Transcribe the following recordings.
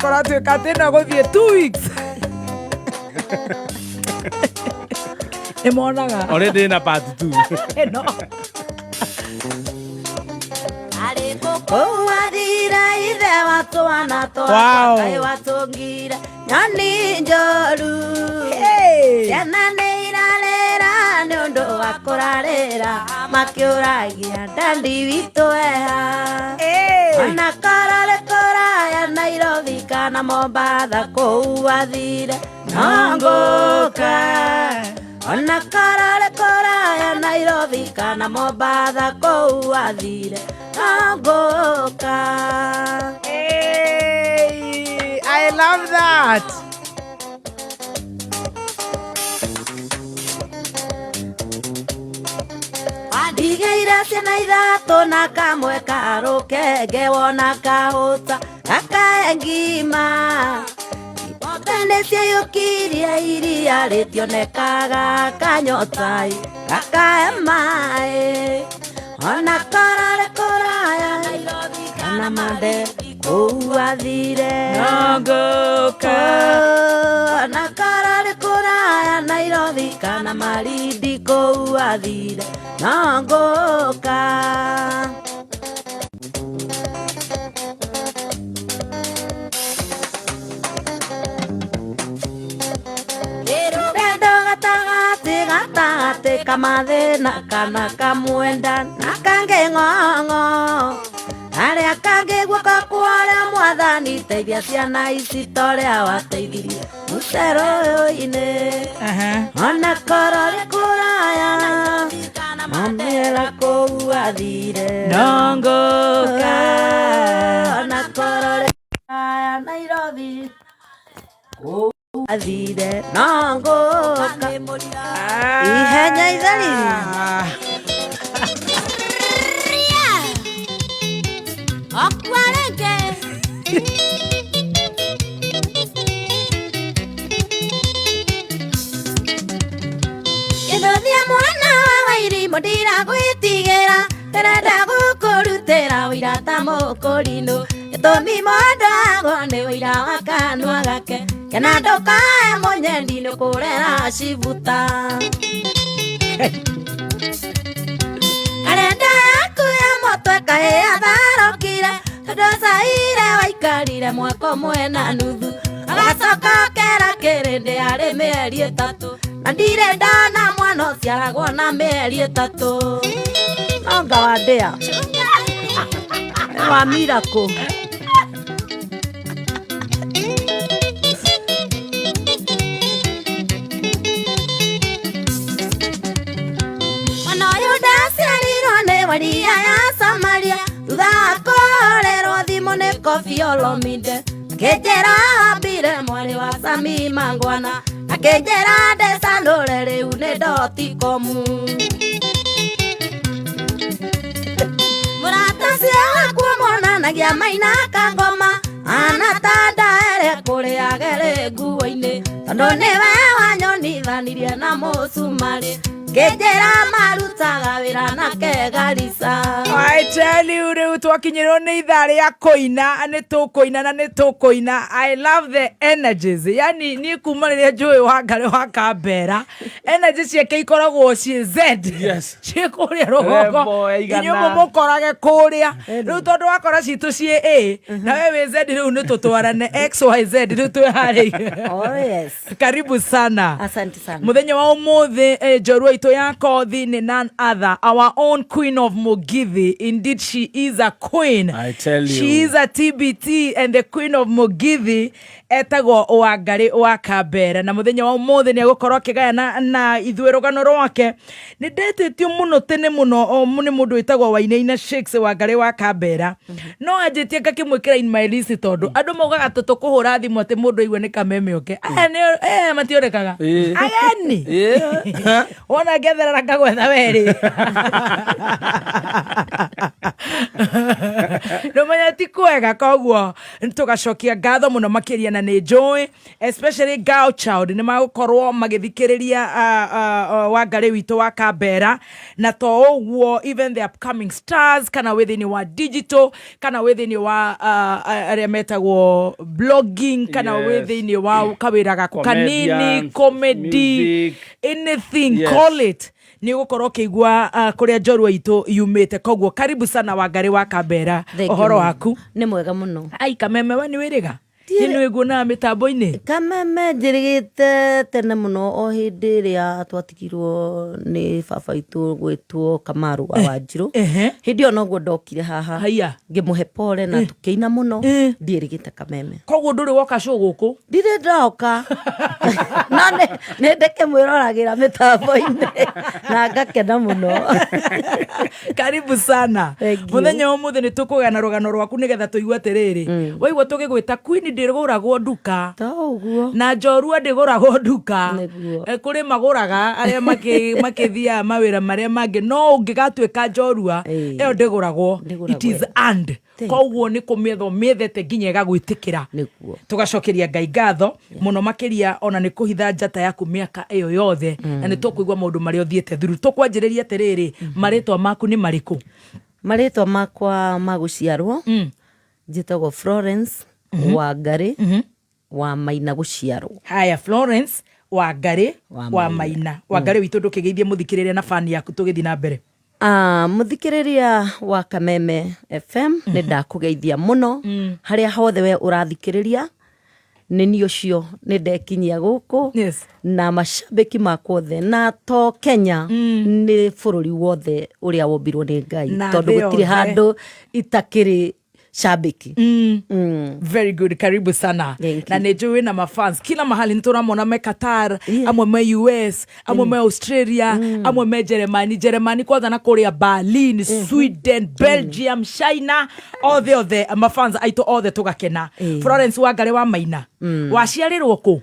Kũratuĩka atĩ ĩno gũthiĩ 2 weeks nĩ monaga. Already na part 2. Ĩno. Kũwathire ithe wa twana twakwa. Kaĩ watũngire nyoni njoru. Hey! Ciana nĩ irarĩra nĩ ũndũ wa kũrarĩra makĩũragia ndandi witũ eha. Hey! Ona korwo kũraya Nairobi kana Mombatha kũu athire no ngũka. Ona korwo kũraya Nairobi kana Mombatha kũu athire no ngũka. Hey! I love that. Ndigĩire ciana ithatũ na kamwe karũkenge wona kahũta gakae ngima. Ng'ombe nĩ ciaiyũkirie iria rĩtionekaga kanyotai gakae maĩ. Ona korwo rĩ kũraya Nairobi kana Mande kũu athire No ngũka. Ona korwo rĩ kũraya Nairobi kana Malindi kũu athire no ngũka. Rũgendo gatagatĩ gatagatĩ kamathĩna kana kamwenda na kangĩ ng'ong'o arĩa kangĩ guoko kwarĩa mwathani teithia ciana ici torĩa wateithirie Musa rũĩ-inĩ. Ona korwo rĩ kũraya mamĩra kũu athire No ngũka. Ona korwo rĩ kũraya Nairobi kũu athire no ngũka ihenya itheri. Okwarenge. Kĩthũthia mwana wa wairimũ ndiragwĩtigĩra ndĩrenda gũkũrutĩra ũira ta mũkũrinũ gĩtũmi mũndũ agwo nĩ ũira wa kanua gake kena ndũkae mũnyendi nĩ kũrera cibuta karenda yaku ya mũtwe kaĩ atharũkire tondũ caire waikarire mwaka ũmwe na nuthu agacoka ũkera kĩrĩndĩ arĩ mĩeri 3 na ndirĩ ndona mwana ũciaragwo na mĩeri 3 nonga wa ndĩa wa miracle. Mwana ũyũ ndaciarirwo nĩ waria ya Samaria thutha wa kũhũrĩrwo thimũ nĩ Koffi Olomide akĩnjĩra ambire mwarĩ wa Sami Mangwana akĩnjĩra ndecanũre rĩu nĩ dotikomu. Mũrata ũcio wakwa monanagia maina kangoma anatanda ere kũrĩa gere nguo-inĩ tondũ nĩwe wanyonithanirie na mũcumarĩ kĩnjĩra marutaga wĩra nake Garissa. I tell you, rĩu twakinyĩrwo nĩ ithaa rĩa kũina nĩ tũkũina na nĩ tũkũina. I love the energies. Yani niĩ kuma rĩrĩa njũĩ Wangarĩ wa Kambera energy ciake ikoragwo ciĩ Z. Ciĩ kũrĩa rũgongo. Level ya igana. Inyuĩ mũmũkorage kũrĩa rĩu tondũ wakora citũ ciĩ A na we wĩ Z rĩu nĩ tũtwarane XYZ rĩu twĩharĩirie. Oh yes. Karibu sana. Asante sana. Muthenya wa umuthi njorua itũ ya kothi nĩ none other our own queen of Mugithi. Indeed, she is a queen. I tell you. She is a TBT and the queen of Mugithi etagwo Wangarĩ wa Kambera na muthenya wa umuthi nĩ egũkorwo akĩgayana na ithuĩ rũgano rwake. Nĩ ndetĩtio mũno tene mũno nĩ mũndũ wĩtagwo Wainaina Shakes Wangarĩ wa Kambera no anjĩtie ngakĩmwĩkĩra in my list tondũ andũ maugaga atĩ tũkũhũra thimũ atĩ mũndũ aigue nĩ kameme oke aya nĩ mationekaga ageni wona ngetherera ngagwetha werĩ ndũmenya ti. Ti kwega. Koguo tũgacokia ngatho mũno makĩria, na nĩ njũĩ especially girl child nĩ magũkorwo magĩthikĩrĩria Wangarĩ witũ wa Kambera, na to ũguo, even the upcoming stars, kana wĩ thĩinĩ wa digital, kana wĩ thĩinĩ wa arĩa metagwo blogging, kana wĩ thĩinĩ wa kawĩra gaku kanini, Comedians, comedy, music. anything, call it, nĩ ũgũkorwo ũkĩigua kũrĩa njorua itũ yumĩte. Koguo karibu sana, Wangarĩ wa Kambera. Thank you Ũhoro mũno. waku? Nĩ mwega mũno. Ai, Kameme, we nĩ wĩrĩga nĩ nĩ wĩguonaga mĩtambo-inĩ? Kameme njĩrĩgĩte tene mũno, o hĩndĩ ĩrĩa twatigirwo nĩ baba witũ gwĩtwo Kamaru wa Wanjirũ. Hĩndĩ ĩyo noguo ndokire haha. Haiya. Ngĩmũhe pole na tũkĩina mũno. Ndiĩrĩgĩte Kameme. Koguo ndũrĩ woka show gũkũ? Ndirĩ ndoka, no nĩ ndĩkĩmwĩroragĩra mĩtambo-inĩ na ngakena mũno. Karibu sana. Thank you. Mũthenya wa ũmũthĩ nĩ tũkũgana rũgano rwaku nĩgetha tũigue atĩrĩrĩ, waigua tũgĩgwĩta queen ndĩgũragwo nduka. To ũguo. Na njorua ndĩgũragwo nduka. Nĩguo. Kũrĩ magũraga arĩa makĩthiaga mawĩra marĩa mangĩ, no ũngĩgatuĩka njorua, ĩyo ndĩgũragwo. Ndĩgũragwo. It is earned. Koguo nĩ kũmĩetha ũmĩethete nginya ĩgagwĩtĩkĩra. Nĩguo. Tũgacokeria Ngai ngatho mũno makĩria, ona nĩ kũhitha njata yaku mĩaka ĩyo yothe, na nĩ tũkũigua maũndũ marĩa ũthiĩte through. Tũkwanjĩrĩria atĩrĩrĩ, marĩtwa maku nĩ marĩkũ? Marĩtwa makwa ma gũciarwo, njĩtagwo Florence Wangarĩ wa Maina gũciarwo. Haya, Florence Wangarĩ Wa wa Maina. Wangarĩ witũ, ndũkĩgeithie mũthikĩrĩria na bani yaku tũgĩthiĩ na mbere. Ah, mũthikĩrĩria wa Kameme FM, nĩ ndakũgeithia mũno harĩa hothe we ũrathikĩrĩria. Nĩ niĩ ũcio nĩ ndekinyia gũkũ na macambĩki makwa othe, na to Kenya, nĩ bũrũri wothe ũrĩa wombirwo nĩ Ngai, Na tondũ thĩ gũtirĩ yothe. handũ itakĩrĩ cambĩki. Very good, karibu sana. Thank Na you. nĩ njũĩ wĩna mafans kila mahali, nĩ tũramona me Qatar, amwe me US, amwe me Australia, amwe me Jeremani, Jeremani kwanza, na kũrĩa Berlin, Sweden, Belgium, China, othe othe mafans aitũ othe tũgakena. Florence Wangarĩ wa Maina, waciarĩrwo kũ?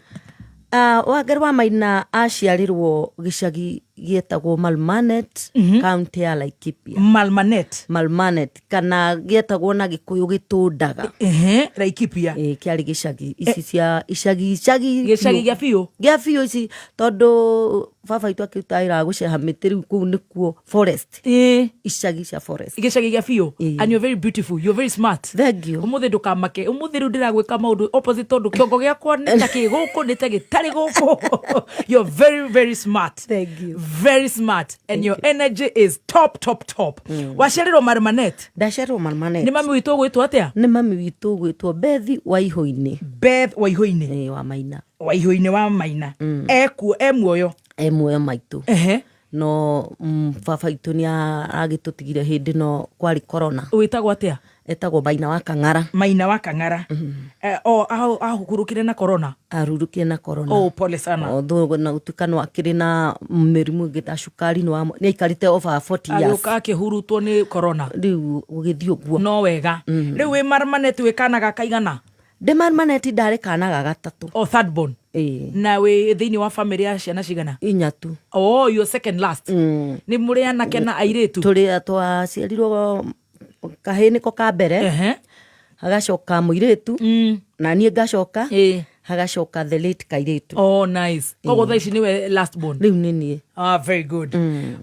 Uh, Wangarĩ wa Maina aciarĩrwo gĩcagi gĩetagwo Malmanet, kaunti ya Laikipia. Malmanet. Malmanet, kana gĩetagwo na Gĩkũyũ Gĩtũndaga. Ehe, Laikipia. Ĩ, kĩarĩ gĩcagi ici cia icagi icagi. Gĩcagi gĩa biũ. Gĩa biũ ici, tondũ baba witũ akĩruta wĩra wa gũceha mĩtĩ, rĩu kũu nĩkuo forest, icagi cia forest. Gĩcagi gĩa biũ. And you're very beautiful, you're very smart. Thank you. Ũmũthĩ ndũkamake, ũmũthĩ rĩu ndĩragwĩka maũndũ opposite, tondũ kĩongo gĩakwa nĩ ta kĩ gũkũ, nĩ ta gĩtarĩ gũkũ. You're very very smart. Thank you. Very smart, and your energy is top top top. Waciarĩrwo Marmanet? Ndaciarĩrwo Malmanet. Nĩ mami witũ ũgwĩtwo atĩa? Nĩ mami witũ gwĩtwo Bethi wa Ihũ-inĩ. Beth wa Ihũ-inĩ. Ĩ, wa Maina. Wa Ihũ-inĩ wa Maina, ekuo, e muoyo? E muoyo maitũ. No baba witũ nĩ agĩtũtigire hĩndĩ no kwarĩ corona. Wĩtagwo atĩa? Etagwo Maina wa Kang'ara. Maina wa Kang'ara. O ahurũkire na corona? Arurũkire na corona. Oh, pole sana. Although na gũtuĩka no akĩrĩ na mĩrimũ ĩngĩ ta cukari, nĩ aikarĩte over 40 years. Agĩũka akĩhurutwo nĩ corona. Rĩu gũgĩthiĩ ũguo. No wega. Rĩu wĩ Marmanet wĩ kana ga kaigana? Ndĩ Marmanet ndarĩ kana ga gatatũ. O third born? Ĩĩ. Na wĩ thĩinĩ wa family ya ciana cigana? Inya tu. Oh, you're second last. Nĩ mũrĩ anake na airĩtu? Tũrĩ twaciarirwo kahĩĩ nĩko ka mbere, hagacoka mũirĩtu, na niĩ ngacoka, hagacoka the late kairĩtu. Oh, nice. Koguo thaa ici nĩwe last born? Rĩu nĩ niĩ. Ah, very good.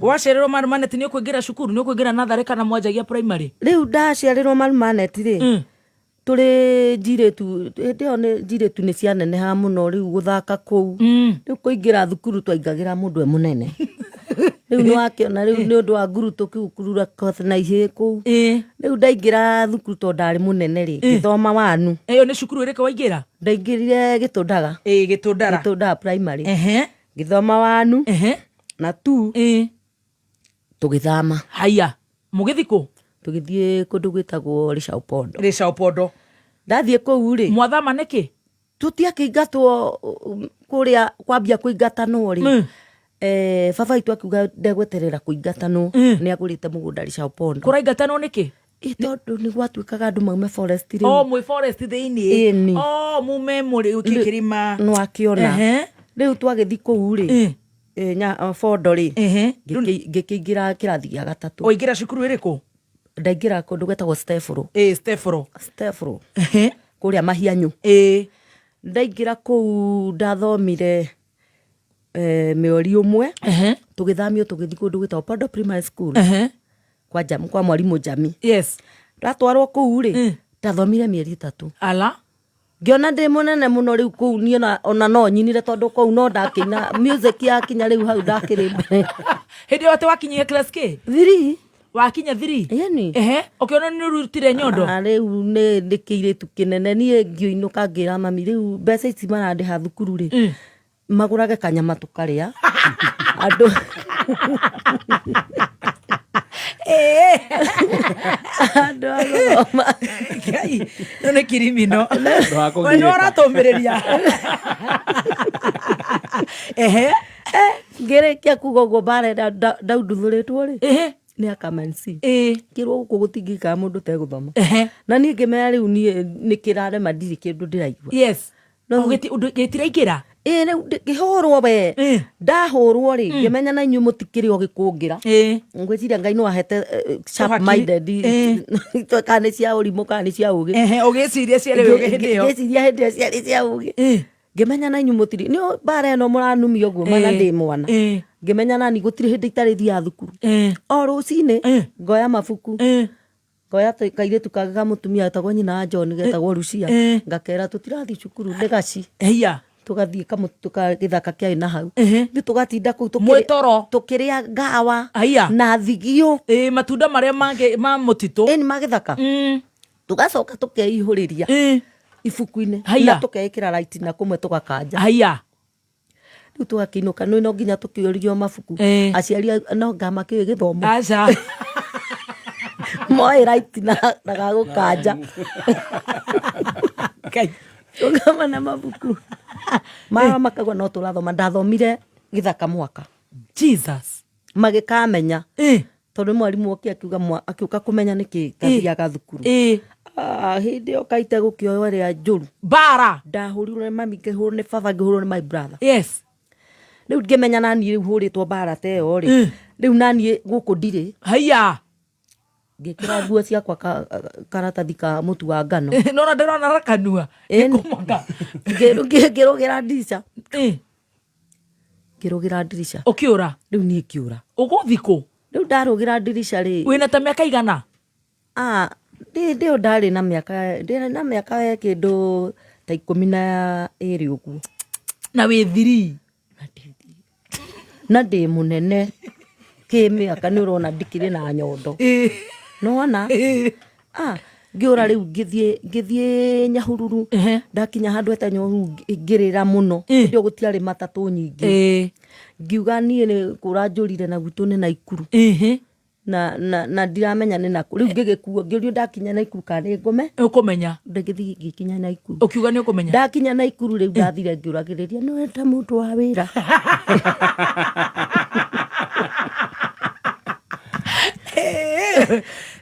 Waciarĩrwo Marmanet, nĩ ũkũingĩra cukuru, nĩ ũkũingĩra natharĩ kana mwanjagia primary? Rĩu ndaciarĩrwo Marmanet rĩ, tũrĩ njirĩtu, hĩndĩ ĩyo nĩ njirĩtu nĩ cianenehaga mũno, rĩu gũthaka kũu, rĩu kũingĩra thukuru twaingagĩra mũndũ e mũnene. Rĩu nĩ wakĩona rĩu nĩ ũndũ wa ngurutũ kĩu kurura koth na ihĩĩ kũu. Rĩu ndaingĩra thukuru, tondũ ndarĩ mũnene rĩ, ngĩthoma wanu. Ĩyo nĩ cukuru ĩrĩkũ waingĩra? Ndaingĩrire Gĩtũndaga. Ĩ, Gĩtũndara. Gĩtũndaga primary. Ngĩthoma wanu na tu tũgĩthama. Haya, mũgĩthi kũ? Tũgĩthiĩ kũndũ gwĩtagwo Rĩcaũpondo. Rĩcaũpondo. Ndathiĩ kũu rĩ, Mwathama nĩkĩ? Tũtiakĩingatwo kũrĩa kwambia kũingatanwo rĩ, baba witũ akiuga ndegweterera kũingatanwo, nĩ agũrĩte mũgũnda Rĩcaũpondo. Kũraingatanwo nĩkĩ? Ĩ, tondũ nĩ gwatuĩkaga andũ maume forest rĩu. O mwĩ forest thĩinĩ? Ĩni. O mume mũrĩ kĩrĩma. Nĩ wakĩona. Rĩu twagĩthiĩ kũu rĩ, bondo rĩ, ngĩkĩingĩra kĩrathi gĩa gatatũ. Waingĩra cukuru ĩrĩkũ? Ndaingĩra kũndũ gwetagwo Stefro. Ĩ, Stefro. Stefro kũrĩa Mahianyũ. Ndaingĩra kũu ndathomire mĩeri ũmwe, tũgĩthamio tũgĩthiĩ kũndũ gwĩtagwo Pondo Primary School kwa Jam, kwa mwarimũ Jami. Ndatwarwo kũu rĩ, ndathomire mĩeri 3. Ala. Ngĩona ndĩ mũnene mũno rĩu kũu niĩ ona no nyinire, tondũ kũu no ndakĩina music yakinya rĩu hau ndakĩrĩ mbere. Hĩndĩ ĩyo atĩ wakinyire class k? 3. Wakinya 3? Ĩni. Ehe, ũkĩona nĩ ũrutire nyondo. Ah, rĩu nĩ kĩirĩtu kĩnene niĩ ngĩinũka ngĩra mami, rĩu mbeca ici marandĩha thukuru rĩ, magũrage kanyama tũkarĩa andũ. Andũ a gũthoma. Ngai, ĩno nĩ kirimino. Ndũgakũgirĩka. We nĩ ũratũmĩrĩria. Ehe. Ngĩrĩkia kuga ũguo mbara ĩrĩa ndaunduthũrĩtwo rĩ, nĩ akamansi. Ngĩrwo gũkũ gũtingĩikara mũndũ ũtegũthoma. Na niĩ ngĩmera rĩu niĩ nĩ kĩrarema, ndirĩ kĩndũ ndĩraigua. No ũndũ gĩtiraingĩra. Ĩ, rĩu ngĩhũrwo we. Ndahũrwo rĩ, ngĩmenya na inyuĩ mũtikĩrĩ o gĩkũngĩra. Ngwĩciria Ngai no ahete sharp Ũhakiri. minded, kana nĩ cia ũrimũ kana nĩ cia ũgĩ. Ehe, ũgĩciria ciarĩ ũgĩ hĩndĩ ĩyo. Ngĩciria hĩndĩ ĩyo ciarĩ cia ũgĩ. Ngĩmenya na inyuĩ mũtirĩ nĩ mbara ĩno mũranumia ũguo mana ndĩ mwana. Ngĩmenya nani gũtirĩ hĩndĩ itarĩ thiaga thukuru. O rũcinĩ ngoya mabuku, ngoya kairĩtu kangĩ ka mũtumia getagwo nyina wa John, getagwo Lucia, ngakera tũtirathiĩ cukuru nĩ gaci. Hiya. Tũgathiĩ gĩthaka kĩarĩ na hau. Nĩ tũgatinda kũu Mwĩtoro. tũkĩrĩa ngawa Haiya. na thigio. Ĩ, matunda marĩa mangĩ ma mũtitũ. Ĩni ma gĩthaka. Tũgacoka tũkeihũrĩria ibuku-inĩ Haiya. na tũkeĩkĩra right na kũmwe tũgakanja. Haiya. Rĩu tũgakĩinũka nĩ no nginya tũkĩũrio mabuku. Aciari no ngamakĩũĩ gĩthomo. Aca. Moĩ right na gagũkanja. Ngai. Tũkama na mabuku. Mara makauga no tũrathoma. Ndathomire gĩthaka mwaka. Jesus. Magĩkamenya. Tondũ mwarimũ oke akiuga akiũka kũmenya nĩkĩ ngathiaga thukuru. Ah, hĩndĩ ĩyo kaite gũkĩoywo ĩrĩa njũru. Bara. Ndahũrirwo nĩ mami, ngĩhũrwo nĩ baba, ngĩhũrwo nĩ my brother. Rĩu ngĩmenya naniĩ rĩu hũrĩtwo mbara ta ĩyo rĩ. Rĩu naniĩ gũkũ ndirĩ. Haiya. Ngĩkĩra nguo ciakwa karatathi ka mũtu wa ngano. Nona ndĩrona rakanua. Ĩni. Nĩkũmaka. Ngĩrũgĩra ndirica. Ngĩrũgĩra ndirica. Ũkĩũra? Rĩu niĩ ngĩũra. Ũgũthiĩ kũ? Rĩu ndarũgĩra ndirica rĩ. Wĩna ta mĩaka igana? Ah, ndĩ ĩyo ndarĩ na mĩaka, ndĩ na mĩaka ya kĩndũ ta 12 ũguo. Na wĩ 3? Na ndĩ mũnene kĩmĩaka, nĩ ũrona ndikĩrĩ na nyondo. Nĩwona? Ah, ngĩũra rĩu ngĩthiĩ Nyahururu. Ndakinya handũ heta Nyahururu ngĩrĩra mũno. Hĩndĩ ĩyo gũtiarĩ matatũ nyingĩ. Ngiuga niĩ nĩ kũra njũrire na gwitũ nĩ Naikuru. Na ndiramenya nĩ nakũ. Rĩu ngĩgĩkuo, ngĩũrio ndakinya Naikuru kana nĩ ngome. Ũkũmenya. Ngĩthiĩ ngĩkinya Naikuru. Ũkiuga nĩ ũkũmenya? Ndakinya Naikuru rĩu ndathire ngĩũragĩrĩria nĩ wenda mũndũ wa wĩra.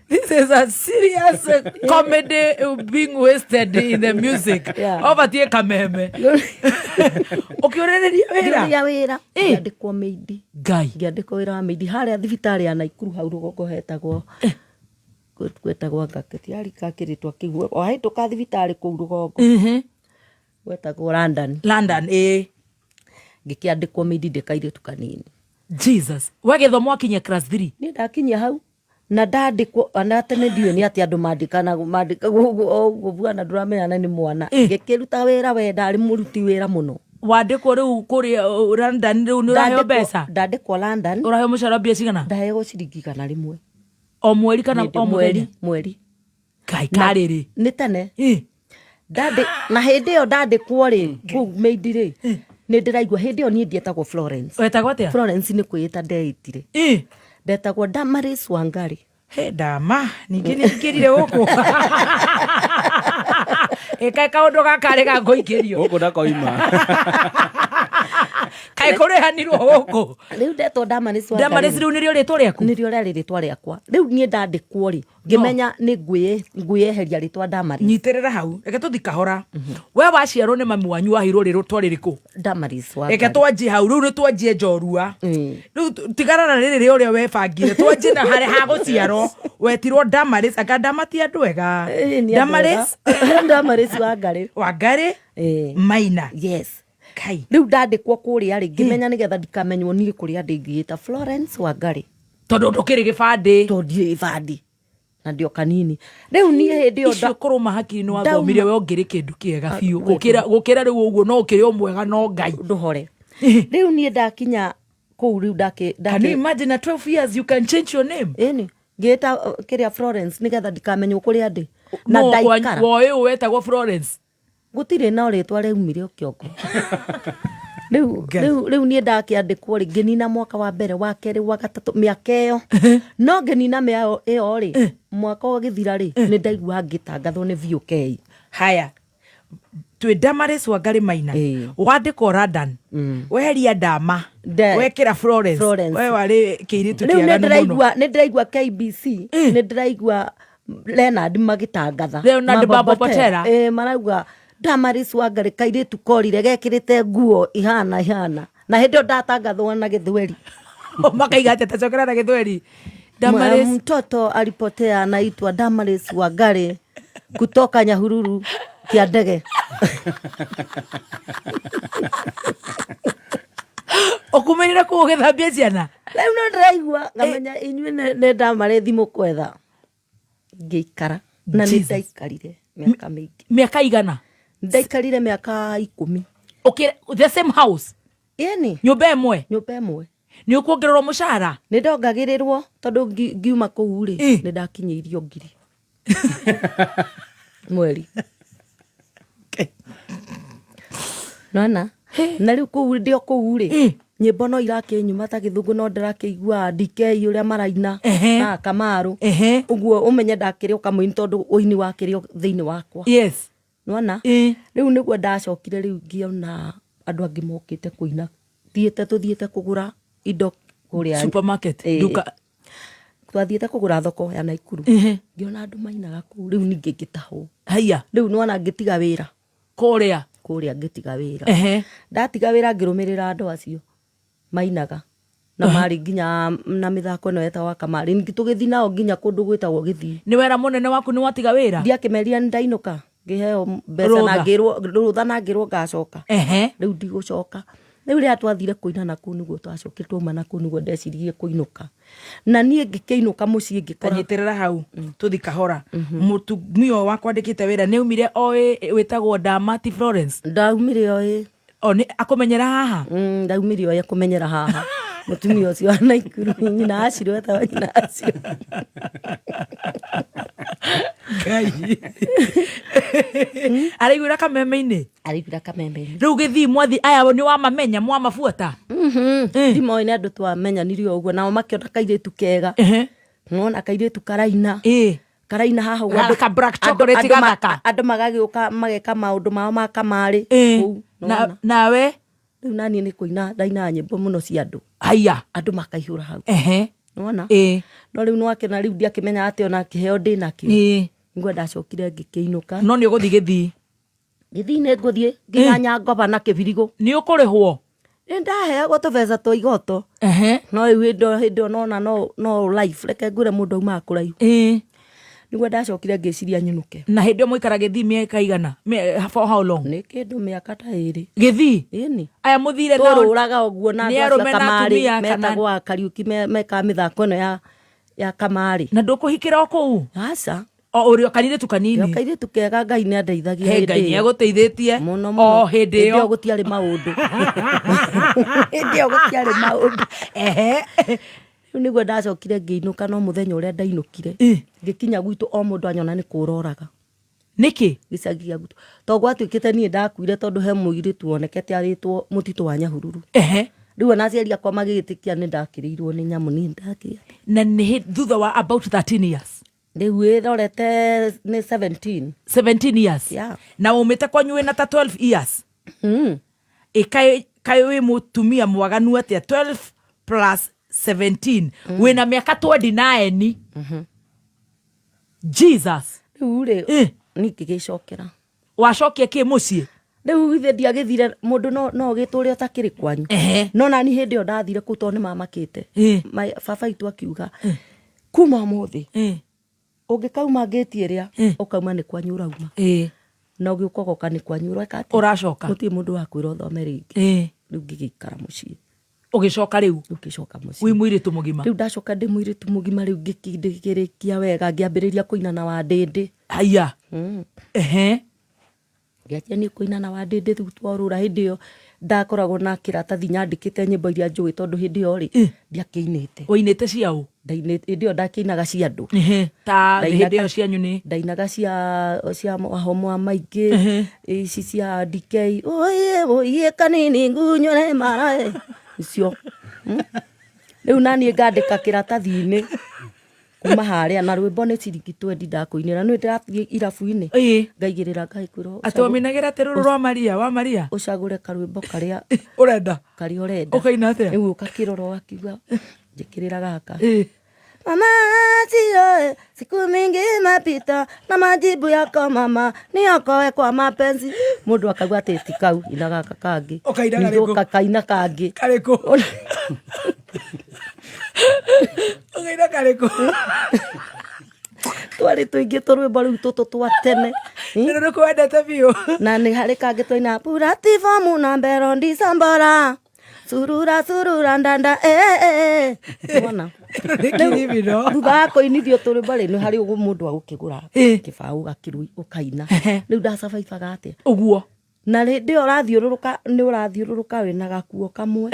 This is a serious comedy being wasted in the music. Obatie kameme. Ũkĩũrĩrĩria wĩra? Ngĩũrĩria wĩra. Ngĩandĩkwo maid. Ngai. Ngĩandĩkwo wĩra wa maid harĩa thibitarĩ ya Naikuru hau rũgongo hetagwo gwetagwo anga gĩtiarĩ kakĩrĩtwa kĩu. Wahĩtũka thibitarĩ kũu rũgongo. Gwetagwo London. London, ĩ. Ngĩkĩandĩkwo maid ndĩ kairĩtu kanini. Jesus. We gĩthomo wakinyia class 3? Niĩ ndakinyia hau. Na ndandĩkwo, ona tene ndiũĩ nĩ atĩa andũ mandĩkanaga, mandĩkagwo ũguo, o ũguo bwana ndũramenya na nĩ mwana. Ngĩkĩruta wĩra we, ndarĩ mũruti wĩra mũno. Wandĩkwo rĩu kũrĩa London rĩu nĩ ũraheo mbeca? Ndandĩkwo London. Ũraheo mũcara mbia cigana? Ndaheo ciringi 100. O mweri kana Hĩndĩ o mũthenya? Mweri, mweri. Ngai, karĩrĩ. Nĩ tene. Na hĩndĩ ĩyo ndandĩkwo rĩ, kũu maid rĩ, nĩ ndĩraigua hĩndĩ ĩyo niĩ ndietagwo Florence. Wetagwo atĩa? Florence nĩ kwĩĩta ndeĩtire. Ndetagwo Damaris Wangari. He ndama, ningĩ nĩ ingĩrire gũkũ. Ĩka kaũndũ gaka rĩ ga kũingĩrio. Gũkũ ndakoima. Kaĩ kũrĩhanirwo gũkũ? Rĩu ndetwo Damaris Wangari. Damaris rĩu nĩrĩo rĩtwa rĩaku? Nĩrĩo rĩarĩ rĩtwa rĩakwa. Rĩu niĩ ndandĩkwo rĩ, ngĩmenya nĩ ngwĩyeheria rĩtwa Damaris. Nyitĩrĩra hau, reke tũthi kahora. We waciarwo nĩ mami wanyu waheirwo rĩtwa rĩrĩkũ? Damaris Reke Wangari. twanjie hau, rĩu nĩ twanjie njorua. Rĩu tigana na rĩrĩ rĩa ũrĩa webangire, twanjie na harĩa ha gũciarwo. Wetirwo Damaris, anga Dama ti andũ ega. Ĩĩ, nĩ andũ Damaris ega. Damaris Wangari. Wangari Maina. Yes. Kai. Rĩu ndandĩkwo kũrĩa rĩ, ngĩmenya nĩgetha ndikamenywo niĩ kũrĩa ndĩ, ngĩĩta Florence Wangari. Tondũ ndũkĩrĩ gĩbandĩ. Tondũ ndirĩ gĩbandĩ na ndĩ o kanini. Rĩu niĩ hĩndĩ ĩyo Icio kũrũma hakiri nĩ wathomire Ndauma- we ũngĩrĩ kĩndũ kĩega biũ. We- Gũkĩra rĩu ũguo no ũkĩrĩ o mwega no Ngai. Ndũhore. Rĩu niĩ ndakinya kũu rĩu Can you imagine at 12 years you can change your name? Ĩni, ngĩĩta kĩrĩa Florence nĩgetha ndikamenywo kũrĩa ndĩ. Na No, ndaikara. Woĩ ũũ wetagwo Florence. Gũtirĩ na rĩtwa rĩaumire o kĩongo. Rĩu Ngai. rĩu niĩ ndakĩandĩkwo rĩ, ngĩnina mwaka wa mbere, wa kerĩ, wa gatatũ, mĩaka ĩyo. No ngĩnina mĩaka ĩyo rĩ, mwaka ũgĩthira rĩ, nĩ ndaiguaga ngĩtangathwo nĩ VOK. Haya. Twĩ Damaris Wangari Maina. Wandĩkwo London. Weheria Dama. Wekĩra Florence. Florence. We warĩ kĩirĩtu Rĩu nĩ kĩaganu mũno. ndĩraigua KBC, nĩ ndĩraigua Leonard magĩtangatha. Leonard Mababa Baba Botera. Marauga Damaris Wangari kairĩtu korire gekĩrĩte nguo ihana ihana. Na hĩndĩ ĩyo ndatangathwo na Gĩthweri. Makaiga atĩa? Tacokera na Gĩthweri. Damaris. Mtoto alipotea anaitwa Damaris Wangari kutoka Nyahururu kia ndege. Ũkumĩrire kũu ũgĩthambia ciana? Rĩu no ndĩraigua ngamenya inyuĩ nĩ Damaris mũkwetha. Ngĩikara na nĩ Jesus. ndaikarire mĩaka mĩingĩ. Mĩaka igana? Ndaikarire mĩaka 10. Okay, the same house? Ĩni. Nyũmba ĩmwe? Nyũmba ĩmwe. Nĩ ũkuongererwo mũcara? Nĩ ndongagĩrĩrwo tondũ ngiuma kũu rĩ, nĩ ndakinyĩirio 1,000 mweri. Nona? Na rĩu kũu ndĩ o kũu rĩ, nyĩmbo no irakĩnyuma ta Gĩthũngũ, no ndĩrakĩigua DK ũrĩa maraina na Kamaru. Ũguo ũmenye ndakĩrĩ o kamũini tondũ ũini wakĩrĩ o thĩinĩ wakwa. Nona? Rĩu nĩguo ndacokire rĩu ngĩona andũ angĩ mokĩte kũina. Tũthiĩte kũgũra indo kũrĩa Supermarket, duka. Twathiĩte kũgũra thoko ya Naikuru. Ngĩona andũ mainaga kũu, rĩu ningĩ ngĩtahwo. Haiya. Rĩu nĩwona ngĩtiga wĩra. Kũrĩa? Kũrĩa ngĩtiga wĩra. Ndatiga wĩra ngĩrũmĩrĩra andũ acio mainaga. Na marĩ nginya na mĩthako ĩno yetagwo kamarĩ. Ningĩ tũgĩthiĩ nao nginya kũndũ gwĩtagwo Gĩthii. Nĩ wera mũnene waku nĩ watiga wĩra? Ndiakĩmerire nĩ ndainũka. Ngĩheo mbeca na Rũtha. ngĩrwo, rũtha na ngĩrwo ngacoka. Rĩu ndigũcoka. Rĩu rĩrĩa twathire kũina na kũu nĩguo twacokire twauma na kũu nĩguo ndeciririe kũinũka. Na niĩ ngĩkĩinũka mũciĩ ngĩkora. Kanyitĩrĩra hau, tũthi kahora. Mũtumia ũyũ wakwandĩkĩte wĩra nĩ aumire oĩ wĩtagwo Damati Florence? Ndaumire oĩ. O nĩ akũmenyera haha? Ndaumire oĩ akũmenyera haha. Mũtumia ũcio wa Naikuru, nyina Acirũ etagwo nyina Acirũ. Ngai. Araiguĩra kameme-inĩ? Araiguĩra kameme-inĩ. Rĩu gĩthii mwathi aya nĩ wamamenya, mwamabuata? Ndimoĩ nĩ andũ twamenyanire o ũguo, nao makĩona kairĩtu kega. Nona kairĩtu karaina. Karaina haha ũguo. Ka black chocolate gathaka. Andũ magagĩũka mageka maũndũ mao ma kamarĩ. Kũu, nona. Nawe? Rĩu naniĩ nĩ kũina ndainaga nyĩmbo mũno cia andũ. Haiya. Andũ makaihũra hau. Nĩwona? No rĩu nĩwakĩona rĩu ndiakĩmenyaga atĩ ona kĩheo ndĩnakĩo. Nĩguo ndacokire ngĩkĩinũka. No nĩ ũgũthiĩ Gĩthii? Gĩthii nĩ ngũthiĩ nginya Nyangoba na Kĩbirigũ. Nĩ ũkũrĩhwo? Nĩ ndaheagwo tũbeca twa igoto. No rĩu hĩndĩ ĩyo nona no life, reke ngwĩre mũndũ aumaga kũraihu. Nĩguo ndacokire ngĩciria nyinũke. Na hĩndĩ ĩyo mũikara Gĩthii mĩaka igana? For how long? Nĩ kĩndũ mĩaka ta 2. Gĩthii? Ĩni. Aya mũthire nao Tũrũraga ũguo na nĩ andũ acio arũme na kamarĩ atumia kana metagwo a Kariuki mekaga mĩthako ĩno ya kamarĩ. Na ndũkũhikĩra o kũu? Aca. O ũrĩ o kairĩtu kanini. O kairĩtu kega, Ngai nĩ andeithagia He, hĩndĩ Ngai nĩ ĩyo. agũteithĩtie. Mũno, O mũno. hĩndĩ Hĩndĩ ĩyo. ĩyo gũtiarĩ maũndũ. Hĩndĩ ĩyo gũtiarĩ maũndũ. Rĩu nĩguo ndacokire ngĩinũka, no mũthenya ũrĩa ndainũkire, ngĩkinya gwitũ o mũndũ anyona nĩ kũroraga. Nĩkĩ? Gĩcagi gĩa gwitũ. Tondũ gwatuĩkĩte niĩ ndakuire tondũ he mũirĩtu wonekete arĩtwo mũtitũ wa Nyahururu. Rĩu ona aciari akwa magĩgĩtĩkia nĩ ndakĩrĩirwo nĩ nyamũ, niĩ ndakĩrĩirwo. Na nĩ thutha wa about 13 years. Rĩu ĩrorete nĩ 17. 17 years. Yeah. Na umĩte kwanyu wĩna ta 12 years. Ĩkaĩ Kaĩ wĩ mũtumia mwaganu atĩa? 12 plus 17, wĩna mĩaka 29. Jesus! Rĩu rĩ, niĩ ngĩgĩcokera. Wacokia kĩ mũciĩ? Rĩu ithe ndiagĩthire mũndũ no ũgĩtũre ũtakĩrĩ kwanyu. No nani hĩndĩ ĩyo ndathire kũu tondũ nĩ mamakĩte. Baba itũ akiuga kuma ũmũthĩ ũngĩkauma ngĩti ĩrĩa ũkauma nĩ kwanyu ũrauma, na ũgĩũka ũgoka nĩ kwanyu ũreka atĩa? Ũracoka. Gũtirĩ mũndũ wa kwĩra ũthome rĩngĩ. Rĩu ngĩgĩikara mũciĩ. Ũgĩcoka rĩu? Rĩu ngĩcoka mũciĩ. Wĩ mũirĩtu mũgima? Rĩu ndacoka ndĩ mũirĩtu mũgima. Rĩu ngĩkĩrĩkia wega, ngĩambĩrĩria kũina na Wandĩndĩ. Haiya! Ehe. Ngĩanjia niĩ kũina na Wandĩndĩ. Rĩu twarũra hĩndĩ ĩyo ndakoragwo na kĩratathi nyandĩkĩte nyĩmbo iria njũĩ, tondũ hĩndĩ ĩyo rĩ, ndiakĩinĩte. Wainĩte cia ũ? Hĩndĩ ĩyo ndakĩinaga cia andũ. Ta hĩndĩ ĩyo cianyu nĩ? Ndainaga cia Wahomo wa Maingĩ, ici cia DK, oye oye kanini ngunywere mara icio. Rĩu naniĩ ngandĩka kĩratathi-inĩ kuma harĩa, na rwĩmbo nĩ ciringi 20 ndakũinĩra, nĩ ndĩrathiĩ irabu-inĩ, ngaigĩrĩra ngakwĩra. Atĩ waminagĩra atĩ rũrũ rwa Maria wa Maria? Ũcagũre karwĩmbo karĩa ũrenda. Karĩa ũrenda. Ũkaina atĩa? Rĩu ũgakĩrora ũgakiuga njĩkĩrĩra gaka. Mama sio, siku mingi imepita na majibu yako mama niokoe kwa mapenzi. Mũndũ akauga atĩ ti kau, ina gaka kangĩ. Ũkaina Ningĩ karĩkũ? ũgakaina kangĩ. Karĩkũ ũkaina karĩkũ? Twarĩ tũingĩ tũrwĩmbo rĩu tũtũ twa tene. Nĩ rũrĩkũ wendete biũ? Na nĩ harĩ kangĩ twaina puratifomu na mbero ndisambora surura surura ndanda, eh, eh, eh. Wona? Nĩ kiribino. Thutha wa kũinithio tũrwĩmbo rĩ, nĩ harĩ ũguo mũndũ agũkĩgũra kĩbaũ gakĩrũ ũkaina. Rĩu ndacabaibaga atĩa? Ũguo. Na hĩndĩ ĩyo ũrathiũrũrũka, nĩ ũrathiũrũrũka wĩna gakuo kamwe.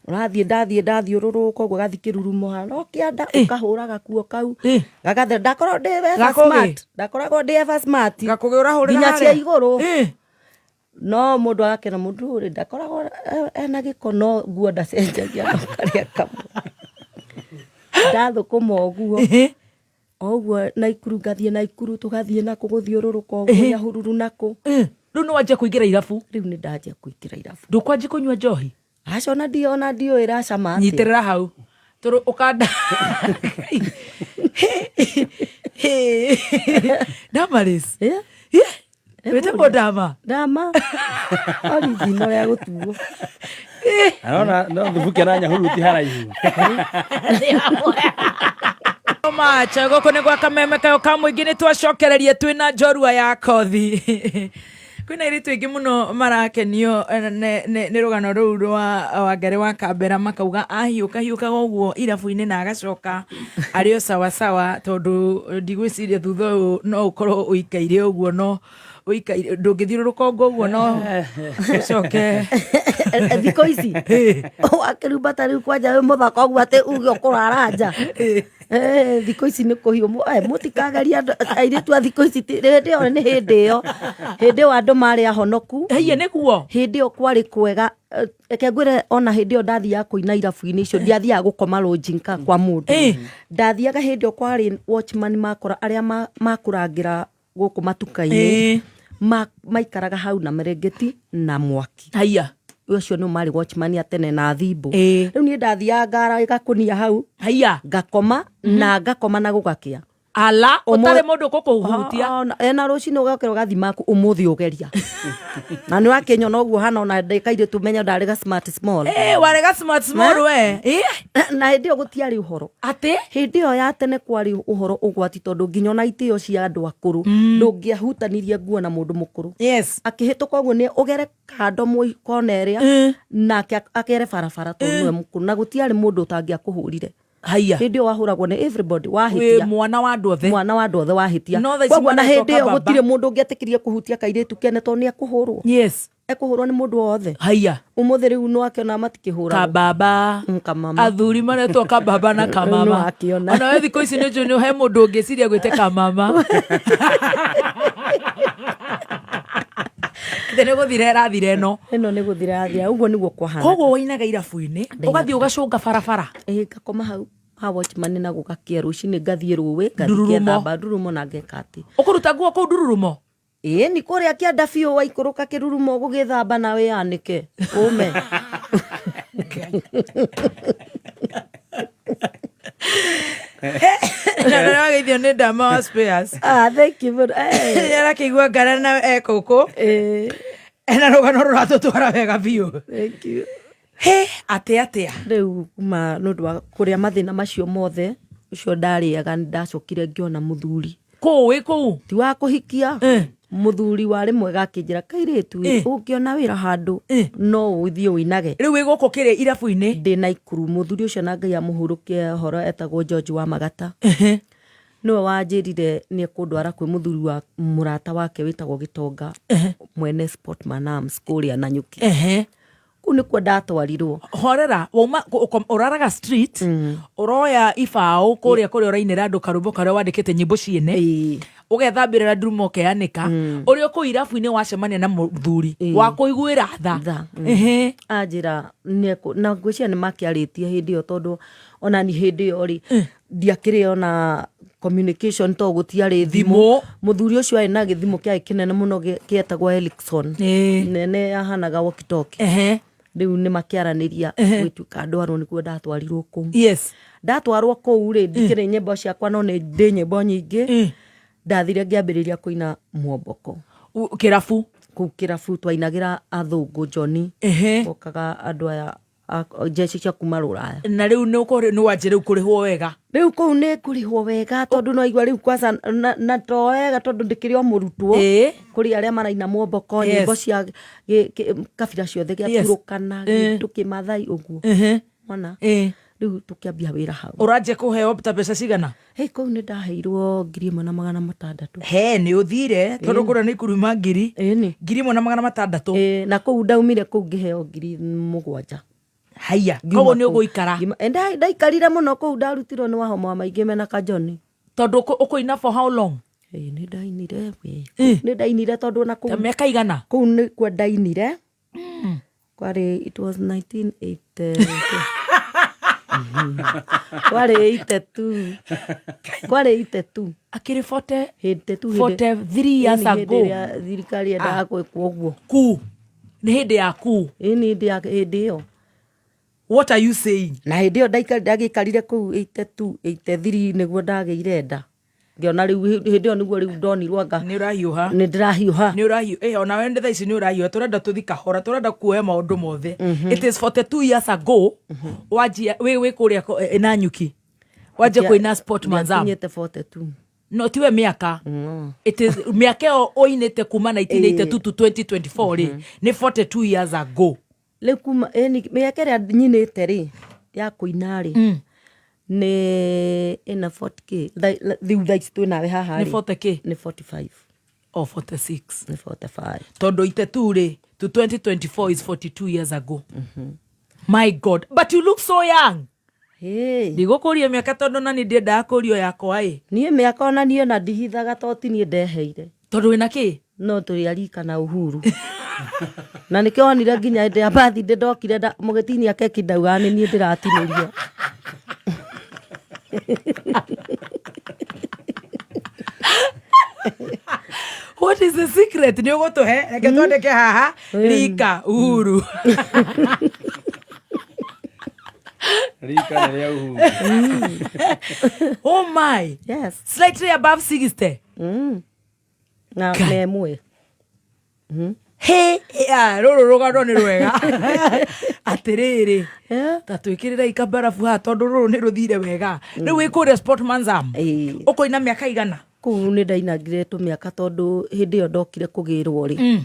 Ũrathiĩ, ndathiĩ ndathiũrũrũka ũguo gathiĩ kĩrurumo hana no kĩanda, ũkahũra gakuo kau gagathera. Ndakoragwo ndĩ ever Gakũgĩ? smart, ndakoragwo ndĩ ever smart. Gakũgĩ ũrahũrĩra nginya cia harĩa? Igũrũ. No mũndũ agakena mũndũ ũrĩ ndakoragwo ena gĩko, no nguo ndacenjagia, no karĩa kamwe ndathũkũma ũguo. O ũguo Naikuru, ngathiĩ Naikuru, tũgathiĩ nakũ gũthiũrũrũka ũguo, Nyahururu nakũ. Rĩu nĩ wanjia kũingĩra irabu? Rĩu nĩ ndanjia kũingĩra irabu. Ndũkwanjia kũnyua njohi? Aca, ona ona ndiũĩ ĩracama atĩa. Nyitĩrĩra hau tũrũ ũkanda. Damaris. Wĩtagwo Dama? Dama original ya gũtuo. Arona no thubukia na Nyahururu ti haraihu. Much gũkũ nĩ gwa Kameme kayo ka mũingĩ. Nĩ twacokereria twĩna njorua ya kothi. Kwĩna airĩtu aingĩ mũno marakenio nĩ rũgano rũu rwa Wangarĩ wa Kambera, makauga ahiũka hiũkaga ũguo irabu-inĩ na agacoka arĩ o sawasawa, tondũ ndigwĩciria thutha ũyũ no ũkorwo ũikaire ũguo, no ũikaire ndũngĩthiũrũrũka ũguo ũguo no ũcoke. Thikũ ici wakĩrumbata rĩu kwanja wĩ mũthaka ũguo atĩ uge ũkũrara nja. Thikũ ici nĩ kũhiũ. Mũtikageria airĩtu a thikũ ici. Hĩndĩ ĩyo nĩ hĩndĩ ĩyo andũ marĩ ahonoku. Haiya, nĩguo. Hĩndĩ ĩyo kwarĩ kwega. Reke ngwĩre, ona hĩndĩ ĩyo ndathiaga kũina irabu-inĩ icio, ndiathiaga gũkoma lodging ka kwa mũndũ. Ndathiaga hĩndĩ ĩyo kwarĩ watchman makora arĩa makũrangĩra gũkũ matuka-inĩ. Maikaraga hau na mĩrĩngĩti na mwaki. Haiya. Ũcio nĩo marĩ watchman a tene na thimbũ. Rĩu niĩ ndathiaga ngara gakũnia hau. Haiya. Ngakoma na ngakoma na gũgakĩa. Ala, ũtarĩ mũndũ ũkũkũhutia? Ah, na rũcinĩ ũgokĩra ũgathiĩ maku ũmũthĩ ũgeria na nĩ wakĩnyona ũguo hana ona ndĩ kairĩtu menya ndarĩ ga smart small. Warĩ ga smart small we. Na hĩndĩ ĩyo gũtiarĩ ũhoro. Atĩ? Hĩndĩ ĩyo ya tene kwarĩ ũhoro ũgwati, tondũ nginya ona itĩo cia andũ akũrũ, ndũngĩahutanirie nguo na mũndũ mũkũrũ. Akĩhĩtũka ũguo nĩ ũgere kando kona ĩrĩa nake akere barabara tondũ nĩwe mũkũrũ, na gũtiarĩ mũndũ ũtangĩakũhũrire. Haiya. Hĩndĩ ĩyo wahũragwo nĩ everybody wĩ wahĩtia. Mwana wa andũ othe. Mwana wa andũ othe wahĩtia. No thaa ici Koguo na maretwo hĩndĩ ĩyo kababa. gũtirĩ mũndũ ũngĩetĩkĩrie kũhutia kairĩtu kene tondũ nĩ ekũhũrwo. Ekũhũrwo nĩ mũndũ wothe. Haiya. Ũmũthĩ rĩu nĩ wakĩona matikĩhũragwo. Kababa. Kamama. Athuri maretwo kababa na kamama. Nĩ wakĩona. Ona we thikũ ici nĩ njũĩ nĩ he mũndũ ũngĩciria gwĩte kamama. Atĩ nĩ gũthira ĩrathira ĩno. Ĩno nĩ gũthira yathira, ũguo nĩguo kwahana. Koguo wainaga irabu-inĩ, ũgathiĩ ũgacũnga barabara? Ĩĩ, ngakoma hau ha watchman na gũgakĩa, rũcinĩ ngathiĩ rũĩ ngathiĩ Ndururumo. ngethamba ndurumo na ngeka atĩ. Ũkũruta nguo kũu ndururumo? Ĩĩ ni kũrĩa kĩanda biũ waikũrũka kĩrurumo gũgĩthamba na wĩyanĩke ũme. Na nĩ wageithio nĩ ndama wa spares. Ah, thank you mũno. Eh, Nĩ arakĩigua ngara na ekũkũ. eh, Ena rũgano rũratũtwara wega biũ. Thank you. He, atĩ atĩa? Rĩu kuma nĩ ũndũ wa kũrĩa mathĩna macio mothe ũcio ndarĩaga nĩ ndacokire ngĩona mũthuri. Kũu wĩ kũu? Ti wa kũhikia. Mũthuri warĩ mwega akĩnjĩra kairĩtu ũngĩona wĩra handũ no ũthiĩ ũinage. Rĩu wĩ gũkũ kĩrĩa irabu-inĩ? Ndĩ Naikuru. Mũthuri ũcio na Ngai amũhurũkie horo etagwo George wa Magata. Nĩwe wanjĩrire nĩ ekũndwara kwĩ mũthuri wa mũrata wake wĩtagwo Gĩtonga mwene Sportman Arms kũrĩa Nanyuki. Kũu nĩkuo ndatwarirwo. Horera, wauma ũraraga street, ũroya ibaũ kũrĩa kũrĩa ũrainĩra andũ karwĩmbo karĩa wandĩkĩte nyĩmbo ciene. Ũgethambĩrĩra nduruma ũkeanĩka. Ũrĩ o kũu irabu-inĩ wacemania na mũthuri wa kũiguĩra tha. Tha. Anjĩra na ngwĩciria nĩ makĩarĩtie hĩndĩ ĩyo tondũ ona ni hĩndĩ ĩyo rĩ ndiakĩrĩ ona communication tondũ gũtiarĩ thimũ. Thimũ. Mũthuri ũcio arĩ na gĩthimũ kĩarĩ kĩnene mũno gĩetagwo Ericsson. Nene yahanaga walkie talkie. Rĩu nĩ makĩaranĩria gwĩtuĩka ndwarwo nĩguo ndatwarirwo kũu. Ndatwarwo kũu rĩ ndikĩrĩ nyĩmbo ciakwa no nĩ ndĩ nyĩmbo nyingĩ. Ndathire ngĩambĩrĩria kũina mwomboko. Kĩrabu? Kũu kĩrabu twainagĩra athũngũ Johnny. Okaga andũ aya njeci cia kuma rũraya. Na rĩu nĩ ũkũrĩ, nĩ wanjia rĩu kũrĩhwo wega? Rĩu kũu nĩ kũrĩhwo wega tondũ no aigua rĩu kwanza na to wega tondũ ndĩkĩrĩ o mũrutwo. Kũrĩ arĩa maraina mwomboko, nyĩmbo cia kabira ciothe gĩa Turũkana, gĩtũ, kĩmathai ũguo. Wona? Rĩu tũkĩambia wĩra hau. Ũranjia kũheo ta mbeca cigana? Hey, kũu nĩ ndaheirwo 1600. He, nĩ ũthire, tondũ kũrĩa nĩ ikuruma ngiri. Ĩni. 1600. Ĩĩ, na kũu ndaumire kũu ngĩheo 7000. Haiya, Ngiuma koguo nĩ kũu. ũgũikara. Ngiuma, ndaikarire mũno kũu, ndarutirwo nĩ wahoma wa maingĩ mena kajoni. Tondũ ũkũina for how long? Ĩĩ, nĩ ndainire we. Nĩ ndainire tondũ ona kũu Ta mĩaka igana? Kũu nĩkuo ndainire. Kwarĩ, it was 1982. Kwarĩ 82. Kwarĩ 82. Akĩrĩ forty, 82 hĩndĩ- 43 years Ĩni hĩndĩ ago. ĩrĩa thirikari yendaga gwĩkwo ũguo. Ku. Nĩ hĩndĩ ya ku. Ĩni hĩndĩ ya hĩndĩ ĩyo. What are you saying? Na hĩndĩ ĩyo ndagĩikarire kũu 82, 83 nĩguo ndagĩire nda. Ngĩona rĩu hĩndĩ ĩyo nĩguo rĩu ndonirwo anga Nĩ ũrahiũha. Nĩ ndĩrahiũha. Nĩ ũrahiũ-, onawe nĩ thaa ici nĩ ũrahiũha. Tũrenda tũthi kahora, tũrenda kuoya maũndũ mothe. It is 42 years ago, wanjia, wĩ kũrĩa Nanyuki. Wanjia kũina Sportman's Arm. Nginyĩte 42. No tiwe mĩaka. It is mĩaka ĩyo ũinĩte kuma 1982 to 2024 rĩ, nĩ 42 years ago. Rĩu kuma, ĩni, mĩaka ĩrĩa nyinĩte rĩ, ya kũina rĩ, nĩ ĩna 40k. Rĩu thaa ici twĩ nawe haha Nĩ rĩ, 40k? Nĩ 45. O 46. Nĩ 45. Tondũ 82 rĩ, to 2024 is 42 years ago. My God, but you look so young. Hey. Ndigũkũria mĩaka tondũ na niĩ ndiendaga kũrio yakwa ĩ. Niĩ mĩaka ona niĩ ona ndihithaga to ti niĩ ndeheire. Tondũ wĩna kĩ? No tũrĩ arika na Uhuru. Na nĩkĩo wonire nginya hĩndĩ ya birthday ndokire mũgĩtinia keki ndaugaga nĩ niĩ ndĩratinĩrio. What is the secret? Nĩ ũgũtũhe, reke twandĩke haha, Rika Uhuru. Rika nĩ rĩa Uhuru. Oh my. Yes. Slightly above 60. Na Kai. memwe. He, ya, rũrũ rũgano nĩ rwega. Atĩrĩrĩ. Yeah. Ta twĩkĩrĩre ikabarabu haha tondũ rũrũ nĩ rũthire wega. Rĩu wĩ kũrĩa Sportman's Arm. Ĩĩ. Ũkũina mĩaka igana? Kũu nĩ ndainangire tũmĩaka tondũ hĩndĩ ĩyo ndokire kũgĩrwo rĩ.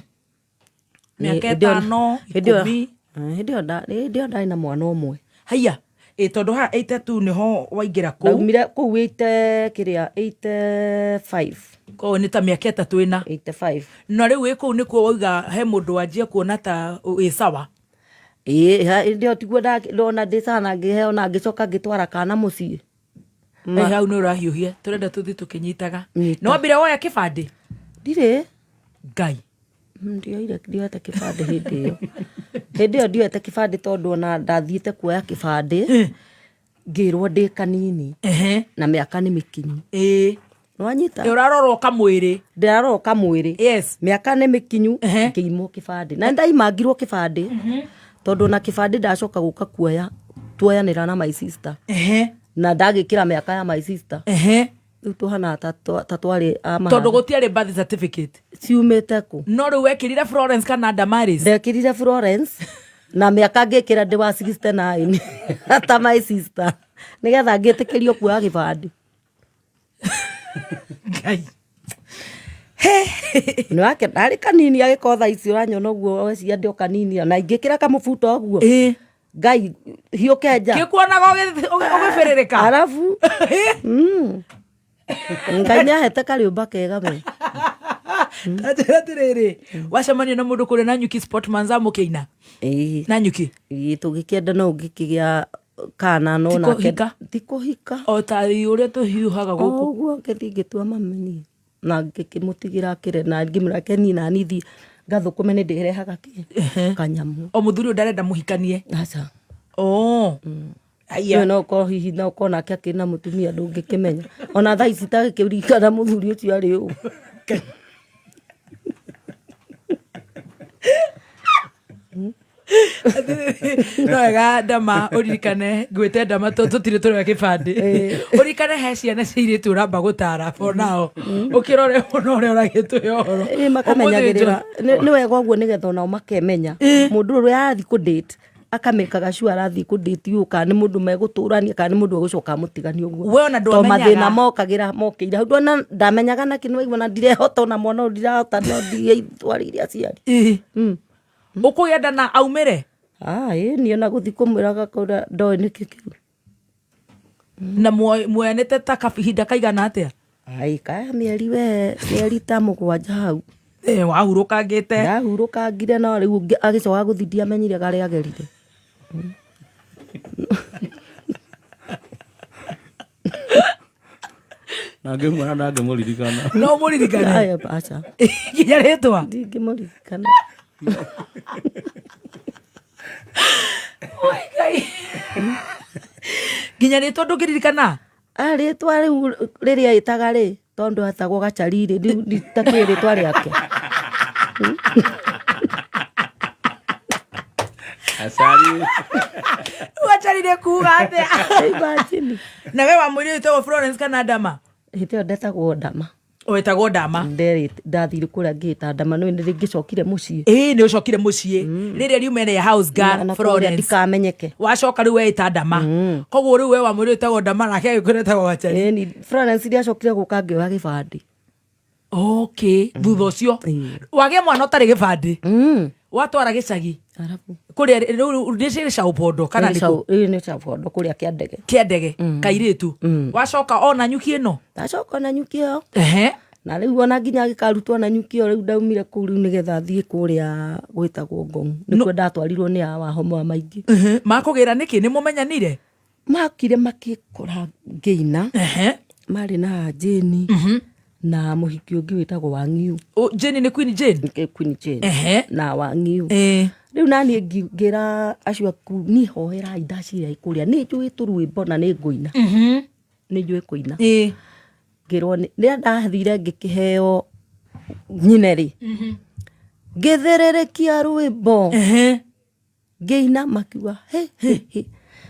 Mĩaka Hĩndĩ ĩyo- ĩtano, hĩndĩ ĩyo- ikũmi. Hĩndĩ ĩyo hĩndĩ ĩyo ndarĩ na mwana ũmwe. Haiya, tondũ haha 82 nĩho waingĩra kũu. Ndaumire kũu eighty kĩrĩa, 85. Koguo nĩ ta mĩaka ĩtatũ ĩna. 85. Na rĩu wĩ kũu nĩkuo wauga he mũndũ wanjia kuona ta wĩ sawa. Ĩĩ, hĩndĩ ĩyo tiguo ndona ndĩ sawa na ngĩheo na ngĩcoka ngĩtwara kana mũciĩ. Hau nĩ ũrahiũhia, tũrenda tũthiĩ tũkĩnyitaga. Nyita. Nĩ wambire woya kĩbandĩ? Ndirĩ. Ngai. Ndioete kĩbandĩ hĩndĩ ĩyo. Hĩndĩ ĩyo ndioete kĩbandĩ tondũ ona ndathiĩte kuoya kĩbandĩ, ngĩrwo ndĩ kanini. Na mĩaka nĩ mĩkinyu. Nĩwanyita? Ũrarorwo kamwĩrĩ. Ndĩrarorwo kamwĩrĩ. Yes. Mĩaka nĩ mĩkinyu. Ngĩimwo kĩbandĩ na nĩndaimangirwo kĩbandĩ tondũ na kĩbandĩ ndacoka gũka kuoya tuoyanĩra na my sister na ndagĩkĩra mĩaka ya my sister. Rĩu tũhana ta twarĩ a Tondũ mahana. gũtiarĩ birth certificate. Ciumĩte kũ? No rĩu wekĩrire Florence kana Damaris? Ndekĩrire Florence na mĩaka ngĩkĩra ndĩ wa 69 ta my sister nĩgetha ngĩtĩkĩrio kuoya kĩbandĩ. Ngai. Nĩ wake ndarĩ kanini agĩkorwo thaa ici ũranyona ũguo weciria ndĩ o kanini na ingĩkĩra kamũbuto ũguo. Ngai hiũke nja. Gĩkuonaga ũgĩbĩrĩrĩka. Arabu Ngai nĩ ahete karĩũmba kega we. Tanjĩra atĩrĩrĩ, wacemania na mũndũ kũrĩa Nanyuki Sportman's mũkĩina? Ĩĩ. Nanyuki? Ĩĩ, tũgĩkĩenda no ũngĩkĩgĩa kana no Ti nake kũhika? ti kũhika. O ta ũrĩa tũhiũhaga gũkũ. O ũguo ngĩthiĩ ngĩtua mami niĩ na ngĩkĩmũtigĩra akĩre na ngĩmwĩra ke niĩ nani thiĩ ngathũkũme nĩ ndĩrehaga kĩ kanyamũ. O mũthuri ũyũ ndarenda mũhikanie? Aca. Oh. Aya. Nĩwe no ũkorwo hihi no ũkorwo nake akĩrĩ na mũtumia ndũngĩkĩmenya. Ona thaa ici itagĩkĩririkana mũthuri ũcio arĩ ũ. No wega ndama ũririkane ngwĩte ndama tondũ tũtirĩ tũroya kĩbandĩ, ũririkane he ciana cia airĩtu ũramba gũtara for now, ũkĩrore mũno ũrĩa ũragĩtũhe ũhoro. Ĩ, makamenyagĩrĩra. Nĩ wega ũguo nĩgetha onao makemenya mũndũ ũrĩa arathiĩ kũ date akamĩkaga sure arathiĩ kũ date ũyũ kana nĩ mũndũ megũtũrania kana nĩ mũndũ egũcoka amũtiganie ũguo. We ona Tondũ ndwamenyaga. mathĩna mokagĩra mokĩire hau ndona ndamenyaga nakĩ nĩwaigua na ndirehota ona mwana ũyũ ndirahota no ndirĩtwarĩire aciari. Ũkũgenda na aumĩre? Ah, ĩ niĩ ona gũthiĩ kũmwĩra gakũra ndoĩ nĩkĩ kĩu. Na muoyanĩte ta kahinda kaigana atĩa? Ai, kaya mĩeri we, mĩeri ta 7 hau. Wahurũkangĩte. Ndahurũkangire no rĩu agĩcoka gũthiĩ ndiamenyire karĩa agerire. Na ngĩmuona na ngĩmũririkana. No mũririkane? Aya, aca. Nginya rĩtwa? Ndingĩmũririkana. Oi, Ngai. Nginya rĩtwa ndũngĩririkana? Ah, rĩtwa rĩu rĩrĩa ĩtaga rĩ, tondũ etagwo Gachari rĩ, nditakĩũĩ rĩtwa rĩake. Gachari. Gachari nĩ kuga atĩa? Imagine. Na we wa mũirĩtu wĩtagwo Florence kana Ndama? Hĩndĩ ĩyo ndetagwo Ndama. Wetagwo Ndama. Ndathire kũrĩa ngĩta Ndama, nĩ nĩ ngĩcokire mũciĩ. Ĩĩ, nĩ ũcokire mũciĩ. Rĩrĩa riuma ĩrĩa house girl, Na kũrĩa Florence. ndikamenyeke. Wacoka rĩu weĩta Ndama. Koguo rĩu we wa mũirĩtu wĩtagwo Ndama nake agĩkwĩra etagwo Gachari. Ĩni, Florence ndiacokire gũka ngĩoya gĩbandĩ. Okay, thutha ũcio. Wagĩa mwana ũtarĩ gĩbandĩ. Watwara gĩcagi. Arabu. Kũrĩa rĩu nĩ cirĩ ca ũbondo kana nĩ kũ? Rĩu nĩ ca ũbondo kũrĩa Kĩandege. Kĩandege, kairĩtu. Wacoka ona nyuki ĩno? Ndacoka ona nyuki ĩyo. Na rĩu ona nginya agĩkarutwo na nyuki ĩyo, rĩu ndaumire kũu rĩu nĩgetha thiĩ kũrĩa gwĩtagwo Ngong. Nĩkuo ndatwarirwo nĩ awa homo maingĩ. Makũgĩra nĩkĩ? Nĩ mũmenyanire? Makire makĩkora ngĩina. Marĩ na Jane na mũhiki ũngĩ wĩtagwo Wang'iu. Jane nĩ Queen Jane? Nĩ Queen Jane. Na Wang'iu. Rĩu naniĩ ngĩra acio aku niĩ hoerai ndaciria kũrĩa nĩ njũĩ tũrwĩmbo na nĩ ngũina. Nĩ njũĩ kũina. Ngĩrwo nĩ rĩrĩa ndathire ngĩkĩheo nyine rĩ. Ngĩthĩrĩrĩkia rwĩmbo. Ngĩina makiuga he he he.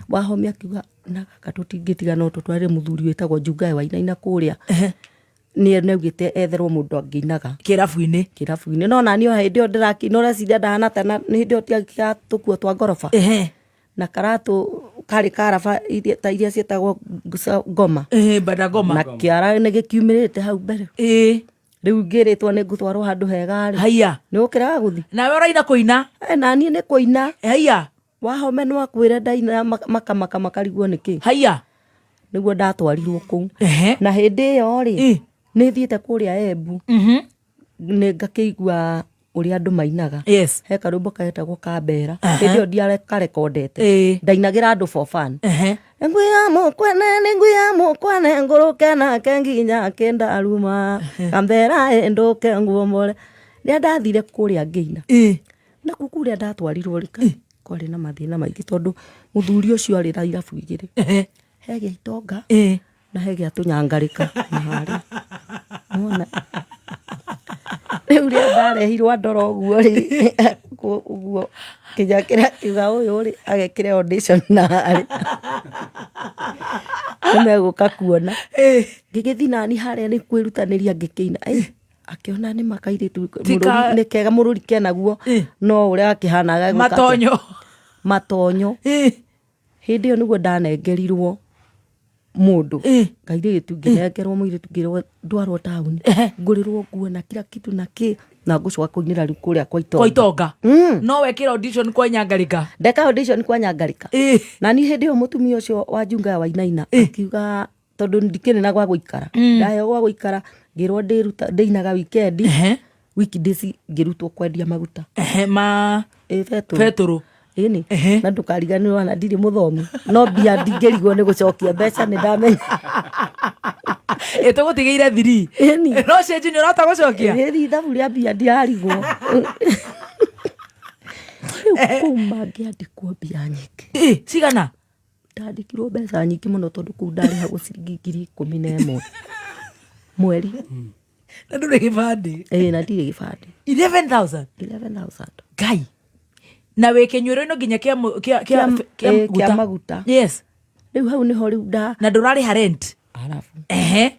Wahome akiuga na gaka tũtingĩtiga no tũtware mũthuri wĩtagwo Njungae wainaina kũrĩa. Nĩ augĩte etherwo mũndũ angĩinaga. Kĩrabu-inĩ. Kĩrabu-inĩ. No naniĩ o hĩndĩ ĩyo ndĩrakĩina ũreciria ndahana ta nĩ hĩndĩ ĩyo tiakĩraga tũkuo twa ngoroba. Na karatũ karĩ karaba ta iria ciĩtagwo ngoma. Bada ngoma. Na kĩara nĩ gĩkiumĩrĩte hau mbere. Rĩu ngĩrĩtwo nĩ ngũtwarwo handũ hega rĩ. Haiya. Nĩ ũkĩraga gũthiĩ. Nawe ũraina kũina? Naniĩ nĩ kũina. Haiya. Wahome no akwĩre ndaina makamaka makarigwo nĩ kĩ. Haiya. Nĩguo ndatwarirwo kũu. Na hĩndĩ ĩyo rĩ, nĩ thiĩte kũrĩa Embu. Nĩ ngakĩigua ũrĩa andũ mainaga. He karwĩmbo ketagwo Kambera. Hĩndĩ ĩyo ndiakarekondete. Ndainagĩra andũ for fun. Nguya mũkwene nĩ nguya mũkwene ngũrũke nake nginya kĩndaruma. Kambera ĩndũke nguomore. Rĩrĩa ndathire kũrĩa ngĩina. Na kũu kũrĩa ndatwarirwo rĩ, kwarĩ na mathĩna maingĩ tondũ mũthuri ũcio arĩ na irabu igĩrĩ. He gĩa itonga. Na he gĩa tũnyangarĩka na harĩa. Nĩwona? Rĩu rĩrĩa ndarehirwo andora ũguo rĩ, ũguo kinya kĩrĩa akiuga ũyũ rĩ agekĩre audition na harĩa. Nĩmegũka kuona. Ngĩgĩthiĩ nani harĩa nĩ kwĩrutanĩria ngĩkĩina. Akĩona nĩ ma kairĩtu Ti ka- mũrũri nĩ kega mũrũri kenaguo no ũrĩa gakĩhanaga gagĩũka atĩa? Matonyo. Matonyo. Hĩndĩ ĩyo nĩguo ndanengerirwo mũndũ kairĩtu, ngĩnengerwo mũirĩtu, ngĩrwo ndwarwo taũni ngũrĩrwo nguo na kila kitu na kĩ, na ngũcoka kũinĩra rĩu kũrĩa kwa Kwa Itonga. Itonga. No wekĩra audition kwa Nyangarika. Ndeka audition kwa Nyangarika. Na niĩ hĩndĩ ĩyo mũtumia ũcio wa Njunga Wainaina akiuga tondũ ndikĩrĩ na gwa gũikara, ndaheo gwa gũikara, ngĩrwo ndĩruta ndĩinaga weekend, weekdays ngĩrutwo kwendia maguta. Ehe, ma Ĩ betũrũ. Betũrũ. Ĩni na ndũkariganĩrwo na ndirĩ mũthomu no mbia ndingĩrigwo nĩ gũcokia mbeca nĩ ndamenya. Ĩ tũgũtigĩire thiri. Ĩni. No cenji nĩ ũrahota gũcokia. Ĩni ithabu rĩa mbia ndirarigwo. Rĩu kũu mangĩandĩkwo mbia nyingĩ. Ĩ, cigana? Ndandĩkirwo mbeca nyingĩ mũno tondũ kũu ndarĩhagwo ciringi 11,000 mweri. Na ndũrĩ gĩbandĩ. Ĩĩ na ndirĩ gĩbandĩ. 11,000. 11,000. Ngai. Na wĩ kĩnyuĩro-inĩ nginya kĩa kĩa kĩa Kĩa kĩa maguta. Yes. Rĩu hau nĩho rĩu nda Na ndũrarĩha rent. Arabu.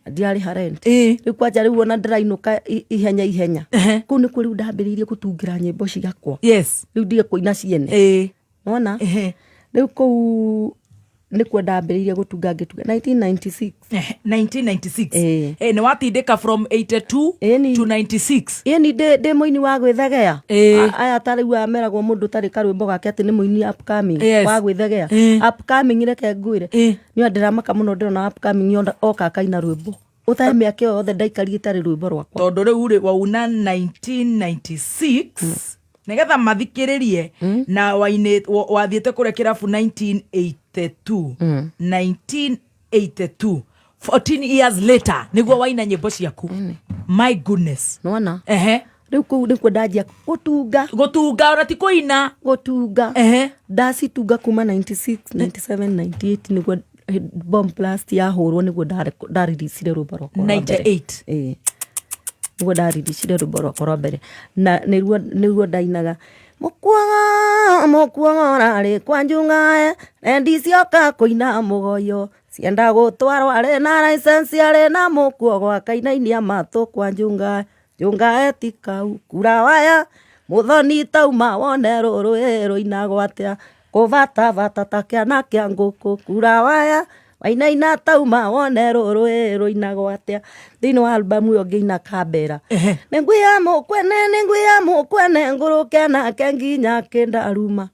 Ndiarĩha rent. Rĩu kwanja rĩu ona ndĩrainũka ihenya ihenya. Kũu nĩkuo rĩu ndambĩrĩirie gũtungĩra nyĩmbo ciakwa. Yes. Rĩu ndige kũina ciene. Wona? Rĩu kũu nĩkuo ndambĩrĩirie gũtunga ngĩtunga 1996. 1996. Ĩĩ. Nĩ watindĩka from 82 Ĩni. to 96. Ĩni ndĩ mũini wa gwĩthegea. Aya ta rĩu aya meragwo mũndũ ũtarĩ karwĩmbo gake atĩ nĩ mũini upcoming wa gwĩthegea. Upcoming reke ngwĩre. Niĩ ndĩramaka mũno ndĩrona upcoming oka akaina rwĩmbo. Ũtarĩ mĩaka ĩyo yothe ndaikarie ĩtarĩ rwĩmbo rwakwa. Tondũ rĩu rĩ wauna 1996 nĩgetha mathikĩrĩrie na wathiĩte kũrĩa kĩrabu 1982. 1982. 14 years later nĩguo waina nyĩmbo ciaku. My goodness. Nĩwona? Ehe. Rĩu kũu nĩkuo ndanjia gũtunga. Gũtunga ona ti kũina. Gũtunga. Ehe. Ndacitunga kuma 96, 97, 98 nĩguo Bomb Blast yahũrwo nĩguo ndareleasire rwĩmbo rwakwa rwa mbere. 98. Ĩĩ. Nĩguo ndareleasire rwĩmbo rwakwa rwa mbere. Na nĩruo ndainaga. Mũkuogo, mũkuogo ũrarĩ kwa Njung'ae, rendi cioka kũina mũgoyo. Cienda gũtwarwo arĩ na license arĩ na mũkuogo akainainia matũ kwa Njung'ae. Njung'ae ti kau kura waya, mũthoni tauma wone rũrũ rũinagwo atĩa. Kũbatabata ta kĩana kĩa ngũkũ kura waya, wainaina tauma wone rũrũ rũinagwo atĩa. Thĩinĩ wa album ĩyo ngĩina Kambera. Nĩngwĩya mũkwene, nĩngwĩya mũkwene, ngũrũke nake nginya kĩndaruma.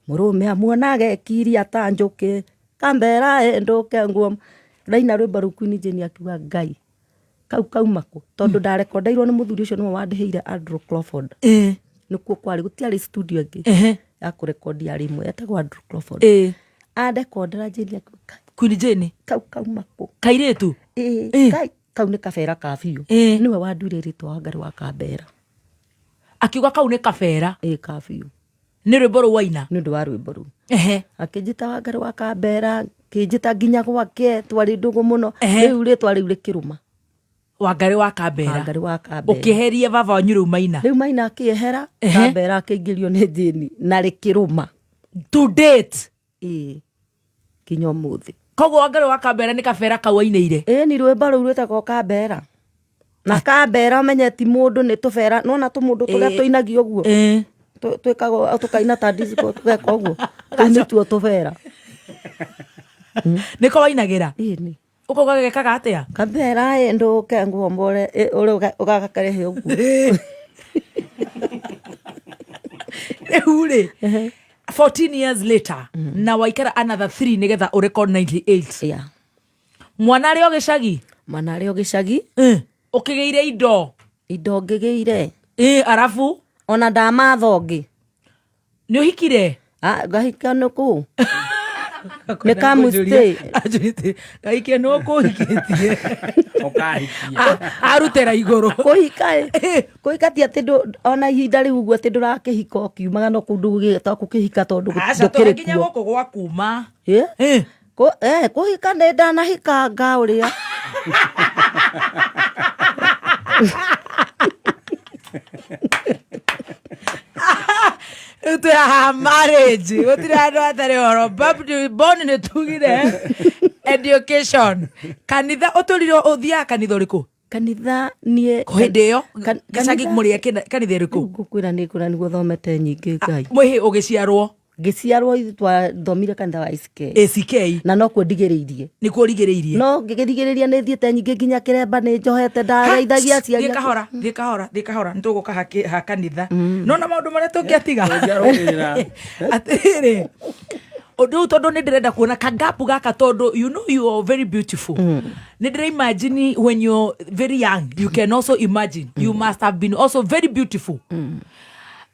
Mũrũme amuonage kiria ta njũkĩ, Kambera ĩndũke nguo. Ndaina rwĩmbo rũu Queen Jane akiuga Ngai, kau kauma kũ? Tondũ ndarekondeirwo nĩ mũthuri ũcio nĩwe wandĩhĩire Andrew Crawford. Nĩkuo kwarĩ, gũtiarĩ studio ĩngĩ ya kũrekondi yarĩ ĩmwe yetagwo Andrew Crawford. Andekondera Jane akiuga Ngai, Queen Jane. kau kauma kũ? Kairĩtu? Ĩĩ, Ngai, kau nĩ kabera ka biũ. Nĩwe wanduire rĩtwa Wangari wa Kambera. Akiuga kau nĩ kabera. Ĩĩ, ka biũ. Nĩ rwĩmbo rũu waina? Nĩ ũndũ wa rwĩmbo rũu. Akĩnjĩta Wangari wa Kambera, akĩnjĩta nginya gwake, twarĩ ndũgũ mũno. Rĩu rĩtwa rĩu rĩkĩrũma. Wangari wa Kambera. Wangari wa Kambera. Ũkĩeheria baba wanyu rĩu Maina. Rĩu Maina akĩehera, Kambera akĩingĩrio nĩ Jane na rĩkĩrũma. To date. Ĩĩ. Nginya ũmũthĩ. Koguo Wangari wa Kambera nĩ kabera kau ainĩire. Ĩĩ ni rwĩmbo rũu rwĩtagwo Kambera. Na Kambera ũmenye ti mũndũ nĩ tũbera, nĩwona tũmũndũ tũrĩa tũinagio ũguo? Twĩkagwo tũkaina ta disco tũgeka ũguo. Tũu nĩtuo tũbera. Nĩko wainagĩra? Ĩĩ nĩ. Ũkauga gekaga atĩa? Kambera ĩ ndũke nguombore, ũrĩa ũgakarehe ũguo. Rĩu rĩ, 14 years later, na waikara another 3 nĩgetha ũrecord 98. Yeah. Mwana arĩ o gĩcagi? Mwana arĩ o gĩcagi. Ũkĩgĩire indo? Indo ngĩgĩire. Arabu? Ona ndamatha ũngĩ. Nĩ ũhikire? Ngahika nĩ kũ? Nĩ kamustay. Anjũrĩte, ngahikia nĩ ũkũhikĩtie. Ũkahikia. Arutĩra igũrũ. Kũhika ĩ. Kũhika ti atĩ ona ihinda rĩu ũguo atĩ ndũrakĩhika ũkiumaga no kũndũ gũgĩtwo gũkĩhika tondũ Aca, ndũkĩrĩ tũhe nginya kuo. gũkũ gwa kuma. Ĩ? Kũhika nĩ ndanahikanga ũrĩa. Rĩu twĩ haha marriage gũtirĩ handũ hatarĩ ũhoro. Born nĩ tugire education kanitha ũtũrire ũthiaga kanitha ũrĩkũ? Kanitha niĩ Hĩndĩ ĩyo gĩcagi kanitha- mũrĩ kanitha ĩrĩkũ? Ngũkwĩra nĩ ngũra nĩguo thomete nyingĩ Ngai. Mwĩhĩ ũgĩciarwo? Ngĩciarwo ithuĩ twathomire kanitha wa ACK. ACK. Na nokuo ndigĩrĩirie. Nĩkuo ũrigĩrĩirie? No ngĩrigĩrĩria nĩ thiĩte nyingĩ nginya kĩremba nĩ njohete ndageithagia aciari. Thiĩ kahora, thiĩ kahora, thiĩ kahora, nĩ tũgũka ha kanitha. No na maũndũ marĩa tũngĩatiga. Tũngĩarũmĩrĩra. Atĩrĩrĩ, ũndũ ũyũ tondũ nĩ ndĩrenda kuona kagapu gaka tondũ you know you are very beautiful. Nĩ ndĩra imagine when you're very young, you can also imagine you must have been also very beautiful.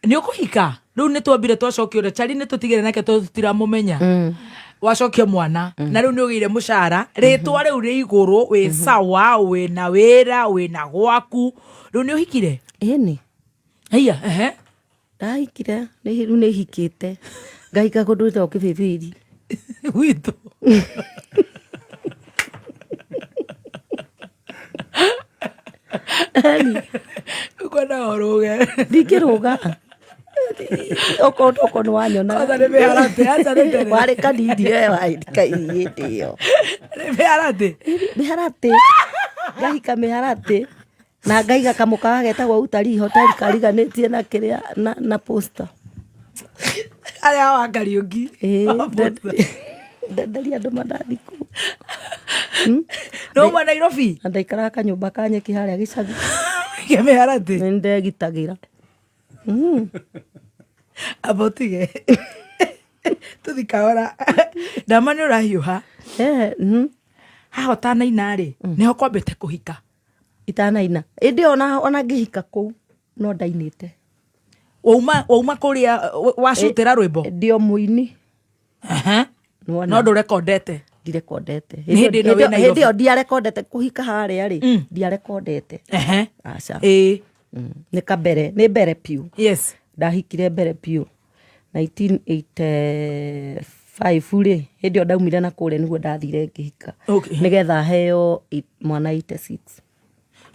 Nĩ ũkũhika? Rĩu nĩ twambire twacokia ũrĩa Chari nĩ tũtigire nake tondũ tũtiramũmenya. Wacokia mwana na rĩu nĩ ũgĩire mũcara, rĩtwa rĩu rĩ igũrũ, wĩ sawa, wĩna wĩra, wĩna gwaku, rĩu nĩ ũhikire? Ĩni. Haiya, ehe. Ndahikire, rĩu nĩ hikĩte. Ngahika kũndũ gwĩtagwo Kĩbĩbĩri. Gwitũ. Ũkwenda ũrũge. Ndingĩrũga. Okorwo nĩ wanyona. Kwanza nĩ mĩharatĩ, aca nĩ tene. Warĩ kanini we wahika hĩndĩ ĩyo. Nĩ mĩharatĩ? Mĩharatĩ. Ngahika mĩharatĩ. Na ngaiga kamũkawa getagwo Utalii Hotel kariganĩtie na kĩrĩa na posta. Arĩa wa Kariũki. Ĩĩ, ndenderia andũ mandathi kũu. No uma Nairobi? Na ndaikaraga kanyũmba ka nyeki harĩa gĩcagi. Ke mĩharatĩ? Nĩ ndegitagĩra. Amba ũtige. Tũthi kahora. Ndama nĩ ũrahiũha. Haha ũtanaina rĩ, nĩho kwambĩte kũhika. Itanaina. Ĩndĩ ona ngĩhika kũu no ndainĩte. Wauma kũrĩa wacutĩra rwĩmbo? Ndĩ o mũini. Nĩwona? No ndũrekondete? Ndirekondete. Nĩ hĩndĩ ĩno wĩ Nairobi? Hĩndĩ ĩyo ndiarekondete kũhika harĩa rĩ, ndiarekondete. Aca. Nĩ kabere, nĩ mbere piũ. Ndahikire mbere piũ. 1985 rĩ, hĩndĩ ĩyo ndaumire na kũrĩa nĩguo ndathire ngĩhika. Nĩgetha heo mwana 86.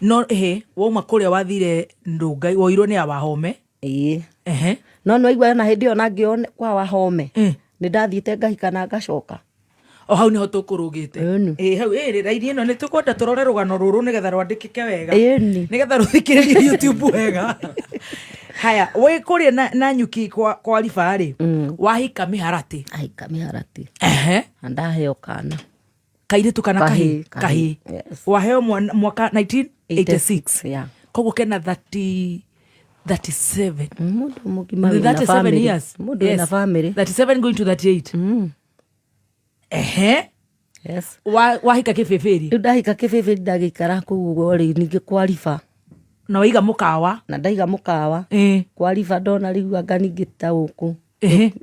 No ĩhĩ, wauma kũrĩa wathire Ndũngai, woirwo nĩ Awahome? Ĩĩ. No nĩ waigua na hĩndĩ ĩyo na ngĩo kwa Wahome, nĩ ndathiĩte ngahika na ngacoka. O hau nĩho tũkũrũgĩte. Ĩni. Ĩĩ, hau, ĩĩ, raini ĩno nĩ tũkwenda tũrore rũgano rũrũ nĩgetha rwandĩkĩke wega. Ĩni. Nĩgetha rũthikĩrĩrio YouTube wega. Haya, wĩ kũrĩa na nyuki kwa Riba rĩ, wahika mĩharatĩ. Ahika mĩharatĩ. Na ndaheo kana. Kairĩtu kana Kahĩĩ, kahĩĩ? Kahĩĩ. kahĩĩ. Yes. Waheo mwana mwaka 1986. Yeah. Koguo kena 37. Mũndũ mũgima wĩna 37 family. years. Mũndũ wĩna Yes. family. 37 going to 38. Yes. Wahika kĩbĩbĩri? Rĩu ndahika kĩbĩbĩri ndagĩikara kũu ũguo rĩ, ningĩ kwa Riba. Na waiga mũkawa? Na ndaiga mũkawa. Kwa Riba ndona rĩu anga ningĩ ta gũkũ.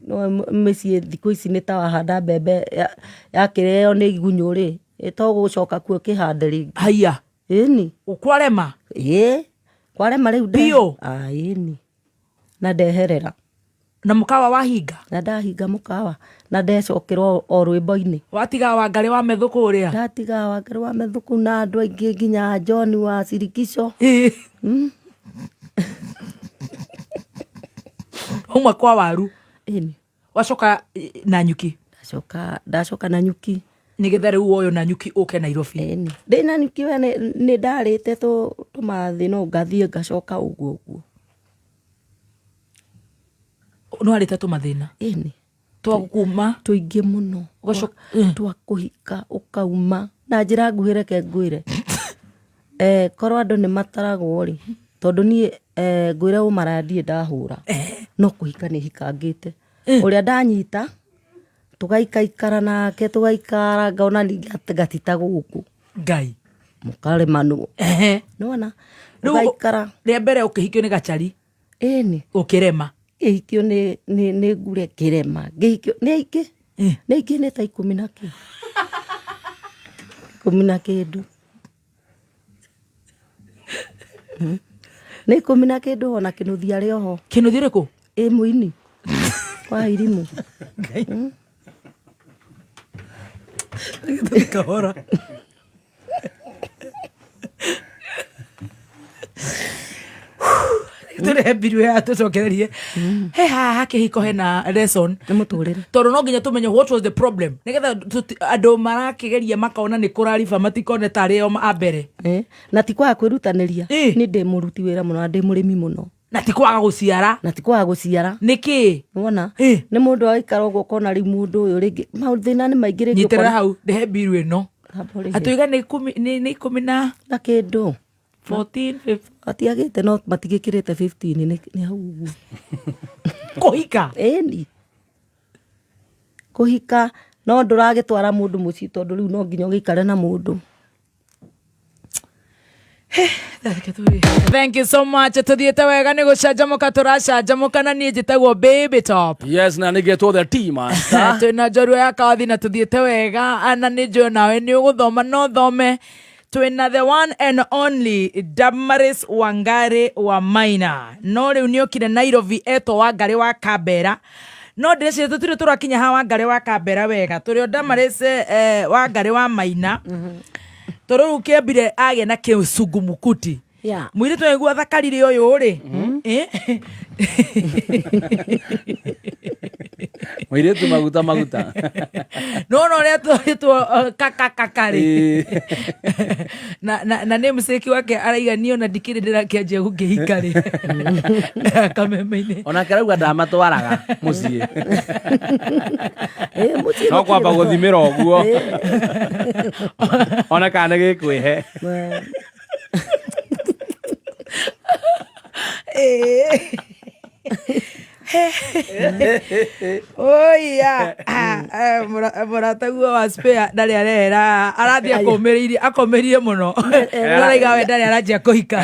No mĩciĩ thikũ ici nĩ ta wahanda mbembe yakĩrĩo nĩ igunyũ rĩ, to gũcoka kuo kĩhande rĩngĩ. Haiya. Ĩni. Kwarema? Ĩĩ. Kwarema rĩu Biũ? Ah, ĩni. Na ndeherera. Na mũkawa wahinga? Na ndahinga mũkawa. Na ndecokera o rwĩmbo-inĩ. Watiga Wangarĩ wa Methũ kũrĩa? Ndatiga Wangarĩ wa Methũ kũu na andũ aingĩ nginya John wa Sirikico. Wauma kwa waru? Ĩni. Wacoka na nyuki? Ndacoka na nyuki. Nĩgetha rĩu woywo na nyuki ũke Nairobi? Ĩni. Ndĩ na nyuki we nĩ ndarĩte tũmathĩ no ngathiĩ ngacoka ũguo ũguo. Nĩ warĩte tũmathĩna? Ĩni. Twa kuma? Tũingĩ mũno. Ũgacoka, Twa kũhika ũkauma. Na njĩra nguhĩ reke ngwĩre. Korwo andũ nĩ mataragwo rĩ, tondũ niĩ ngwĩre ũmaraya ndirĩ ndahũra. No kũhika nĩ hikangĩte. Ũrĩa ndanyita, tũgaikaikara nake, tũgaikara ngona ningĩ ngatita gũkũ. Ngai. Mũkaremanwo. Nĩwona? Rĩu Ũgaikara. Rĩa mbere ũkĩhikio nĩ Gachari? Ĩni. Ũkĩrema? Ngĩhikio nĩ ngure kĩrema. Ngĩhikio nĩ aingĩ. Nĩ aingĩ nĩ ta ikũmi na kĩ. Ikũmi na kĩndũ. Nĩ ikũmi na kĩndũ ona Kĩnuthia arĩ oho. Kĩnuthia ũrĩkũ? Ĩ mũini. Kwa Irimũ. Ngai. Kahora. Tũrehe mbiru ya tũcokererie. He haha kĩhiko hena lesson. Nĩ mũtũrĩre. Tondũ no nginya tũmenye what was the problem, nĩgetha andũ marakĩgeria makona nĩ kũrariba matikone tarĩ o a mbere. Eh, na ti kwaga kwĩrutanĩria. Niĩ ndĩ mũruti wĩra mũno na ndĩ mũrĩmi mũno. Na ti kwaga gũciara. Na ti kwaga gũciara. Nĩkĩ? Wona Eh. nĩ mũndũ agaikara ũguo, ũkona rĩu mũndũ ũyũ rĩngĩ mathĩna nĩ maingĩ rĩngĩ. Nyitĩrĩra Ũkona- hau ndĩhe mbiru ĩno. Amba ũrĩhe. Atũiga nĩ ikũmi, nĩ ikũmi na na kĩndũ. 14, 15. Matiagĩte, no matigĩkĩrĩte 15, nĩ hau ũguo. Kũhika? Ĩni, kũhika, no ndũragĩtwara mũndũ mũciĩ, tondũ rĩu no nginya ũgĩikare na mũndũ. Thank you so much. Tuthiĩte wega, nĩ gũcanjamũka tũracanjamũka, na niĩ njĩtagwo Baby Top. Yes, na nĩgetwo the tea master. Twĩna njorua ya kawathi na tũthiĩte wega, na nĩ njũĩ nawe nĩ ũgũthoma no thome. Twĩna the one and only Damaris Wangari wa Maina, no rĩu nĩ okire Nairobi etwo Wangari wa Kambera, no ndĩreciria tũtirĩ tũrakinya ha Wangari wa Kambera wega. Tũrĩ o Damaris Wangari wa Maina, tondũ rĩu kĩambire agĩa na kĩcungumukuti. Mũirĩtu aigua thakarire ũyũ rĩ. Mũirĩtu maguta maguta. Nona ũrĩa twĩtwo kakakakarĩ. Na nĩ mũcĩki wake araiga niĩ ona ndikĩrĩ ndĩrakĩanjia gũkĩhika rĩ kameme-inĩ. Onake arauga ndamatwaraga mũciĩ. Eh, mũciĩ. No kwamba gũthimĩra ũguo ona kana nĩ gĩkwĩhe. Oia mũrataguo wa spare ndarĩ arehera, arathiĩ akũmĩrĩirie, akomĩrire mũno. Araiga we ndarĩ aranjia kũhika.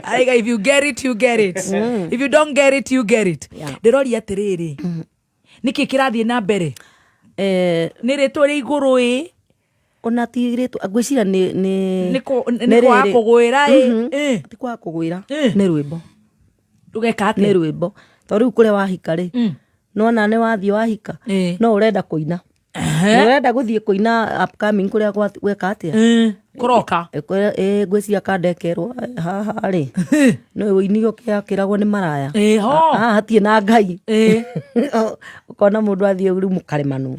Araiga if you get it, you get it, if you don't get it, you get it. Ndĩroria atĩrĩrĩ, nĩkĩ kĩrathiĩ na mbere? Eh, Nĩ rĩtwa rĩa igũrũ ĩ? Ona ti rĩtwa, ngwĩciria nĩ Nĩ kwaga rĩrĩ. kũgwĩra ĩ? Ĩ. Ti kwaga kũgwĩra. Eh. Nĩ rwĩmbo. Ndũgeka Nĩ atĩa? rwĩmbo, tondũ rĩu kũrĩa wahika rĩ, nona nĩ wathiĩ wahika, no ũrenda kũina, nĩ ũrenda gũthiĩ kũina upcoming kũrĩa gweka atĩa. Kũroka. Ĩ, ngwĩciria kandekerwo haha rĩ, nĩ ũini ũkĩakĩragwo nĩ maraya. Ĩ, ho. Haha hatirĩ na Ngai. Ũkona mũndũ athiĩ rĩu mũkaremanwo.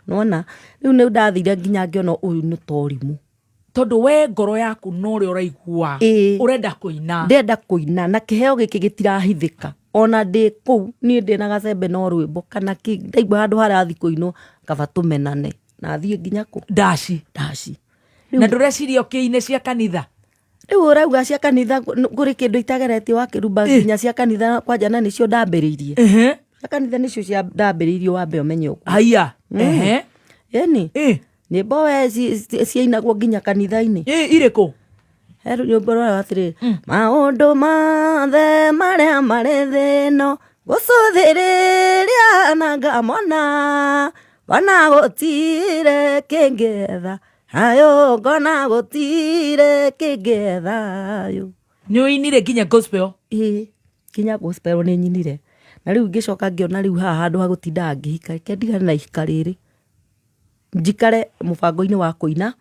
Nona rĩu nĩ ndathire nginya ngĩona ũyũ nĩ torimũ. Tondũ we ngoro yaku no ũrĩa ũraigua. Ũrenda kũina. Ndĩrenda kũina, na kĩheo gĩkĩ gĩtirahithĩka ona ndĩ kũu. Niĩ ndĩ na gacembe no rwĩmbo kana kĩ, ndaigua handũ harathi kũinwo, kaba tũmenane na thiĩ nginya kũ Ndaci. Ndaci. Na ndũreciria ũkĩine cia kanitha? Rĩu ũrauga cia kanitha, kũrĩ kĩndũ itageretie wakĩrumba nginya cia kanitha kwanja, na nĩcio ndambĩrĩirie. Cia kanitha nĩcio cia ndambĩrĩirie, wambe ũmenye ũguo. Haiya. Ĩni. Nyĩmbo we ciainagwo nginya kanitha-inĩ. Irĩkũ? He rwĩmbo rũrĩa atĩrĩrĩ, maũndũ mothe marĩa marĩ thĩ ĩno gũcũthĩrĩria na ngamona, ngona gũtirĩ kĩngĩetha thayũ, ngona gũtirĩ kĩngĩetha thayũ. Nĩ ũinire nginya gospel? Ĩĩ, nginya gospel nĩ nyinire. Na rĩu ngĩcoka ngĩona rĩu haha handũ ha gũtindaga ngĩhika, reke ndigane na ihika rĩrĩ, njikare mũbango-inĩ wa kũina,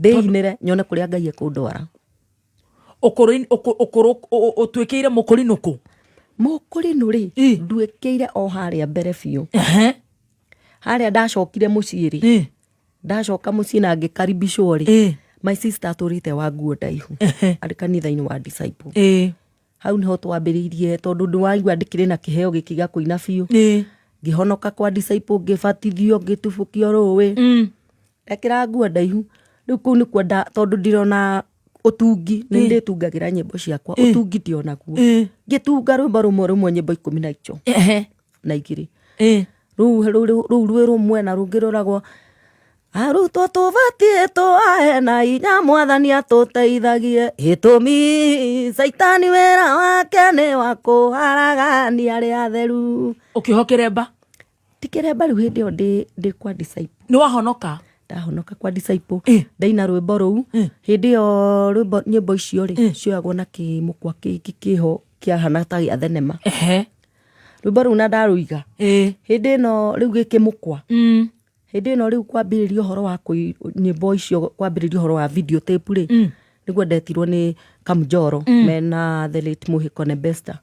ndĩinĩre, nyone kũrĩa Ngai ekũndwara. Ũkũrũ ũtuĩkĩire mũkũrinũkũ? Mũkũrinũ rĩ, nduĩkĩire o harĩa mbere biũ. Harĩa ndacokire mũciĩ rĩ, ndacoka mũciĩ na ngĩkaribicwo rĩ, my sister atũrĩte wa nguo ndaihu, arĩ kanitha-inĩ wa disciple. Hau niho twambĩrĩirie, tondũ nĩwaigua ndĩkĩrĩ na kĩheo gĩkĩ gĩa kũina biũ. Ngĩhonoka kwa disciple, ngĩbatithio, ngĩtubũkio rũĩ, ndekĩra nguo ndaihu. Rĩu kũu nĩkuo tondũ ndirona ũtungi, nĩ ndĩtungagĩra nyĩmbo ciakwa, ũtungi ndionaguo. Ngĩtunga rwĩmbo rũmwe rũmwe, nyĩmbo ikũmi na ico na igĩrĩ. Rũu rwĩ rũmwe na rũngĩ rũragwo, arutwo tũbatiĩ tũahe na inya, Mwathani atũteithagie, gĩtũmi caitani wĩra wake nĩ wa kũharagania arĩa atheru. Ũkĩoha kĩremba? Ti kĩremba rĩu, hĩndĩ ĩyo ndĩ kwa disciple. Nĩ wahonoka? Ndahonoka kwa disciple. Ndaina rwĩmbo rũu. Hĩndĩ ĩyo rwĩmbo, nyĩmbo icio rĩ, cioyagwo na kĩmũkwa kĩngĩ kĩho kĩahana ta gĩa thenema. Rwĩmbo rũu na ndarũiga hĩndĩ ĩno rĩu gĩkĩmũkwa. Hĩndĩ ĩno rĩu kwambĩrĩria ũhoro wa nyĩmbo icio, kwambĩrĩria ũhoro wa video tape rĩ, nĩguo ndetirwo nĩ Kamjoro mena the late Muhikone Besta.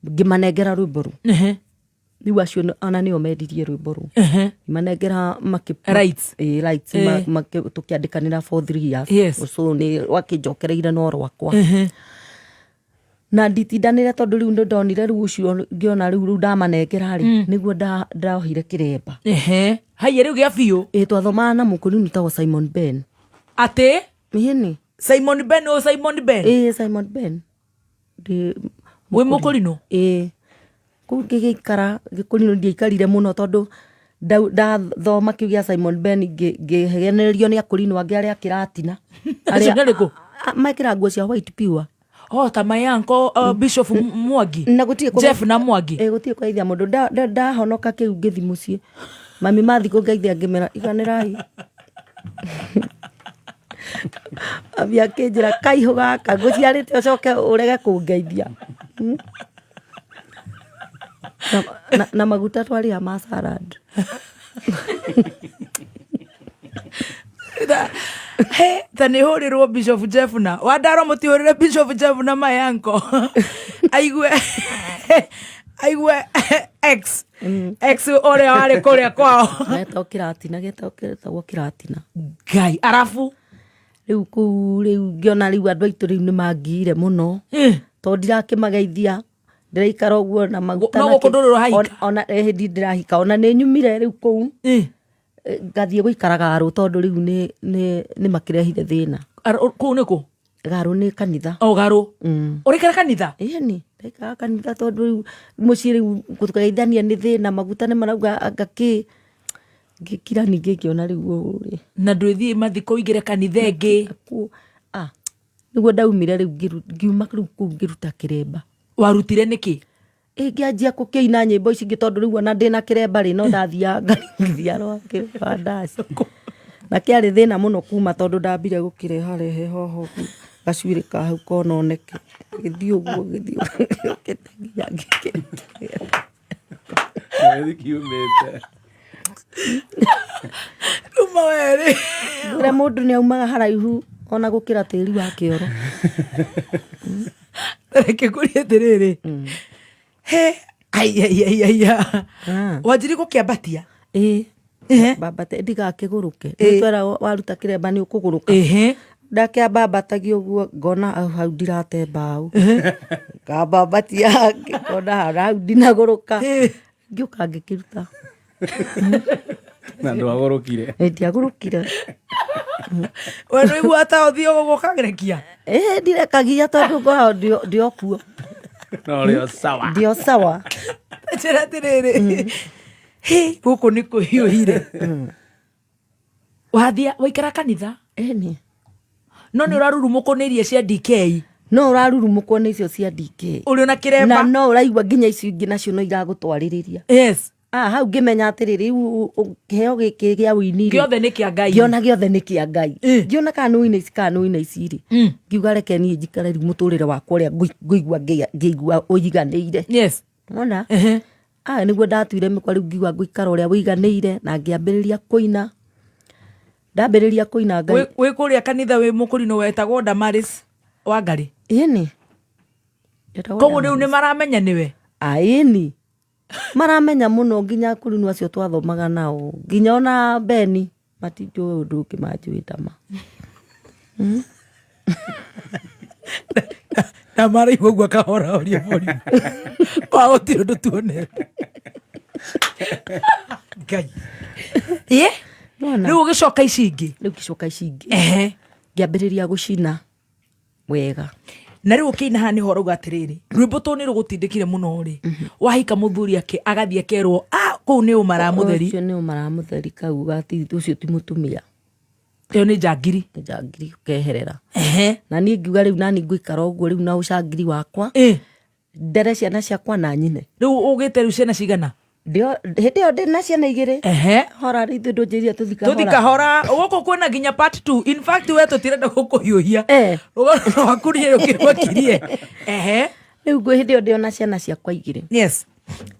Ngĩmanengera rwĩmbo rũu. Rĩu acio ona nĩo mendirie rwĩmbo rũu. Ngĩmanengera makĩ Rights. Ĩĩ, rights. Tũkĩandĩkanĩra for 3 years. So nĩ rwakĩnjokereire no rwakwa. Na nditindanĩre tondũ rĩu nĩ ndonire rĩu ũcio ngĩona rĩu ndamanengera rĩ, nĩguo ndohire kĩremba. Ehe, haiya, rĩu gĩa biũ. Ĩ, twathomaga na mũkũrinũ tagwo Simon Ben. Atĩ? Ĩni. Simon Ben o Simon Ben? Ĩ, Simon Ben. Ndĩ Wĩ mũkũrinũ? Ĩ, kũu ngĩgĩikara gĩkũrinũ, ndiaikarire mũno tondũ ndathoma kĩu gĩa Simon Ben ngĩhenererio nĩ akũrinũ angĩ arĩa kĩratina. Acio nĩ arĩkũ? Mekĩra nguo cia white pure. Oh, ta my uncle Bishop Mwangi. Na gũtirĩ Jeff na Mwangi. Ĩ, gũtirĩ kũgeithia mũndũ. Ndahonoka kĩu ngĩthi mũciĩ, mami mathi kũngeithia ngĩmera iganĩrai. Mami akĩnjĩra, kaihũ gaka ngũciarĩte ũcoke ũrege kũngeithia. Na maguta twarĩa ma salad. He, ta nä hå rä rwo Bishop Jeff na wandaro, må tihå rä re Bishop Jeff na my uncle aigue ex å rä a warä kå rä a kwao. Getagwo kĩratina, getagwo kĩratina. Ngai, arabu? Rĩu kũu rĩu ngĩona rĩu andũ aitũ rĩu nĩ mangiire mũno tondũ ndirakĩmageithia, ndĩraikara ũguo na maguta. No na gũkũ ndũrĩ ũrahika? Ona hĩndĩ ndĩrahika, ona nĩ nyumire rĩu kũu. Ngathiĩ gũikara Garũ tondũ rĩu nĩ makĩrehire thĩna. Kũu nĩ kũ? Garũ nĩ kanitha. O Garũ. Ũraikara kanitha? Ĩni, ndaikara kanitha tondũ rĩu mũciĩ rĩu kũgeithania nĩ thĩna, maguta nĩ marauga anga kĩ. Ngĩkira ningĩ ngĩona rĩu ũũ rĩ. Na ndwĩthiĩ mathiko ũingĩre kanitha ĩngĩ? Ah, nĩguo ndaumire rĩu, ngiuma rĩu kũu ngĩruta kĩremba. Warutire nĩkĩ? Ĩ, ngĩanjia gũkĩina nyĩmbo ici ingĩ tondũ rĩu ona ndĩna kĩremba rĩ, no ndathiaga ngaringithia rwa ndaci. Na kĩarĩ thĩna mũno kuma tondũ ndambire gũkĩreharehe hoho ũguo, gacuĩrĩ ka hau kononeke, gĩthiĩ ũguo, gĩthiĩ ũguo, gĩũkĩte nginya ngĩkĩrĩkia. Kĩrezi kiumĩte. Kuma werĩ. Ũrĩa mũndũ nĩ aumaga haraihu ona gũkĩra tĩri wa kĩoro. Reke ngũrie atĩrĩrĩ, he, ai ai ai ai. Ah. Wanjiri gũkĩambatia? Ĩĩ. Mbambate ndigakĩgũrũke. Nĩtwera waruta kĩremba nĩ ũkũgũrũka. Ndakĩambambatagia ũguo ngona hau hau ndirate mbaũ, ngambambatia hangĩ ngona hau hau ndinagũrũka, ngĩũka ngĩkĩruta. Na ndwagũrũkire? Ĩ, ndiagũrũkire. We ndũigua ta ũthiĩ gũkagerekia? Ĩ, ndirekagia tondũ ngoragwo ndĩ o kuo. No rĩo sawa. Ndĩ o sawa. Njĩra atĩrĩrĩ, hĩ, gũkũ nĩ kũhiũhire. Wathia waikara kanitha? Ĩni. No nĩ ũrarurumũkwo nĩ iria cia DK? No ũrarurumũkwo nĩ icio cia DK. Ũrĩ ona Na kĩremba. no ũraigua nginya icio ingĩ nacio no iragũtwarĩrĩria. Ah, hau ngĩmenya atĩrĩrĩ, rĩu kĩheo gĩkĩ gĩa ũini rĩ, Gĩothe nĩ kĩa Ngai. Ngĩona gĩothe nĩ kĩa Ngai. Ngĩona kana nĩ ũina ici, kana nĩ ũina ici rĩ, ngiuga reke niĩ njikare rĩu mũtũrĩre wakwa ũrĩa ngũigua ngĩigua ũiganĩire. Wona? Ah, nĩguo ndatuire mĩkwa rĩu, ngiuga ngũikara ũrĩa ũiganĩire na ngĩambĩrĩria kũina. Ndambĩrĩria kũina Ngai. Wĩ kũrĩa kanitha wĩ mũkũrinũ wetagwo Damaris Wangari? Ĩni. Koguo rĩu nĩ maramenya nĩwe? Ah, ĩni, maramenya mũno, nginya akũrinũ acio twathomaga nao, nginya ona Beni matinjũĩ ũndũ ũngĩ, manjũĩ Dama. Na maraigua ũguo akahorahoria mũrimũ kwa gũtirĩ ũndũ tuonete Ngai ĩ. Nĩwona? Rĩu ũgĩcoka ici ingĩ? Rĩu ngĩcoka ici ingĩ. Ngĩambĩrĩria gũcina wega. Na rĩu ũkĩina haha nĩho ũrauga atĩrĩrĩ, rwĩmbo tũ nĩ rũgũtindĩkire mũno rĩ, wahika mũthuri ake agathiĩ akerwo, ah, kũu nĩ ũmara mũtheri. Ũcio nĩ ũmara mũtheri, kau gati ũcio ti mũtumia. Ĩyo nĩ njangiri. Nĩ njangiri, ũkeherera. Na niĩ ngiuga rĩu nani ngũikara ũguo rĩu na ũcangiri wakwa, ndere ciana ciakwa na nyine. Rĩu ũgĩte rĩu ciana cigana? Hĩndĩ ĩyo ndĩ na ciana igĩrĩ. Hora rĩ, ithuĩ ndũnjĩrire tũthi kahora. Tũthi kahora, gũkũ kwĩna nginya part 2. In fact, we tũtirenda gũkũhiũhia. Rũgano rwaku niĩ rũkĩrwakirie. Rĩu ngwĩ hĩndĩ ĩyo ndĩ ona ciana ciakwa igĩrĩ.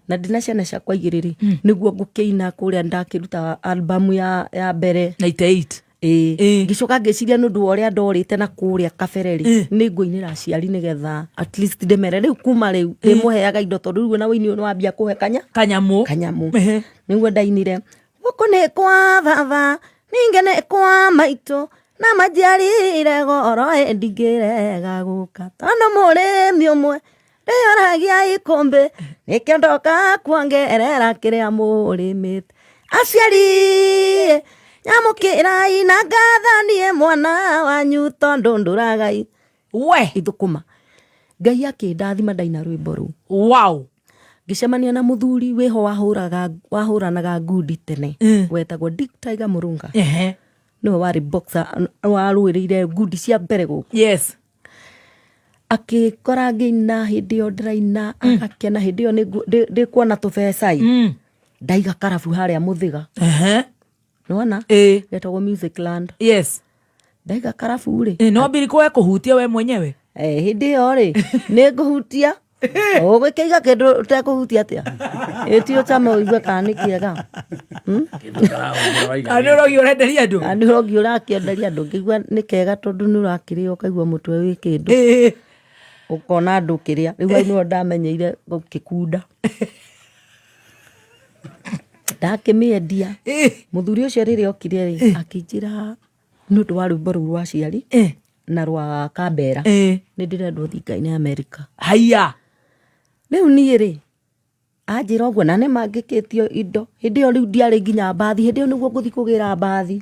Na ndĩna ciana ciakwa igĩrĩ rĩ, nĩguo ngũkĩina kũrĩa ndakĩruta albamu ya mbere. 98. Ĩĩ. Ngĩcoka ngĩciria nĩ ũndũ wa ũrĩa ndorĩte na kũrĩa kabere rĩ, nĩ ngũinĩra aciari nĩgetha at least ndĩmere rĩu kuma rĩu ndĩmũheaga indo, tondũ rĩu ona ũini ũyũ nĩ wambia kũhe kanya Kanyamũ. Kanyamũ. Nĩguo ndainire, gũkũ nĩ kwa baba, ningĩ nĩ kwa maitũ, na manjiarire goro, ĩ ndingĩrega gũka tondũ mũrĩmi ũmwe ndĩoragia ikũmbĩ, nĩkĩo ndoka kuongerera kĩrĩa mũrĩmĩte. Aciari, nyamũkĩrai na ngatho, niĩ mwana wanyu, tondũ ndũragai We. ithũkũma. Ngai akĩndathima ndaina rwĩmbo rũu. Ngĩcemania na mũthuri wĩho wahũranaga ngundi tene, wetagwo Dick Tiger Mũrunga. Nĩwe warĩ boxer warũĩrĩire ngundi cia mbere gũkũ. Akĩkora ngĩina hĩndĩ ĩyo ndĩraina, agakena. Hĩndĩ ĩyo ndĩkuona tũbeca ĩ, ndaiga karabu harĩa Mũthĩga. Nĩwona? Ĩĩ. Getagwo Music Land. Ndaiga karabu rĩ. No mbiri kwe kũhutia we mwenyewe. Eh, hĩndĩ ĩyo rĩ, nĩ ngũhutia, ũgĩkĩiga kĩndũ ũtekũhutia atĩa? Ĩtio chama ũigue kana nĩ kĩega. Kana nĩ ũrogi ũrenderia andũ. Kana nĩ ũrogi ũrakĩenderia andũ. Ngĩigua nĩ kega, tondũ nĩ ũrakĩrĩa ũkaigua mũtwe wĩ kĩndũ, ũkona andũ kĩrĩa. Rĩu hau nĩho ndamenyeire gũkĩkunda. Ndakĩmĩendia. Mũthuri ũcio rĩrĩa okire rĩ, akĩnjĩra nĩ ũndũ wa rwĩmbo rũu rwa aciari na rwa Kambera, nĩ ndĩrendwo thinga-inĩ Amerika. Haiya. Rĩu niĩ rĩ, anjĩra ũguo na nĩ mangĩkĩtio indo hĩndĩ ĩyo. Rĩu ndiarĩ nginya mbathi hĩndĩ ĩyo, nĩguo ngũthiĩ kũgĩra mbathi,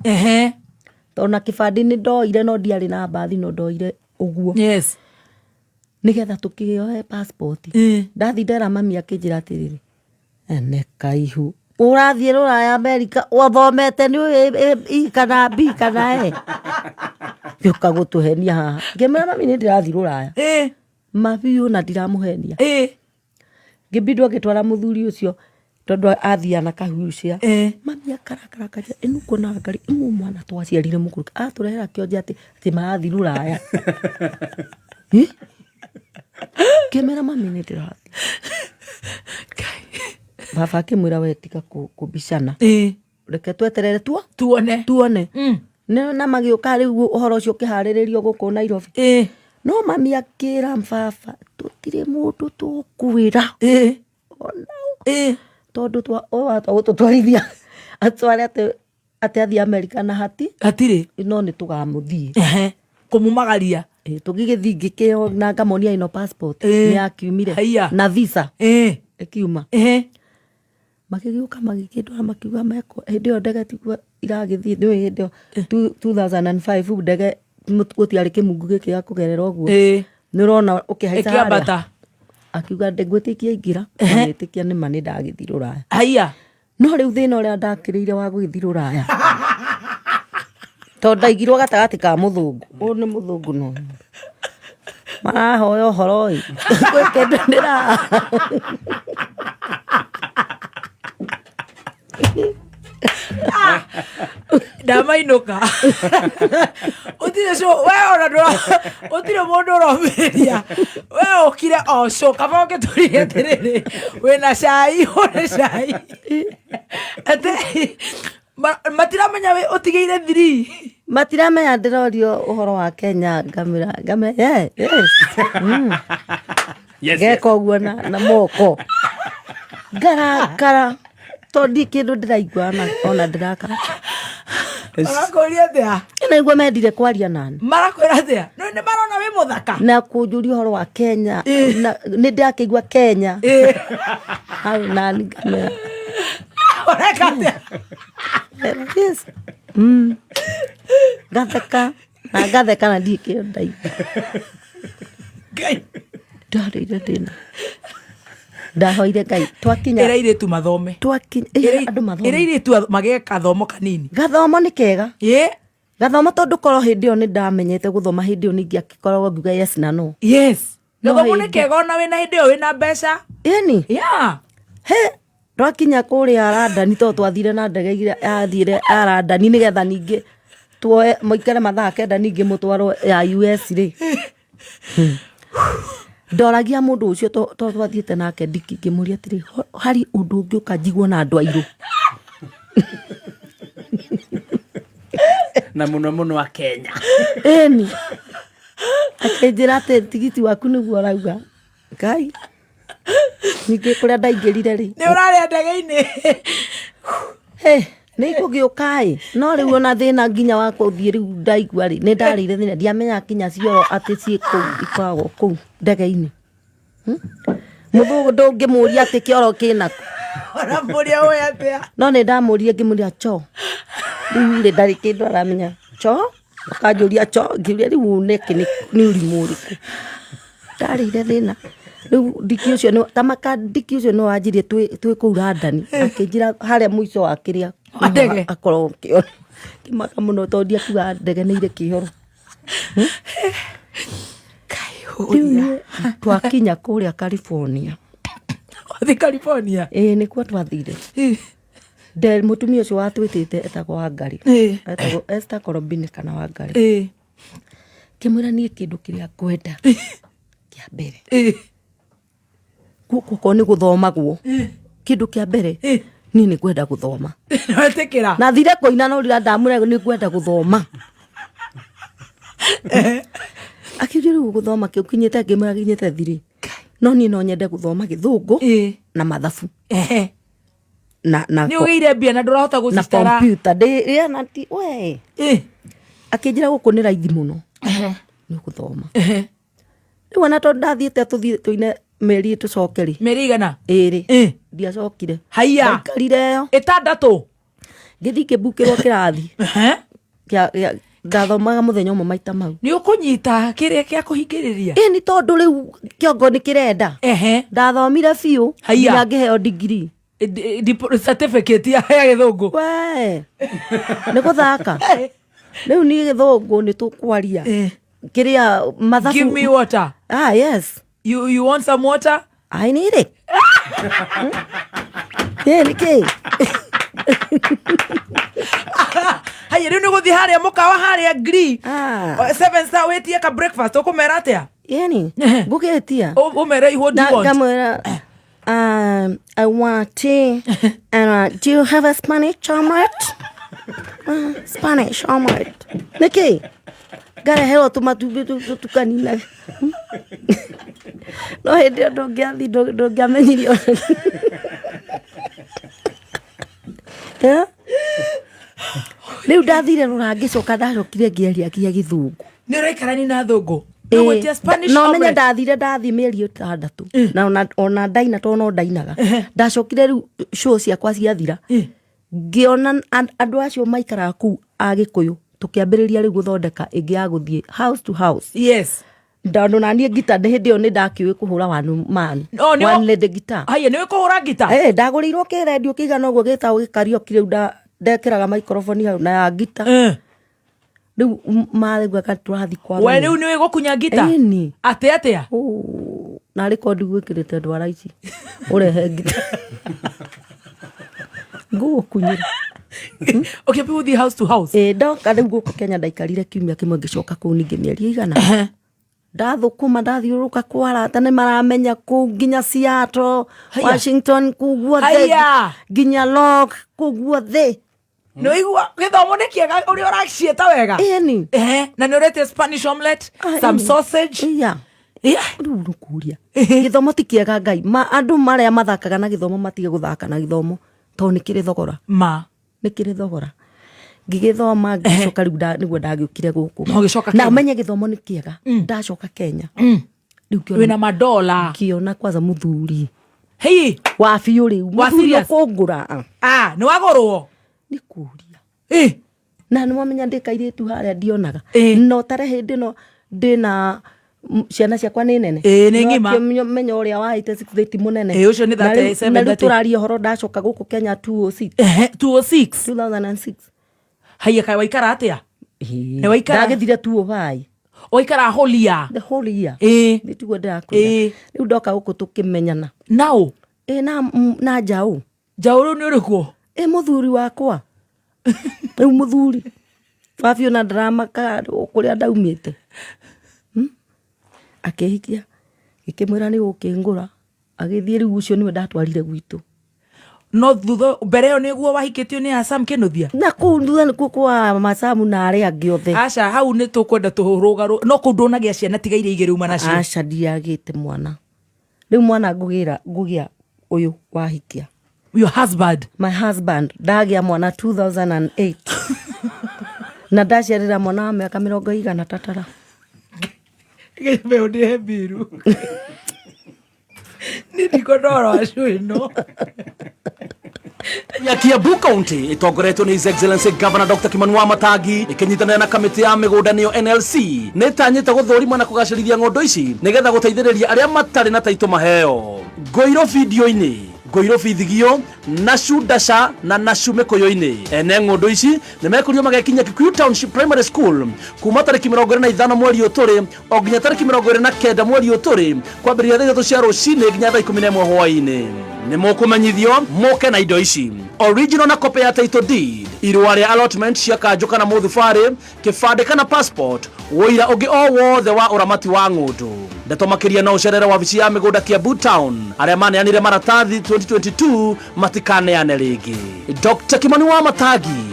tondũ na kĩbandĩ nĩ ndoire, no ndiarĩ na mbathi, no ndoire ũguo nĩgetha tũkĩoe passport. Ndathi ndera mami, akĩnjĩra atĩrĩrĩ, ene kaihu ũrathiĩ rũraya Amerika, ũthomete nĩ ũĩ E kana B kana E, gĩũka gũtũhenia haha. Ngĩmwĩra, mami, nĩ ndĩrathiĩ rũraya mabiũ na ndiramũhenia. Ngĩbindwo ngĩtwara mũthuri ũcio, tondũ athiaga na kahucia. Mami akarakara akanja, ĩno kuona ngari ĩmwe mwana twaciarire mũkũrũ atũrehera kĩonje atĩ marathiĩ rũraya. Ĩ? Ngĩmwĩra, mami, nĩ ndĩrathiĩ. Baba akĩmwĩra, we tiga kũbicana, reke tweterere tuo Tuone. Tuone. Na magĩũka rĩu ũhoro ũcio ũkĩharĩrĩrio gũkũ Nairobi. No mami akĩra baba, tũtirĩ mũndũ tũkwĩra tondũ ũyũ watwa gũtũtwarithia atware atĩ athiĩ Amerika na hati Hatirĩ. No nĩ tũgamũthiĩ. Kũmumagaria. Tũgĩgĩthiĩ, ngĩkĩo na ngamonia ĩno passport nĩ yakiumire Haiya. na visa ĩkiuma. Magĩgĩũka magĩkĩndwara, makiuga mekwo hĩndĩ ĩyo ndege tiguo iragĩthiĩ, nĩũĩ hĩndĩ ĩyo 2005 ndege gũtiarĩ kĩmungu gĩkĩ gĩa kũgerera ũguo. Nĩ ũrona ũkĩhaica harĩa. Ĩkĩambata. Akiuga ngwĩtĩkia ingĩra, magĩtĩkia nĩma nĩ ndagĩthiĩ rũraya. Haiya. No rĩu thĩna ũrĩa ndakĩrĩire wa gũgĩthiĩ rũraya, tondũ ndaigirwo gatagatĩ ka mũthũngũ, ũyũ nĩ mũthũngũ, no marahoya ũhoro ĩ, gwĩ kĩndũ ndĩra Ndamainũka ũtirĩ cũ we, ona ũtirĩ mũndũ ũromĩrĩria, we ũkire o cũ, kaba ũngĩtũrire atĩrĩrĩ, wĩna cai, ũrĩ cai, atĩ matiramenya wĩ ũtigĩire thiri. Matiramenya ndĩrorio ũhoro wa Kenya, ngamĩra yeah, yes. Ngeka ũguo na moko, ngarakara tondũ ndi kĩndũ ndĩraigua ona ndĩrakara. Marakũria atĩa? Naigua mendire kwaria nani. Marakwĩra atĩa? No nĩ marona wĩ mũthaka. Na kũnjũria ũhoro wa Kenya, na nĩ ndakĩigua Kenya hau nani ngamĩra Ũreka atĩa? Yes. Ngatheka na ngatheka na ndirĩ kĩndũ ndaigua. Ngai. Ndarĩire ndĩna ndahoire Ngai twakinya. Ĩra airĩtu mathome. Twakinya, ĩra andũ Ĩra mathome. Airĩtu magĩe kathomo kanini. Gathomo nĩ kega. Gathomo, tondũ korwo hĩndĩ ĩyo nĩ ndamenyete gũthoma, hĩndĩ ĩyo ningĩ akĩkoragwo ngiuga yes na no. No Gĩthomo nĩ kega ona wĩna hĩndĩ ĩyo wĩna mbeca. Ĩni. He twakinya kũrĩa Randani, tondũ twathire na ndege ira yathire ya Randani, nĩgetha ningĩ tuoe mũikare mathaa 9, ningĩ mũtwarwo ya US rĩ. Ndoragia mũndũ ũcio to twathiĩte nake ndiki, ngĩmũria atĩrĩ, "Harĩ ũndũ ũngĩ ũka njiguo na andũ airũ?" Na mũno mũno a Kenya. Ĩni, akĩnjĩra atĩ tigiti waku nĩguo ũrauga. Ngai, ningĩ kũrĩa ndaingĩrire rĩ, Nĩ ũrarĩa ndege-inĩ. Hey, nĩ ngũgĩũka ĩ, no rĩu ona thĩna nginya wa kũthiĩ rĩu ndaigua rĩ, nĩ ndarĩire thĩna, ndiamenyaga nginya cioro atĩ ciĩ kũu, ikoragwo kũu ndege-inĩ. Mũthũngũ ndũngĩmũria atĩ kĩoro kĩna kũ. Ũramũria ũĩ atĩa? No nĩ ndamũririe, ngĩmũria choo, rĩu rĩ, ndarĩ kĩndũ aramenya choo, akanjũria choo, ngĩũria rĩu nĩkĩ, nĩ ũrimũ ũrĩkũ ndarĩire thĩna rĩu. Ndiki ũcio ta maka ndiki ũcio nĩ wanjirie twĩ kũu London, akĩnjĩra harĩa mũico wa kĩrĩa Wa ndege? Akorwo kĩoro. Ngĩmaka mũno tondũ ndiakiuga ndege nĩ irĩ kĩoro. Rĩu niĩ twakinya kũrĩa California. Wathiĩ California? Ĩĩ, nĩkuo twathire. Nde mũtumia ũcio watwĩtĩte etagwo Wangari. Etagwo Esther Korobini kana Wangari. Ngĩmwĩra niĩ kĩndũ kĩrĩa ngwenda kĩa mbere, gũkũ okorwo nĩ gũthomagwo, kĩndũ kĩa mbere niĩ nĩ ngwenda gũthoma. Wetĩkĩra. Na thire kũina, no rĩrĩa ndamwĩra nĩ ngwenda gũthoma, akiuria rĩu gũthoma kĩ ũkinyĩte? Ngĩmwĩra kinyĩte thirĩ, no niĩ no nyende gũthoma Gĩthũngũ na mathabu na Nĩ ũgĩire mbia na ndũrahota na gũcitara. Computer ndĩ na ti we. Akĩnjĩra gũkũ nĩ raithi mũno, nĩ ũgũthoma. Rĩu ona tondũ ndathiĩte tũthiĩ tũine mĩeri tũcoke rĩ. Mĩeri igana? Ĩrĩ. Ndiacokire. Haiya. Ndaikarire ĩyo. Ĩtandatũ. Ngĩthiĩ ngĩmbukĩrwo kĩrathi ndathomaga mũthenya ũmwe maita mau. Nĩ ũkũnyita kĩrĩa kĩa kũhingĩrĩria. Ĩ, nĩ tondũ rĩu kĩongo nĩ kĩrenda. Ndathomire biũ. Haiya. Nginya ngĩheo degree. Certificate ya Gĩthũngũ. We, nĩ gũthaka rĩu niĩ Gĩthũngũ nĩ tũkwaria kĩrĩa mathabu. Give me water. Ah, yes. You want some water? I need it. Ĩ, nĩkĩ? Haya, rĩu nĩ gũthiĩ harĩa mũkawa harĩa Gree. Ah. Seven Star, wĩtie ka breakfast, ũkũmera atĩa? Yani ngũgĩtia. Ũmere what do you want? Ngamwĩra, "I want tea and do you have a Spanish omelette? Spanish omelette." Nĩkĩ ngareherwo tũmatumbĩ tũtukanina? No hĩndĩ ĩyo ndũngĩathi, ndũngĩamenyire ona. Eh? Rĩu ndathire rũra, ngĩcoka ndacokire ngĩaria nginya Gĩthũngũ. Nĩ ũraikarani na thũngũ. Nĩ Spanish No menye. Omelette. Ndathire, ndathiĩ mĩeri 6 na ona ndaina, tondũ no ndainaga. Ndacokire rĩu show ciakwa ciathira, ngĩona andũ acio maikaraga kũu a Gĩkũyũ, tũkĩambĩrĩria rĩu gũthondeka ĩngĩ ya gũthiĩ house to house. Tondũ naniĩ ngita nĩ hĩndĩ ĩyo nĩ ndakĩũĩ kũhũra one man, Oh, one lady guitar. Haya, nĩ ũkũhũra ngita? Eh, ndagũrĩirwo kĩrendio kĩigana ũguo gĩtagwo gĩkarioki, rĩu ndekĩraga microphone hau na ya ngita. Rĩu maraugaga tũrathiĩ kwa We rĩu nĩ gũkunya ngita? Ĩni. Atĩ atĩa? Oh, narĩ kondi gwĩkĩrĩte ndwara ici ũrehe ngita ngũgũkunyĩra. Ũkĩambia gũthiĩ house to house. Ĩ, ndoka rĩu gũkũ Kenya, ndaikarire kiumia kĩmwe, ngĩcoka kũu ningĩ mĩeri ĩigana, ndathũkũma, ndathiũrũrũka kwa arata, nĩ maramenya kũu nginya Seattle, Haiya. Washington, kũu guothe. Haiya. Nginya Lock, kũu guothe. Nĩ ũigua gĩthomo nĩ kĩega ũrĩa ũraciĩta wega. Ĩni. Na nĩ ũretie Spanish omelette, Ah, some ĩni. sausage. Iya. Rĩu nĩkũria, gĩthomo ti kĩega Ngai ma andũ marĩa mathakaga na gĩthomo matige gũthaka na gĩthomo, tondũ nĩ kĩrĩ thogora. Ma. Nĩ kĩrĩ thogora. Ngĩgĩthoma, ngĩcoka rĩu nĩguo ndagĩũkire gũkũ. Na ũgĩcoka Na Kenya. ũmenye gĩthomo nĩ kĩega. Ndacoka Kenya rĩu ngĩona Wĩna madola. Ngĩona kwanza mũthuri Hei. wa biũ rĩu. Wa Mũthuri serious? ũkũngũra. Ah, nĩ wagũrwo. Nĩ kũria. Na nĩ wamenya ndĩ kairĩtu harĩa ndionaga. No tare hĩndĩ ĩno ndĩna ciana ciakwa nĩ nene. Ĩ, nĩ ng'ima. Menya ũrĩa waite 6 mũnene. Ĩ, ũcio nĩ Na rĩu- 37, na rĩu 30. tũraria ũhoro ndacoka gũkũ Kenya 206. 206. 2006. Haiya, kaĩ waikara atĩa? Ĩ, Nĩ waikara? Ndagĩthire 205. Waikara whole year? The whole year. Nĩ tiguo ndĩrakwĩra. Rĩu ndoka gũkũ tũkĩmenyana. Nao? Ĩ, na njaũ. Njaũ rĩu nĩ ũrĩkũ? Ĩ, mũthuri wakwa rĩu, mũthuri wa biũ, na ndaramaka kũrĩa ndaumĩte. Akĩhikia. Gĩkĩmwĩra nĩ gũkĩngũra, agĩthiĩ. Rĩu ũcio nĩwe ndatwarire gwitũ. No thutha, mbere ĩyo nĩguo wahikĩtio nĩ Asam Kĩnuthia? Na kũu thutha nĩkuo kwa Masamu na arĩa angĩ othe. Aca, hau nĩ tũkwenda tũrũgarũ, no kũu ndũnagĩa ciana tiga iria igĩrĩ uma nacio? Aca, ndiagĩte mwana. Rĩu mwana ngũgĩra, ngũgĩa ũyũ wahikia. Your husband? My husband. Ndagĩa mwana 2008 na ndaciarĩra mwana wa mĩaka 200 tatara. Gĩbeo nĩ mbiru nĩ ndikondoro acu ĩno. Ya Kiambu County ĩtongoretio nĩ His Excellency Governor Dr. Kimani Wamatangi ĩkĩnyitanĩra na kamĩtĩ ya mĩgũnda nĩyo NLC nĩ ĩtanyĩte gũthũrima na kũgacĩrithia ng'ũndũ ici nĩgetha gũteithĩrĩria arĩa matarĩ na taitũ maheo. Ngũirũ video-inĩ, Ngũirũ Bithigio, Nacu Ndaca na Nacu Mĩkũyũ-inĩ. Ene ng'ũndũ ici nĩ mekũrio magekinyia Kikuyu Township Primary School kuma tarĩki 25 mweri ũyũ tũrĩ o nginya tarĩki 29 mweri ũyũ tũrĩ, kwambĩrĩria thaa 3 cia rũcinĩ nginya thaa 11 hwaĩ-inĩ. Nĩ mũkũmenyithio mũke na indo ici: original na copy ya title deed, irũa rĩa allotment cia kanjũ kana mũthubarĩ, kĩbandĩ kana passport, ũira ũngĩ o wothe wa ũramati wa ng'ũndũ. Ndeto makĩria no ũcerere wabici ya mĩgũnda Kiambu Town. Arĩa maneanire maratathi 2022 matikaneane rĩngĩ. Dr. Kimani Wamatangi,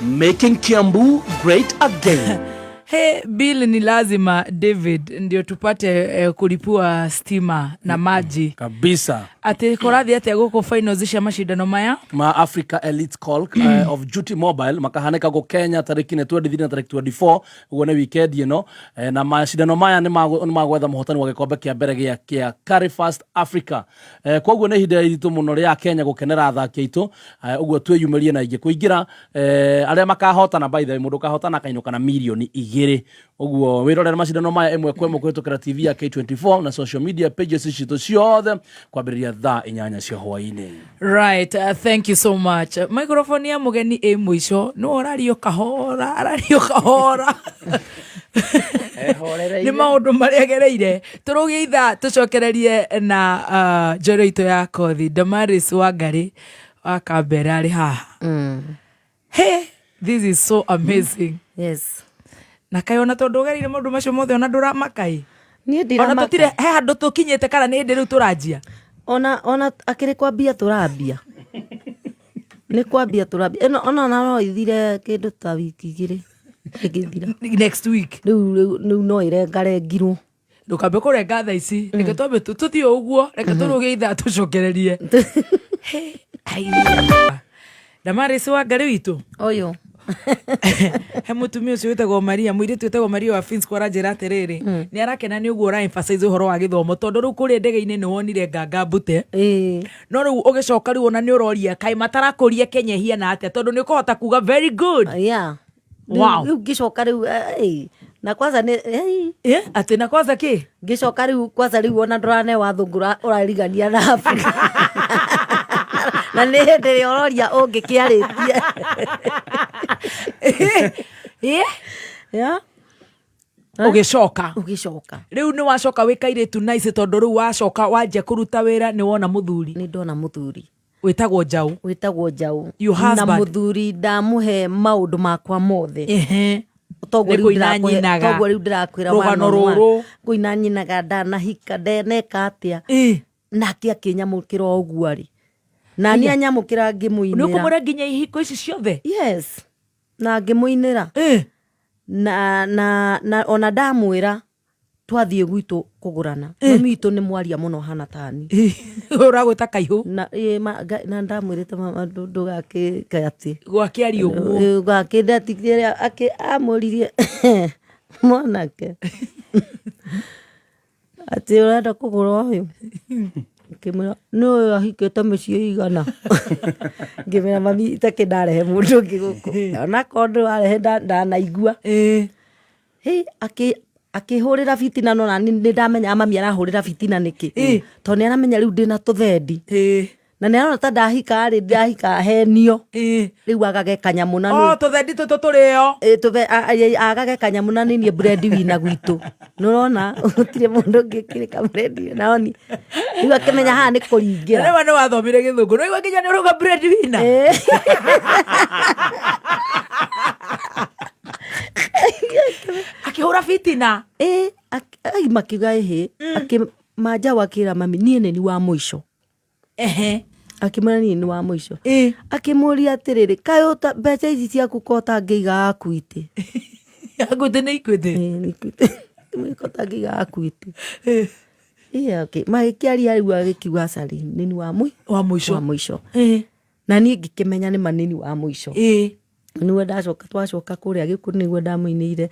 making Kiambu great again. He, bill ni lazima, David, ndio tupate kulipua stima na maji. Kabisa. Atĩ kũrathiĩ atĩa gũkũ finals cia macindano maya? Ma Africa Elite Call of Duty Mobile makahanĩka gũ Kenya tarĩki nĩ 23 na tarĩki 24, ũguo nĩ weekend ĩno. Na macindano maya nĩ magwetha mũhotani wa gĩkombe kĩa mbere gĩa Carry Fast Africa. Koguo nĩ ihinda iritũ mũno rĩa Kenya gũkenera athaki aitũ. Ũguo twĩyumĩrie na ingĩ kũingĩra. Arĩa makahotana, by the way, mũndũ ũkahotana akainũka na mirioni 2. Ũguo wĩrorere macindano maya ĩmwe kwa ĩmwe kũhĩtũkĩra TV ya K24 na social media pages citũ ciothe kwambĩrĩria thaa 8 cia hwaĩ-inĩ. Right, thank you so much. Microphone ya mũgeni ĩ mũico, nĩ ũrario kahora, arario kahora nĩ maũndũ marĩa agereire. Tũrũgie ithaa tũcokererie na njoro itũ ya kothi. Damaris Wangari wa Kambera arĩ haha. Hey, this is so amazing. Na kaĩ ona tondũ ũgereire maũndũ macio mothe, ona ndũramaka-ĩ? Niĩ Ona ndiramaka. tũtirĩ he handũ tũkinyĩte kana nĩ hĩndĩ rĩu tũranjia? Ona akĩrĩ kwambia tũrambia, nĩ kwambia tũrambia ĩno, ona no ithire kĩndũ ta wiki 2 ĩngĩthira. Next week. Rĩu no ĩrengarengirwo. Ndũkambe kũrenga thaa ici, reke twambe tũthiĩ o ũguo. Reke tũrũge ithaa tũcokererie. Hey, ai. Damaris Wangari witũ. Ũyũ. He mũtumia ũcio wĩtagwo Maria, mũirĩtu wĩtagwo Maria wa Finsco, aranjĩra atĩrĩrĩ, nĩ arakena nĩ ũguo ũra emphasize ũhoro wa gĩthomo, tondũ rĩu kũrĩa ndege-inĩ nĩ wonire nganga mbute. No rĩu ũgĩcoka rĩu ona nĩ ũroria kaĩ matarakũria Kenya ĩhiana atĩa, tondũ nĩ ũkũhota kuga very good. Wow. Rĩu ngĩcoka rĩu, na kwanza nĩ Atĩ na kwanza kĩ? Ngĩcoka rĩu kwanza, rĩu ona ndũrane wathũngũ ũrarigania na Afrika, na nĩ hĩndĩ ĩrĩa ũroria ũngĩkĩarĩtie. Yeah. Ũgĩcoka. Ũgĩcoka. Rĩu nĩ wacoka wĩ kairĩtu nice, tondũ rĩu wacoka wanjia kũruta wĩra nĩ wona mũthuri. Nĩ ndona mũthuri. Wĩtagwo Njaũ. Wĩtagwo Njaũ. Your Na husband. Mũthuri ndamũhe maũndũ makwa mothe. Toguo Nĩ rĩu kũina nyinaga. Toguo rĩu ndĩrakwĩra. Rũgano one on one. rũrũ. Kũina nyinaga ndanahika ndeneka atĩa. Nake akĩnyamũkĩra o ũguo arĩ na niĩ anyamũkĩra Nĩ ngĩmũinĩra. ũkũmũra nginya ihiko ici ciothe? Yes, na ngĩmũinĩra. Na ona ndamwĩra twathiĩ gwitũ kũgũrana, mami witũ nĩ mwaria mũno hana tani. Ũragwĩta kaihũ. Na ĩ, na ndamwĩrĩte, mama, ndũgakĩke atĩ Gwakĩaria ũguo. Gakĩndatigĩra amũririe mwanake atĩ ũrenda kũgũra ũyũ, ngĩmwĩra nĩ ũyũ ahikĩte mĩciĩ igana. Ngĩmwĩra, mami, itakĩ ndarehe mũndũ ũngĩ gũkũ, onakorwo ndũrarehe ndanaigua. Hĩ, akĩhũrĩra bitina, no nani nĩ ndamenya mami arahũrĩra bitina nĩkĩ, tondũ nĩ aramenya rĩu ndĩna tũthendi na nĩ arona ta ndahika rĩ, ndahika henio. Rĩu agage kanyamũ na O tũthendi tũtũ tũrĩo. Ĩ, agage kanyamũ na nĩ niĩ bread wina gwitũ, nĩũrona gũtirĩ mũndũ ũngĩ kĩrĩ ka bread naoni. Rĩu akĩmenya haha nĩ kũringĩra. Rĩu nĩ wathomire gĩthũngũ, nĩ nginya nĩ ũrauga bread winner. Akĩhũra bitina. Ĩ, ai, makiuga ĩhĩ. Manjau akĩra mami niĩ nĩ ni wa mũico. Ehe. Akĩmwĩra niĩ nĩ wa mũico. Ĩ. Akĩmũria atĩrĩrĩ, kaĩ ũta mbeca ici ciaku ko ũtangĩiga Equity? Equity nĩ Equity. Ĩ, nĩ Equity. Akĩmwĩra ko ũtangĩiga Equity. Ĩ, okay. Magĩkĩaria rĩu agĩkiuga aca rĩ, nĩ ni wa mũi Wa mũico. wa mũico. Ĩ. Na niĩ ngĩkĩmenya nĩ ma nĩ ni wa mũico. Ĩ. Nĩguo ndacoka twacoka kũrĩa gĩkũ nĩguo ndamũinĩire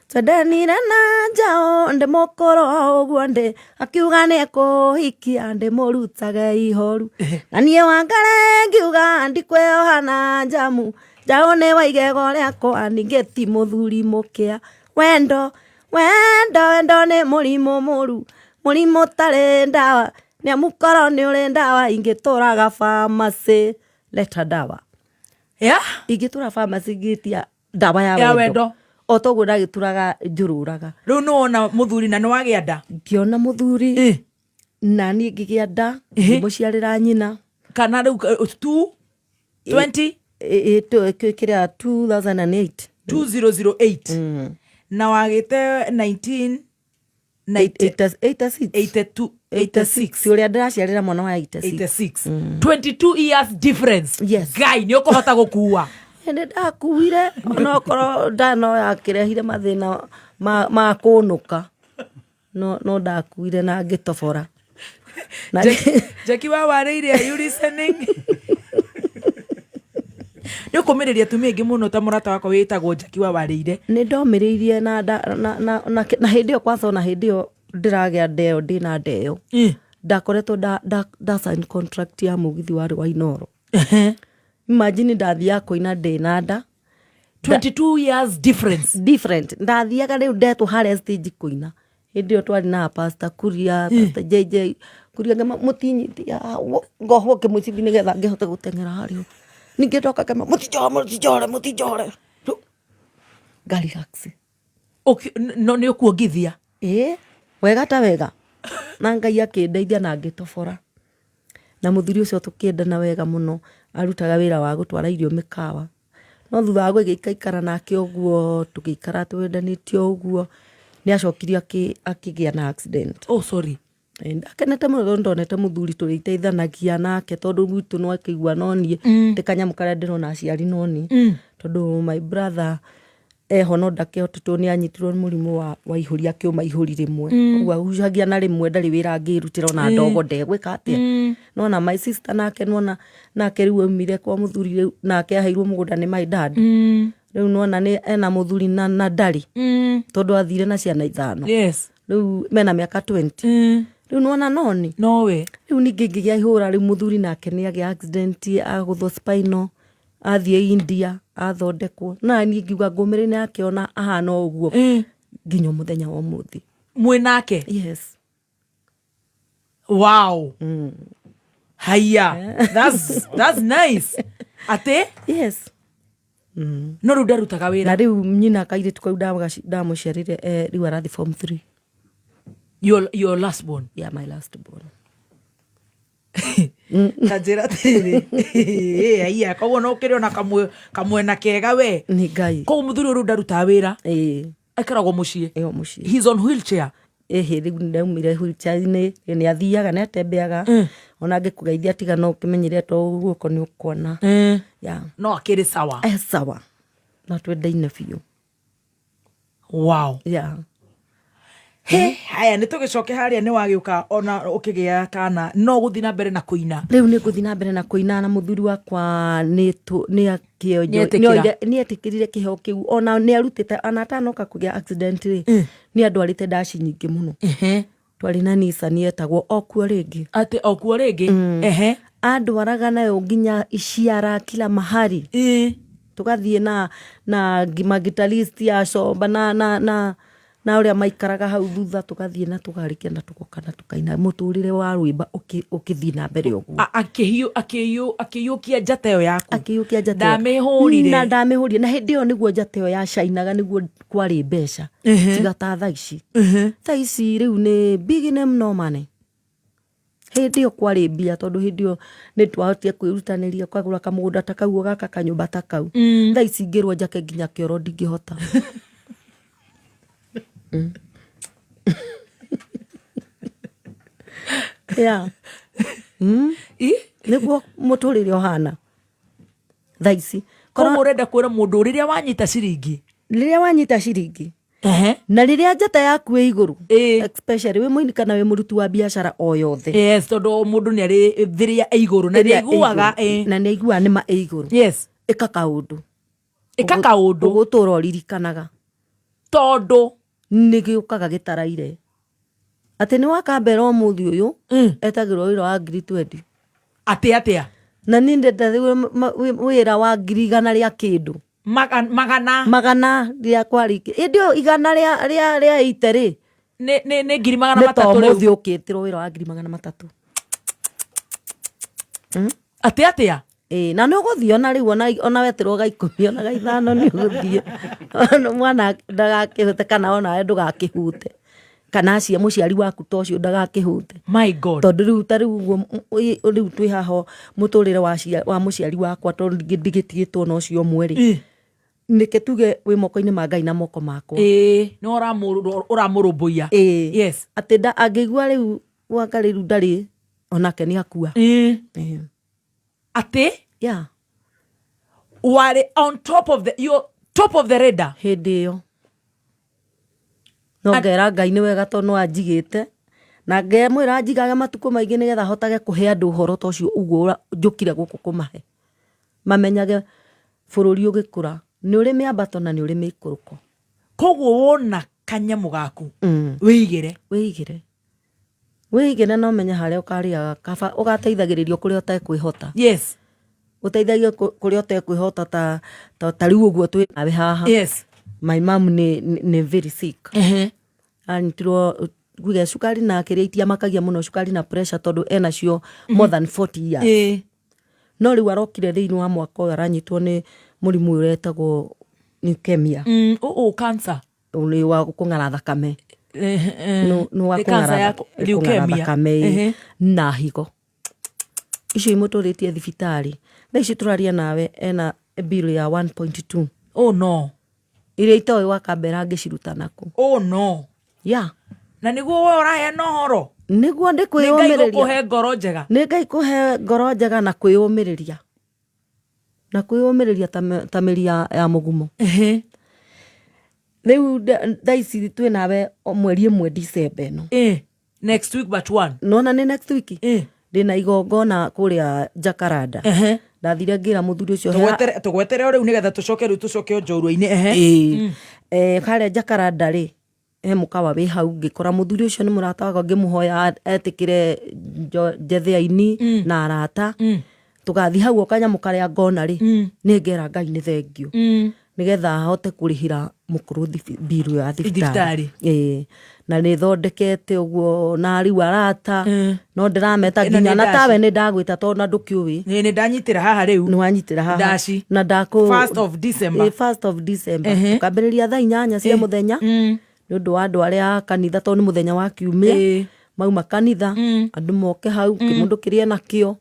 twendanire na njaũ ndĩ mũkũrũ ũguo ndĩ akiuga nĩ ekũhikia ndĩmũrutage ihoru na niĩ Wangari ngiuga ndikwĩoha na njamu njaũ nĩ wa igego rĩakwa ningĩ ti mũthuri mũkĩa wendo wendo wendo nĩ mũrimũ mũru mũrimũ ũtarĩ ndawa nĩ amu korwo nĩ ũrĩ ndawa ingĩtũraga pharmacy leta ndawa. Yeah? Ingĩtũra pharmacy ngĩtia ndawa ya Ya wendo wendo. O toguo ndagĩtũraga njũrũraga. Rĩu nĩ wona mũthuri na nĩ wagĩa nda? Ngĩona mũthuri. Ĩ. Na niĩ ngĩgĩa nda, ngĩmũciarĩra nyina. Kana rĩu 2 20 Kĩrĩa 2008. 2008 na wagĩte 19 86. 82 86. Ũrĩa ndĩraciarĩra mwana wa 86. 86, 22 years difference. Yes. Ngai nĩ ũkũhota gũkua. Nĩ ndakuire onokorwo nda no yakĩrehire mathĩna ma kũnũka, no ndakuire na ngĩtobora. Na Jackie wa warĩire, are you listening? Nĩ ũkũmĩrĩria atumia aingĩ mũno ta mũrata wakwa wĩtagwo Jackie wa warĩire. Nĩ ndomĩrĩirie na na hĩndĩ ĩyo kwanza, ona hĩndĩ ĩyo ndĩragĩa nda ĩyo, ndĩna nda ĩyo, ndakoretwo nda sign contract ya mũgithi warĩ wa Inoro. Imagine ndathiaga kũina ndĩna nda. 22 years difference. Different. Ndathiaga rĩu ndetwo harĩa stage kũina, hĩndĩ ĩyo twarĩ na Pastor Kuria, Pastor JJ Kuria, ngema mũtinyitia, ngohwo kĩmũcibi nĩgetha ngĩhote gũteng'era harĩa. Ningĩ ndoka ngema mũtinjohe, mũtinjohere, mũtinjohere, nga relax. No nĩ ũkuongithia. Ĩĩ, wega ta wega. Na Ngai akĩndeithia na ngĩtobora. Na mũthuri ũcio tũkĩendana wega mũno, arutaga wĩra wa gũtwara irio mĩkawa. No thutha wa gũgĩikaikara nake ũguo, tũgĩikara twendanĩte o ũguo, nĩ acokire akĩgĩa na accident. Oh, sorry. Ndakenete mũno tondũ ndonete mũthuri tũrĩteithanagia nake, tondũ gwitũ no akĩigua no niĩ ti kanyamũ karĩa ndĩrona aciari no niĩ, tondũ my brother eho no ndakĩhotete, nĩ anyitirwo nĩ mũrimũ wa ihũri, akĩũma ihũri rĩmwe, ũguo agucagia na rĩmwe, ndarĩ wĩra angĩrutĩra, ona ndogo ndegwĩka atĩa. Nona my sister nake, nona nake rĩu aumire kwa mũthuri, rĩu nake aheirwo mũgũnda nĩ my dad, rĩu nona nĩ ena mũthuri na ndarĩ, tondũ athire na ciana 5. Rĩu mena mĩaka 20 rĩu, nona noni. Nowe. Rĩu ningĩ ngĩgĩa ihũra, rĩu mũthuri nake nĩ agĩa accident, agũthwo spinal, athiĩ India athondekwo, na niĩ ngiuga ngũmĩrĩ nĩ akĩona ahana o ũguo nginya mũthenya wa ũmũthĩ. Mwĩ nake? Yes. Wow, haya, that's nice atĩ. Yes. No rĩu ndarutaga wĩra? Na rĩu nyina kairĩtu kau ndamũciarire, rĩu arathiĩ form 3. Your last born? Yeah, my last born. Ta njĩra atĩrĩrĩ, aya, koguo no ũkĩrĩ ona kamwena kega we. Nĩ Ngai. Koguo mũthuri ũyũ rĩu ndarutaga wĩra? Ĩĩ. Aikaragwo mũciĩ? Ĩyo mũciĩ. He's on wheelchair? Ĩhĩ, rĩu ndaumire wheelchair-inĩ, nĩ athiaga, nĩ atembeaga, ona angĩkũgeithia tiga no ũkĩmenyere to guoko nĩ ũkuona. Yeah. No akĩrĩ sawa? Eh, sawa na twendaine biũ. Wow. Yeah. He haya, nĩ tũgĩcoke harĩa nĩ wagĩũka ona ũkĩgĩa kana no gũthiĩ na mbere na kũina. Rĩu nĩ ngũthiĩ na mbere na kũina, na mũthuri wakwa nĩ Nĩetĩkĩra. Nĩ etĩkĩrire kĩheo kĩu, ona nĩ arutĩte, ona atanoka kũgĩa accident rĩ, nĩ andwarĩte ndaci nyingĩ mũno. Twarĩ na Nissan yetagwo okuo rĩngĩ. Atĩ okuo rĩngĩ, ehe. Andwaraga nayo nginya Iciara, kila mahali. Tũgathiĩ na magitarist ya comba na ũrĩa maikaraga hau thutha, tũgathiĩ na tũgarĩkia na tũgoka na tũkaina, mũtũrĩre wa rwĩmba ũkĩthiĩ na mbere ũguo. Akĩiyũkia njata ĩyo yaku. Akĩiyũkia njata ĩyo. Ndamĩhũrire. Na ndamĩhũrire, na hĩndĩ ĩyo nĩguo njata ĩyo yacainaga, nĩguo kwarĩ mbeca, tiga ta thaa ici. Thaa ici rĩu nĩ big name no money. Hĩndĩ ĩyo kwarĩ mbia, tondũ hĩndĩ ĩyo nĩ twahotire kwĩrutanĩria, ũkagũra kamũgũnda ta kau, ũgaka kanyũmba ta kau. Thaa ici ingĩrwo njake nginya kĩoro ndingĩhota. Yeah. I? Nĩguo mũtũrĩre ũhana thaa ici. Koguo ũrenda kwĩra mũndũ rĩrĩa wanyita ciringi, Rĩrĩa wanyita ciringi ehe na rĩrĩa njata yaku ĩ igũrũ, Ĩĩ. especially wĩ mũini kana wĩ mũruti wa biacara o yothe, Yes, tondũ o mũndũ nĩ arĩ thĩrĩa ĩ igũrũ na nĩ ĩrĩa ĩ aiguaga igũrũ, ĩ. Na nĩ aiguaga nĩma ĩ igũrũ, ĩka kaũndũ. Ĩka kaũndũ. Ũgũtũra ũririkanaga. Tondũ Nĩ gĩũkaga gĩtaraire atĩ nĩ wakambera ũmũthĩ ũyũ, etagĩrwo wĩra wa 20,000. Atĩ atĩa? Na niĩ ndenda wĩra wa 100,000 rĩa kĩndũ. Magana. Magana rĩa kwarĩ ĩndĩ ĩyo igana rĩa 80 rĩ, Nĩ ngiri magana nĩ ta matatũ rĩu. ũmũthĩ ũkĩtĩrwo wĩra wa 300,000. Atĩ atĩa? Ĩĩ, na nĩ ũgũthiĩ ona rĩu ona weterwo ga 10 ona ga 5 nĩ ũgũthiĩ. Ona mwana ndagakĩhute kana onawe ndũgakĩhute kana acia mũciari waku ta ũcio ndagakĩhute. My God. Tondũ rĩu ta rĩu ũguo rĩu twĩ haha mũtũrĩre wa mũciari wakwa, tondũ ndigĩtigĩtwo na ũcio ũmwe rĩ, nĩke tuge wĩ moko-inĩ ma Ngai na moko makwa. Ĩĩ, nĩ ũramũrũmbũiya. Ĩĩ. Atĩ angĩigua rĩu gwaka rĩu ndarĩ onake nĩ akua. Ĩĩ. Atĩ Yeah. warĩ on top of the, you're top of the radar. Hĩndĩ ĩyo no ngera Ngai nĩ wega tondũ no anjigĩte na ngemwĩra njigage matukũ maingĩ nĩgetha hotage kũhe andũ ũhoro ta ũcio ũguo njũkire gũkũ kũmahe, mamenyage bũrũri ũgĩkũra nĩ ũrĩ mĩambato na nĩ ũrĩ mĩikũrũko. Koguo wona kanyamũ gaku, wĩigĩre. Wĩigĩre, wĩigĩre na ũmenye harĩa ũkarĩaga, kaba ũgateithagĩrĩrio kũrĩa ũtekwĩhota. Ũteithagie kũrĩa ũtekwĩhota, ta rĩu ũguo twĩ nawe haha. My mom nĩ very sick. Anyitirwo nguge cukari na kĩrĩa itiamakagia mũno, cukari na pressure, tondũ enacio more than 40 years. No rĩu arokire thĩinĩ wa mwaka ũyũ aranyitwo nĩ mũrimũ ũyũ ũretagwo leukemia. Oh, cancer. Nĩ wa kũng'ara thakame. Nĩ wa Nĩ cancer ya kũng'ara leukemia. thakame, ĩ, na higo icio imũtũrĩtie thibitarĩ. Thaa ici tũraria nawe ena bill ya 1.2 Oh no. iria itoĩ wakambera angĩciruta naku. Oh no. Ya. Na nĩguo we ũraheana ũhoro. Nĩguo Nĩ Ngai ndĩkwĩyũmĩrĩria. gũkũhe ngoro njega. Nĩ Ngai kũhe ngoro njega na kwĩyũmĩrĩria ta mĩri ya mũgumo. Rĩu thaa ici twĩ nawe o mweri 1 December ĩno. Next week but one. Nona nĩ next week. Ndĩna igongona kũrĩa Jacaranda. Ndathire ngĩra mũthuri ũcio Tũgwetere o rĩu nĩgetha tũcoke rĩu tũcoke o njorua-inĩ, ehe. Ĩĩ. Harĩa Jacaranda rĩ, he mũkawa wĩ hau, ngĩkora mũthuri ũcio nĩ mũrata wakwa, ngĩmũhoya etĩkĩre njethe aini na arata tũgathiĩ hau o kanyamũ karĩa ngona rĩ, nĩ ngera Ngai nĩ thengio nĩgetha ahote kũrĩhĩra mũkũrũ bill ya Thibitarĩ. thibitarĩ. Ĩĩ. Na nĩ thondekete ũguo na rĩu arata no ndĩrameta Ĩno nginya nĩ na ndaci. tawe nĩ ndagwĩta tondũ na ndũkĩũĩ. Nĩ ndanyitĩra haha rĩu. Nĩ wanyitĩra haha. Ndaci. Na ndakũ 1st of December. Ĩ, 1st of December tũkambĩrĩria thaa 8 cia mũthenya nĩ ũndũ wa andũ arĩa a kanitha, tondũ nĩ mũthenya wa kiumia. Mauma kanitha andũ moke hau kĩmũndũ kĩrĩa nakĩo,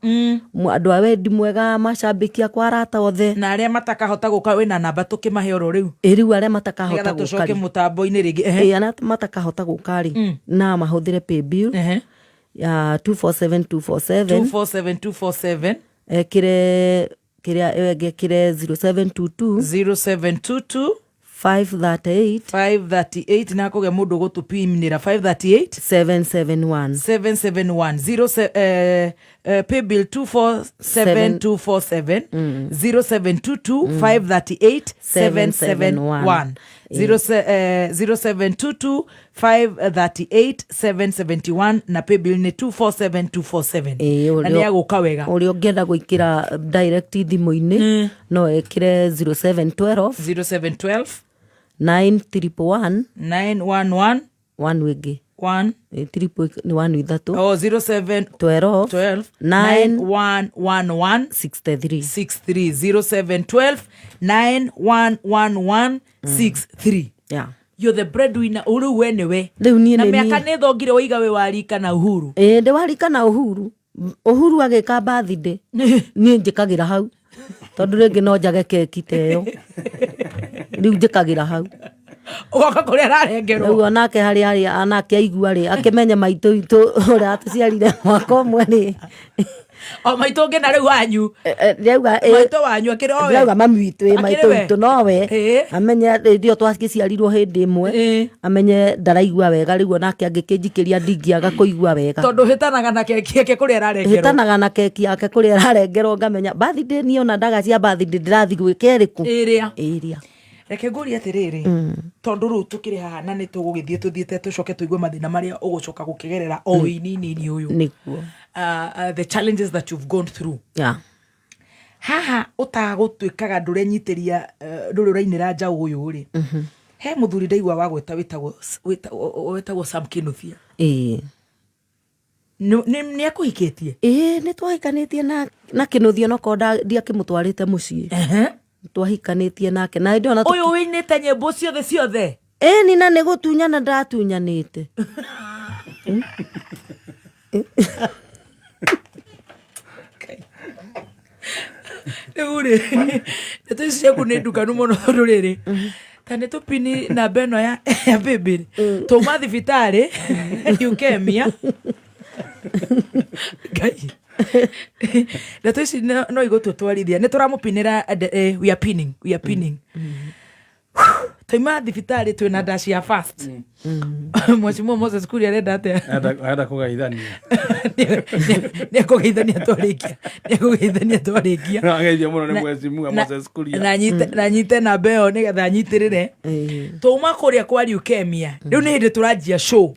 andũ a wendi mwega, macambĩki akwa, arata othe. Na arĩa matakahota gũka, wĩna namba tũkĩmahe oro rĩu? Ĩ, rĩu arĩa matakahota nĩgetha gũka tũcoke rĩ, mũtambo-inĩ rĩngĩ, ehe. Ĩ, arĩa matakahota gũka rĩ, na mahũthĩre paybill ya 247247. 247247. Ekĩre kĩrĩa ngekĩre 0722 0722 538 538, na kũgĩa mũndũ ũgũtũpimnĩra 538 771. 771. 0 paybill 247247, 0722 538 771, 0722 538 771, na paybill nĩ 247247. Ĩĩ, Na nĩ agũka wega. Ũrĩa ũngĩenda gwĩkĩra direct thimũ-inĩ no ekĩre 0712 0712 9 1 1 911 1 ĩngĩ. 1. Ĩ, triple nĩ 1 ithatũ. Oh, 07 12 12 9 9111 63. 63. 0712 9111 63. Yeah. You're the breadwinner ũrĩu we nĩwe. Rĩu niĩ Na nĩ mĩaka niĩ. nĩ thongire waiga wĩ warika na Uhuru. Ĩ, ndĩ warika na Uhuru. Uhuru agĩka birthday niĩ njĩkagĩra hau, tondũ rĩngĩ no njage keki ta ĩyo, rĩu njĩkagĩra hau. Ũgoka kũrĩa ararengerwo. Rĩu onake harĩa arĩ anake aigua rĩ, akĩmenye maitũ witũ ũrĩa atũciarire mwaka ũmwe rĩ. O maitũ ũngĩ na rĩu wanyu. Ndĩrauga ĩ, Maitũ wanyu akĩrĩ o we. ndĩrauga mami witũ ĩ Akĩrĩ maitũ we? witũ nowe. Ĩ. Amenye hĩndĩ ĩyo twagĩciarirwo hĩndĩ ĩmwe. Ĩ. Amenye ndaraigua wega rĩu onake angĩkĩnjikĩria ndingĩaga kũigua wega. Tondũ hĩtanaga na keki yake kũrĩa ararengerwo. Hĩtanaga na keki yake kũrĩa ararengerwo ngamenya birthday niĩ ona ndaga cia birthday ndĩrathiĩ gwĩka ĩrĩkũ? Ĩrĩa. Ĩrĩa. Reke ngũrie atĩrĩrĩ, tondũ rĩu tũkĩrĩ haha na nĩ tũgũgĩthiĩ tũthiĩte tũcoke tũigue mathĩna marĩa ũgũcoka gũkĩgerera o wĩininini ũyũ. Nĩguo. The challenges that you've gone through. Yeah. Haha ũtagũtuĩkaga ndũrenyitĩria ndũrĩ ũrainĩra njaũ ũyũ rĩ, he mũthuri ndaigua wagwĩta wĩtagwo Sam Kinuthia. Ĩĩ. Nĩ akũhikĩtie? Ĩĩ nĩ twahikanĩtie na Kinuthia onokorwo ndiakĩmũtwarĩte mũciĩ. Twahikanĩtie nake na hĩndĩ ĩyo ona Ũyũ wĩinĩte nyĩmbo ciothe ciothe? Ĩni na nĩ gũtunyana ndatunyanĩte. Rĩu rĩ, ndeto ici ciaku nĩ ndukanu mũno tondũ rĩrĩ, ta nĩ tũpini namba ĩno ya baby twauma thibitarĩ leukemia. Ngai. Ndeto ici no igũtũtwarithia. Nĩ tũramũpinĩra, we are pinning, we are pinning. Twauma thibitarĩ twĩna dash ya fast. Mheshimiwa Moses Kuria arenda atĩa? Arenda kũgeithania. Nĩ ekũgeithania twarĩkia. Nĩ ekũgeithania twarĩkia. Ageithio mũno nĩ Mheshimiwa Moses Kuria. Na nyite namba ĩyo nĩgetha anyitĩrĩre. Twauma kũrĩa kwa leukemia. Rĩu nĩ hĩndĩ tũranjia show.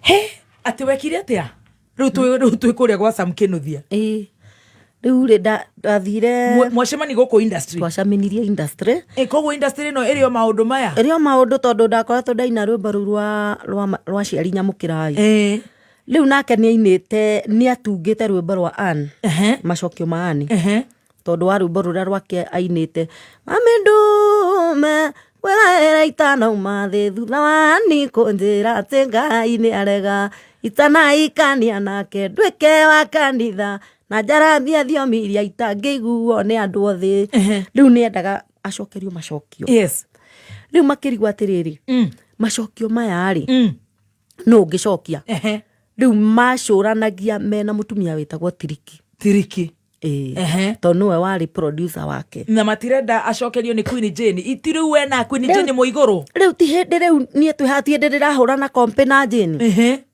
He, atĩ wekire atĩa? Rĩu twĩ kũrĩa gwa Sam Kinuthia. Ĩĩ. Rĩu rĩ, ndathire Mwacemani gũkũ industry. Twacemanirie industry. Koguo industry ĩno ĩrĩ o maũndũ maya? Ĩrĩ o maũndũ tondũ ndakoretwo ndaina rwĩmbo rũu rwa aciari nyamũkĩrai. Rĩu nake nĩainĩte, nĩatungĩte rwĩmbo rwa Ann. Macokio ma Ann. Tondũ wa rwĩmbo rũrĩa rwake ainĩte. Mami ndume, kwĩraĩra itanauma thĩ thutha wa Ann kũnjĩra atĩ Ngai nĩarega. Itanaikania nake nduĩke wa kanitha na njarambia thiomi iria itangĩiguo nĩ andũ othe. Rĩu nĩendaga acokerio macokio. Rĩu makĩrigwo atĩrĩrĩ, macokio maya rĩ, nũ ũngĩcokia? Rĩu macũranagia mena mũtumia wĩtagwo Tiriki. Tiriki. Ĩĩ. Tondũ nĩwe warĩ producer wake. Na matirenda acokerio nĩ Queen Jane. Iti rĩu we na Queen Jane mwĩ igũrũ? Rĩu ti hĩndĩ rĩu niĩ twĩ haha, ti hĩndĩ ndĩrahũra na kompe na Jane.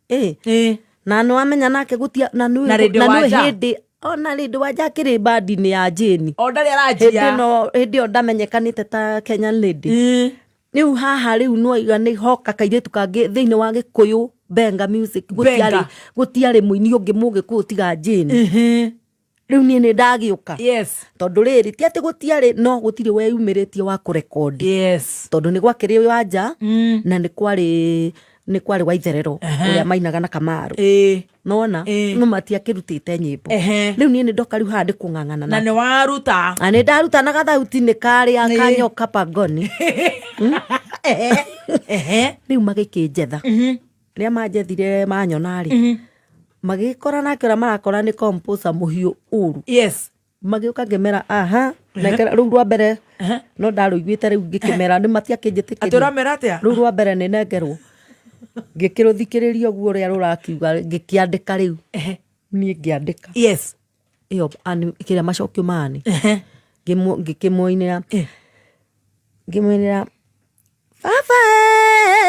Ĩĩ. Na nĩ wamenya nake gũtia, na nĩ Na Rĩndĩ na nĩ Wanja. hĩndĩ, ona Rĩndĩ Wanja akĩrĩ bandi-inĩ ya Jane. O ndarĩ aranjia. Hĩndĩ ĩno, hĩndĩ ĩyo ndamenyekanĩte ta Kenyan Lady. Rĩu haha rĩu no iga nĩ hoka kairĩtu kangĩ thĩinĩ wa Gĩkũyũ Benga Music. Benga. Gũtiarĩ mũini ũngĩ mũgĩkũyũ tiga Jane. Rĩu niĩ nĩ ndagĩũka. Tondũ rĩrĩ, ti atĩ gũtiarĩ, no gũtirĩ weyumĩrĩtie wa kũrekondi. Tondũ nĩ gwakĩrĩ Wanja, na nĩ kwarĩ Waitherero, ũrĩa mainaga na Kamaru. Nona? No matiakĩrutĩte nyĩmbo. Rĩu niĩ nĩ ndoka rĩu haha nĩ kũng'ang'ana Na nĩ waruta. Na nĩ ndaruta na gathauti nĩ karĩa kanyoka pangoni. Rĩu magĩkĩnjetha. Rĩrĩa manjethire manyona rĩ, magĩkora nake ũrĩa marakora nĩ composer mũhiũ ũru. Magĩũka ngĩmera, aha, nengera rũu rwa mbere, no ndarũiguĩte rĩu ngĩkĩmera, nĩ matiakĩnjĩtĩkĩria. Atĩ ũramera atĩa? Rũu rwa mbere nĩ nengerwo. Ngĩkĩrũthikĩrĩria ũguo ũrĩa rũrakiuga, ngĩkĩandĩka rĩu. Niĩ ngĩandĩka. Ĩyo, kĩrĩa macokio mani. Ngĩkĩmũinĩra. Ngĩmwĩra, baba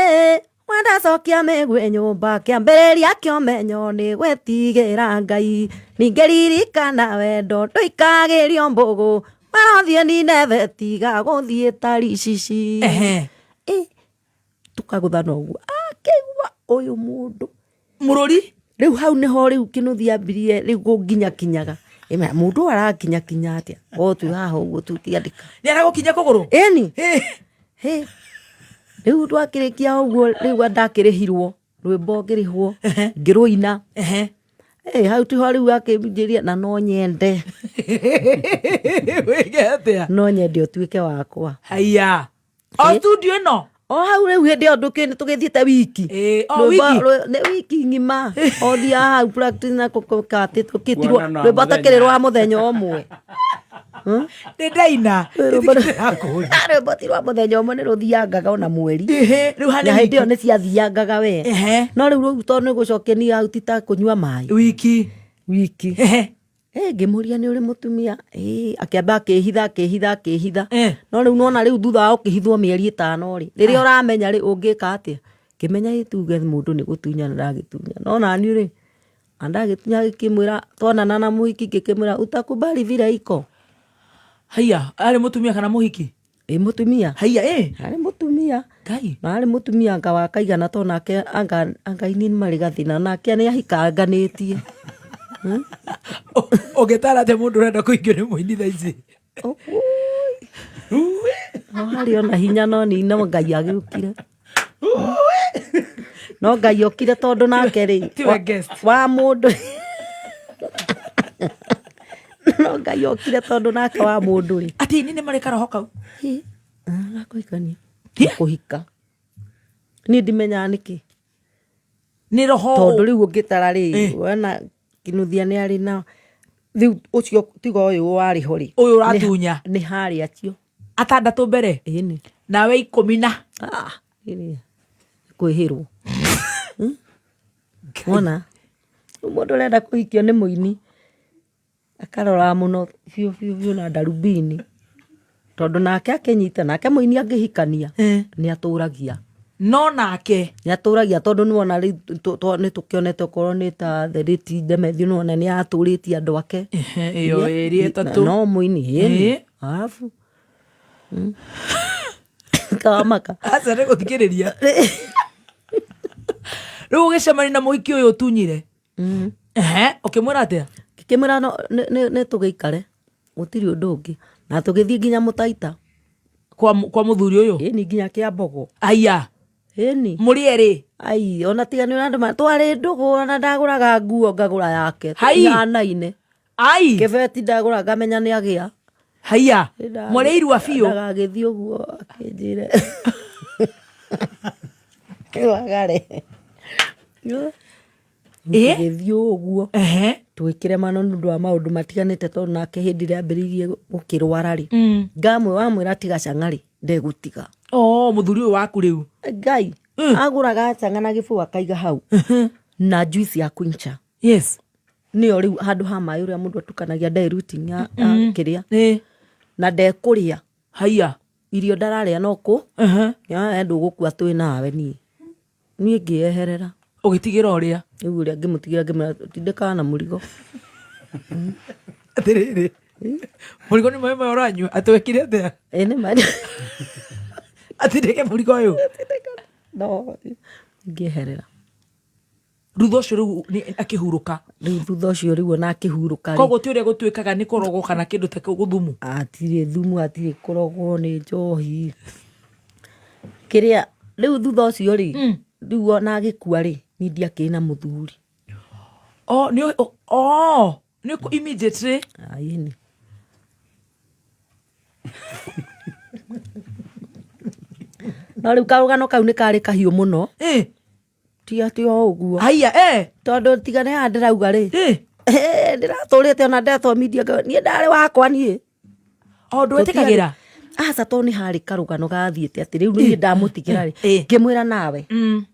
ĩ, wendacokia mĩguĩ nyũmba, kĩambĩrĩria kĩa ũmenyo nĩ gwĩtigĩra Ngai. Ningĩ ririkana wendo ndũikagĩrio mbũgũ, werothiĩ Nineve tiga gũthiĩ Tarishishi. Tũkagũthana ũguo. Akĩigua ũyũ mũndũ. Mũrũri? Rĩu hau nĩho rĩu Kĩnuthia ambirie rĩu gũnginyakinyaga. Ĩma, mũndũ ũyũ arakinyakinya atĩa? O twĩ haha ũguo tũkĩandĩka. Nĩ aragũkinya kũgũrũ? Ĩni. Hĩ. Rĩu twakĩrĩkia ũguo, rĩu ndakĩrĩhirwo, rwĩmbo ngĩrĩhwo, ngĩrũina. Hau tiho rĩu akĩnjĩria, na no nyende. Wĩke atĩa? No nyende ũtuĩke wakwa. Haiya. O studio ĩno? O hau rĩu hĩndĩ ĩyo tũgĩthiĩte wiki. O Rwĩmbo wiki? nĩ wiki ng'ima. O thiaga hau practice na kũ-, atĩ tũkĩtirwo Kuonana rwĩmbo mũthenya. takĩrĩ rwa mũthenya ũmwe. Nĩ ndaina. Ndĩrakũria. Rwĩmbo ti rwa mũthenya ũmwe nĩ rũthiangaga ona mweri. Ehe, rĩu Na harĩ hĩndĩ ĩyo wiki. nĩ ciathiangaga we. Ehe. No rĩu rĩu tondũ nĩ gũcokia ni hau ti ta kũnyua maĩ. Wiki. Wiki. Ehe. Eh, ngĩmũria nĩ ũrĩ mũtumia. Ĩĩ, akĩamba akĩhitha akĩhitha akĩhitha. Eh. No rĩu nona rĩu thutha wa ũkĩhithwo mĩeri ĩtano rĩ, rĩrĩa ũramenya rĩ ũngĩka atĩa? Ngĩmenya ĩ tuge mũndũ nĩ gũtunyana ndagĩtunya. No naniĩ rĩ, andagĩtunya gĩkĩmwĩra twonana na mũhiki ngĩkĩmwĩra utakubali vile iko. Haiya, arĩ mũtumia kana mũhiki? Ĩ mũtumia. Haiya, ĩ. Arĩ mũtumia. Ngai. Na arĩ mũtumia anga wa kaigana to nake anga anga ini marĩ gathĩna nake nĩ ahikanganĩtie. Ũngĩtara atĩa mũndũ ũrenda kũhikio nĩ mũini thaa ici? No harĩ ona hinya no ni no Ngai agĩũkire. No Ngai okire tondũ nake rĩ Tiwe guest. wa mũndũ no Ngai okire tondũ nake wa mũndũ rĩ Atĩ ini nĩ marĩ karoho kau? Ĩ, ah, kũhikania kũhika niĩ ndimenyaga nĩkĩ Nĩ roho. Tondũ rĩu ũngĩtara rĩ Eh. wona kinuthia nĩ arĩ na rĩu ũcio tiga ũyũ warĩ ho rĩ Ũyũ ũratunya. Nĩ harĩ acio. Atandatũ mbere. Ĩni. Nawe ikũmi na. Ah, ĩni. Kwĩhĩrwo. Wona mũndũ ũrenda kũhikio nĩ mũini akarora mũno biũ biũ biũ na ndarubini tondũ nake akĩnyita nake mũini angĩhikania Eh. nĩ atũragia. No nake. Nĩ atũragia tondũ nĩ wona rĩu nĩ tũkĩonete okorwo nĩ ta the late Demethiũ nĩ wona nĩ atũrĩtie andũ ake. Ehe, ĩyo ĩrĩ ĩtatũ. No mũini ĩni. Ĩĩ. Arabu. Kawamaka. Aca nĩ gũthikĩrĩria. Rĩu ũgĩcemania na mũhiki ũyũ ũtunyire. Ehe, ũkĩmwĩra atĩa? Ngĩkĩmwĩra no nĩ tũgĩikare gũtirĩ ũndũ ũngĩ na tũgĩthiĩ nginya Mũtaita. Kwa mũthuri ũyũ? Ĩni nginya Kĩambogo. Aya. Ĩni. Mũrĩ erĩ? Ai, ona tiga nĩ ũrĩa andũ twarĩ ndũgũ ona ndagũraga nguo ngagũra yake. Hai. Ihanaine. Ai. Kĩbeti ndagũra ngamenya nĩ agĩa. Haiya. Mwarĩ irua biũ. Ndagagĩthiĩ ũguo akĩnjĩre. Wagare. Ĩ? Tũgĩthiĩ ũguo. Ehe. Tũgĩkĩremana nĩ ũndũ wa maũndũ matiganĩte tondũ nake hĩndĩ ĩrĩa ambĩrĩirie gũkĩrwara rĩ. Ngamwe wamwĩra tiga cang'a rĩ, ndegũtiga. Oh, mũthuri ũyũ waku rĩu. Ngai. Agũraga cang'a na gĩbũyũ akaiga hau. Na juice ya quincha. Yes. Nĩyo rĩu handũ ha maĩ ũrĩa mũndũ atukanagia diluting ya kĩrĩa. Ĩ. Na ndekũrĩa. Haiya. Irio ndararĩa no kũ. Ehe. Ya ndũgũkua twĩ nawe niĩ. Niĩ ngĩeherera. Ũgĩtigĩra ũrĩa? Rĩu ũrĩa ngĩmũtigĩra ngĩmwĩra tindĩkaga na mũrigo. Atĩrĩrĩ. Mũrigo nĩ maĩ maya ũranyua. Atĩ wekire atĩa? Ĩ nĩ maĩ. Atindĩke mũrigo ũyũ? No, ngĩeherera. Thutha ũcio rĩu nĩ akĩhurũka. Rĩu thutha ũcio rĩu ona akĩhurũka rĩ. Koguo ti ũrĩa gũtuĩkaga nĩ kũrogwo kana kĩndũ ta kĩu gũthumu. Hatirĩ thumu, hatirĩ kũrogwo nĩ njohi. Kĩrĩa rĩu thutha ũcio rĩ, rĩu ona agĩkua rĩ, niĩ ndiakĩrĩ na mũthuri. Oh, nĩ oh, nĩ immediately. Aini. No rĩu karũgano kau nĩ karĩ kahiũ mũno. Eh. Ti atĩ o ũguo. Haiya, eh. Tondũ tiga nĩ haha ndĩrauga rĩ. Eh. Eh, ndĩratũrĩte ona ndetwo media niĩ ndarĩ wakwa niĩ. O ndwetĩkagĩra? Aca tondũ nĩ harĩ karũgano gathiĩte atĩ rĩu niĩ ndamũtigĩra rĩ. Eh. Ngĩmwĩra nawe. Mm.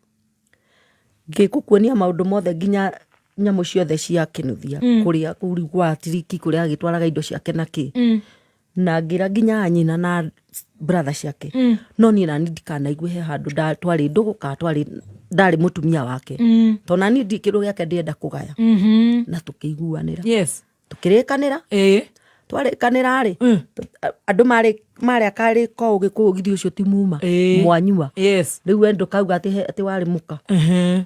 Ngĩgũkuonia maũndũ mothe nginya nyamũ ciothe cia kĩnuthia kũrĩa kũu rĩu gwa tiriki kũrĩa agĩtwaraga indo ciake na kĩ. Na ngĩra nginya nyina na brother ciake. No niĩ nani ndikanaigue he handũ twarĩ ndũgũ kana twarĩ ndarĩ mũtumia wake. Tondũ nani ndirĩ kĩndũ gĩake ndĩrenda kũgaya. Na tũkĩiguanĩra. Yes. Tũkĩrĩkanĩra. Ĩĩ. Twarĩkanĩra rĩ, andũ marĩ akarĩ ko ũgĩkũyũ githĩ ũcio ti muma. Ĩĩ. Mwanyua. Yes. Rĩu we ndũkauga atĩ warĩ mũka.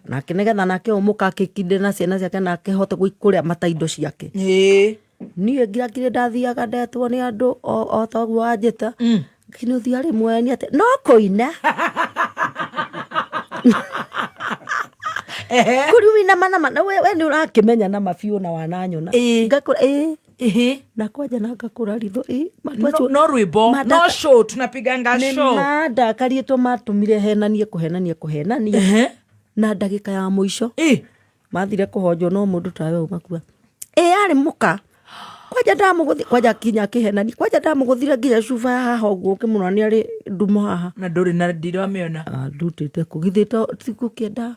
Nake nĩgetha nake ũyũ mũka akĩkinde na ciana ciake na akĩhote kũrĩa mata indo ciake. Ĩĩ. Niĩ nginya nginya ndathiaga ndetwo nĩ andũ o ta ũguo wanjĩta. Kinuthia rĩ mweni atĩ no kũina. Ehe. Kũrĩ wĩna mana mana we nĩ ũrakĩmenya na mabiũ na wananyona. Ĩĩ. Ngakũra ĩĩ. Ehe. Na kwanja na ngakũra ritho ĩĩ. No, no rwĩmbo no show tunapiganga Nĩ show. mandakarĩtwo matũmire henanie kũhenania kũhenania. Ehe. Na ndagĩka ya mũico. Ĩĩ. Mathire kũhonjwo no mũndũ tawe umakua. Ĩĩ arĩ mũka. Kwanja ndamũgũthi kwanja kinya akĩhenani, kwanja ndamũgũthire nginya cuba ya haha ũguo, ũkĩmũrora nĩ arĩ ndumo haha. Na ndũrĩ na ndiramĩona. Ah, ndutĩte kũ githĩ to tigũkĩenda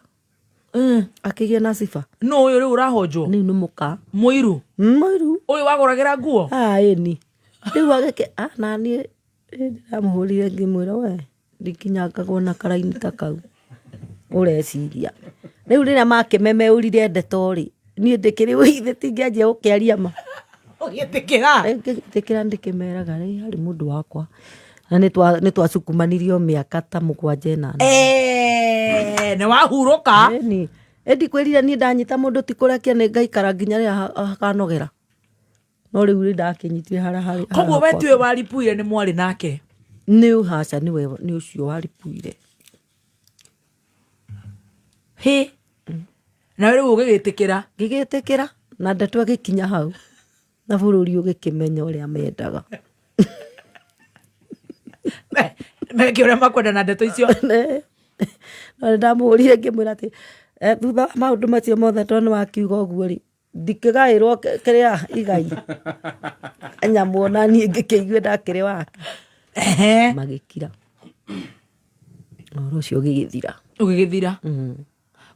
akĩgĩa na ciba. No ũyũ rĩu ũrahonjwo? Rĩu nĩ mũka. Mũiru? Mũiru. Ũyũ wagũragĩra nguo? Ah, ĩni rĩu agĩke, ah, na niĩ ndĩramũhũrire ngĩmwĩra, we ndikinyangagwo na karaini ta kau ũreciria. Rĩu rĩrĩa makĩmemeũrire ndeto rĩ, niĩ ndĩkĩrĩ githĩ tingĩanjia gũkĩaria ma. Ũgĩtĩkĩra? Ngĩtĩkĩra, ndĩkĩmeraga rĩ harĩ mũndũ wakwa na nĩ twacukumanirio mĩaka ta 7, 8. Eh, nĩ wahurũka. Ĩni ĩndi kwĩrire niĩ ndanyita mũndũ ti kũrekia, nĩ ngaikara nginya rĩrĩa hakanogera, no rĩu rĩ ndakĩnyitire harĩa harĩ. Koguo we tiwe waripuire, nĩ mwarĩ nake? Nĩ haca, nĩwe, nĩ ũcio waripuire. Hĩ, nawe rĩu ũgĩgĩtĩkĩra? Ngĩgĩtĩkĩra na ndeto ĩgĩkinya hau na bũrũri ũgĩkĩmenya ũrĩa mendaga. Meke ũrĩa makwenda na ndeto icio. No nĩ ndamũhũrire ngĩmwĩra atĩ thutha wa maũndũ macio mothe, tondũ nĩ wakiuga ũguo rĩ, ndikĩgaĩrwo kĩrĩa igai nyamũ, ona niĩ ngĩkĩigue ndakĩrĩ wake. Magĩkira, ũhoro ũcio ũgĩgĩthira. Ũgĩgĩthira.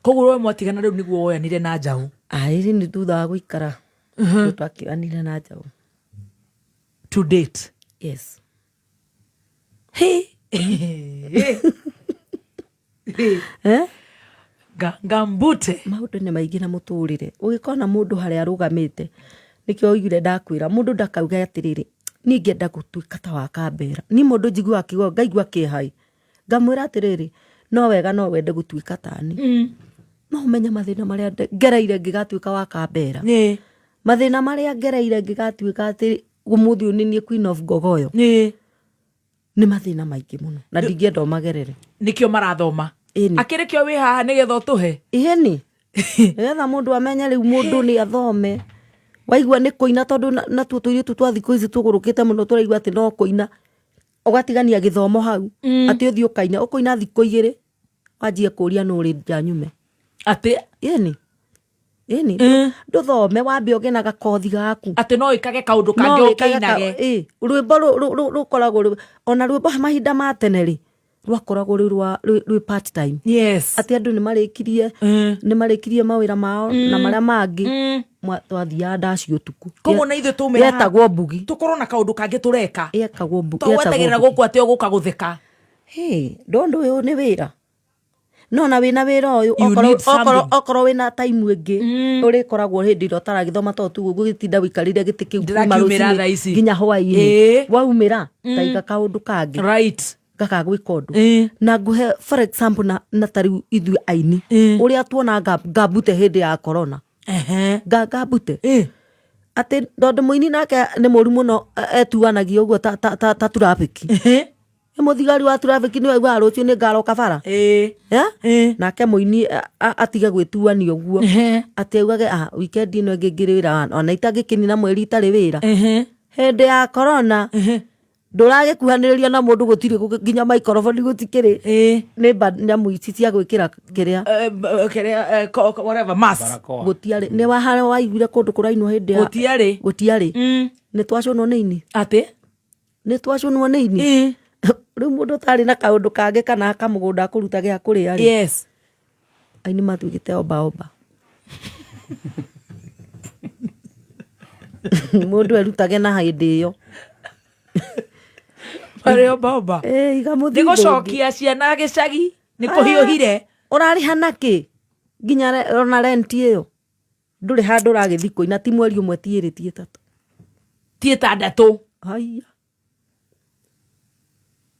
Koguo we mwatigana rĩu nĩguo woyanire na njaũ? Aĩrĩ nĩ thutha wa gũikara nĩ twakĩoyanire na njaũ. To date? Yes. Hĩ. Eh? Ngambute. Maũndũ nĩ maingĩ na mũtũrĩre ũgĩkona mũndũ harĩa arũgamĩte, nĩkĩo oigire ndakwĩra mũndũ ndakauge atĩrĩrĩ, niĩ ngĩenda gũtuĩka ta wa Kambera. Niĩ mũndũ njiguaga akiuga ngaigua kĩeha, ngamwĩra atĩrĩrĩ, no wega no wende gũtuĩka tani, no ũmenye mathĩna marĩa ngereire ngĩgatuĩka wa Kambera, mathĩna marĩa ngereire ngĩgatuĩka atĩ ũmũthĩ ũyũ nĩ niĩ Queen of Ngogoyo. Nĩ mathĩna maingĩ mũno na ndingĩenda ũmagerere. Nĩkĩo marathoma. Ĩni. Akĩrĩ kĩo wĩ haha nĩgetha ũtũhe. Ĩni, nĩgetha mũndũ amenye rĩu mũndũ nĩ athome. Waigua nĩ kũina, tondũ natuo tũirĩtu twa thikũ ici tũgũrũkĩte mũno, tũraigua atĩ no kũina, ũgatigania gĩthomo hau, atĩ ũthiĩ ũkaina, ũkũina thikũ 2 wanjie kũria nũ ũrĩ nja nyume. Atĩ? Ĩni, ĩni, ndũthome, wambe ũgĩe na gakothi gaku. Atĩ no ĩkage kaũndũ No kangĩ. wĩkage ũkĩinage. Ĩ, rwĩmbo rũkoragwo ona rwĩmbo mahinda ma tene rĩ, rwakoragwo rwĩ rwĩ part time, atĩ andũ nĩ marĩkirie nĩ marĩkirie mawĩra mao na marĩa mangĩ. Twathiaga ndaci ũtukũ. Koguo na ithuĩ tũmĩra Yetagwo mbugi. Tũkorwo na kaũndũ kangĩ tũreka. Yekagwo To wetagĩrĩra gũkũ atĩ ũgũka gũtheka. Ndondũ ũyũ nĩ wĩra, no na wĩna wĩra ũyũ You need something. Okorwo wĩna time ĩngĩ ũrĩkoragwo hĩndĩ ĩrĩa ũtaragĩthoma, to tu gũgĩtinda ũikarĩire gĩtĩ kĩu kuma Ndĩrakiumĩra rũcinĩ thaa ici. nginya hwaĩ-inĩ. Waumĩra taiga kaũndũ kangĩ gagagwĩka ũndũ na nguhe, for example, na tarĩu ithuĩ aini ũrĩa tuona ngambute hĩndĩ ya corona, ngambute atĩ tondũ mũini nake nĩ mũru mũno, etuanagia ũguo ta turabĩki. Nĩ mũthigari wa turabĩki, nĩ waiguaga rũciũ nĩ ngaroka bara. Eh? Nake mũini atige gwĩtuania ũguo, atĩ augage, ah, weekend ĩno ĩngĩ ngĩrĩ wĩra, ona itangĩkĩnina mweri itarĩ wĩra. Hĩndĩ ya corona ndũragĩkuhanĩrĩria na mũndũ, gũtirĩ nginya microphone gũtikĩrĩ, nĩ nyamũ ici cia gwĩkĩra kĩrĩa. Kĩrĩa, whatever, mask. Barakoa. Gũtiarĩ, nĩ waharĩa waiguire kũndũ kũrainwo hĩndĩ ya Gũtiarĩ. Gũtiarĩ. Nĩ twacũnwo nĩ ini. Atĩ? Nĩ twacũnwo nĩ ini. Rĩu mũndũ ũtarĩ na kaũndũ kangĩ kana kamũgũnda akũruta gĩa kũrĩa rĩ, aini matuĩkĩte omba omba, mũndũ erutage na hĩndĩ ĩyo. Marĩ omba omba. Ĩ, iga nĩ mũthithũ ũngĩ. Gũcokia ciana gĩcagi nĩ kũhiũhire. Ũrarĩha nakĩ nginya ona rent ĩyo ndũrĩ handũ ũragĩthiĩ kũina, ti mweri 1, ti 2, ti 3. Ti 6. Haiya.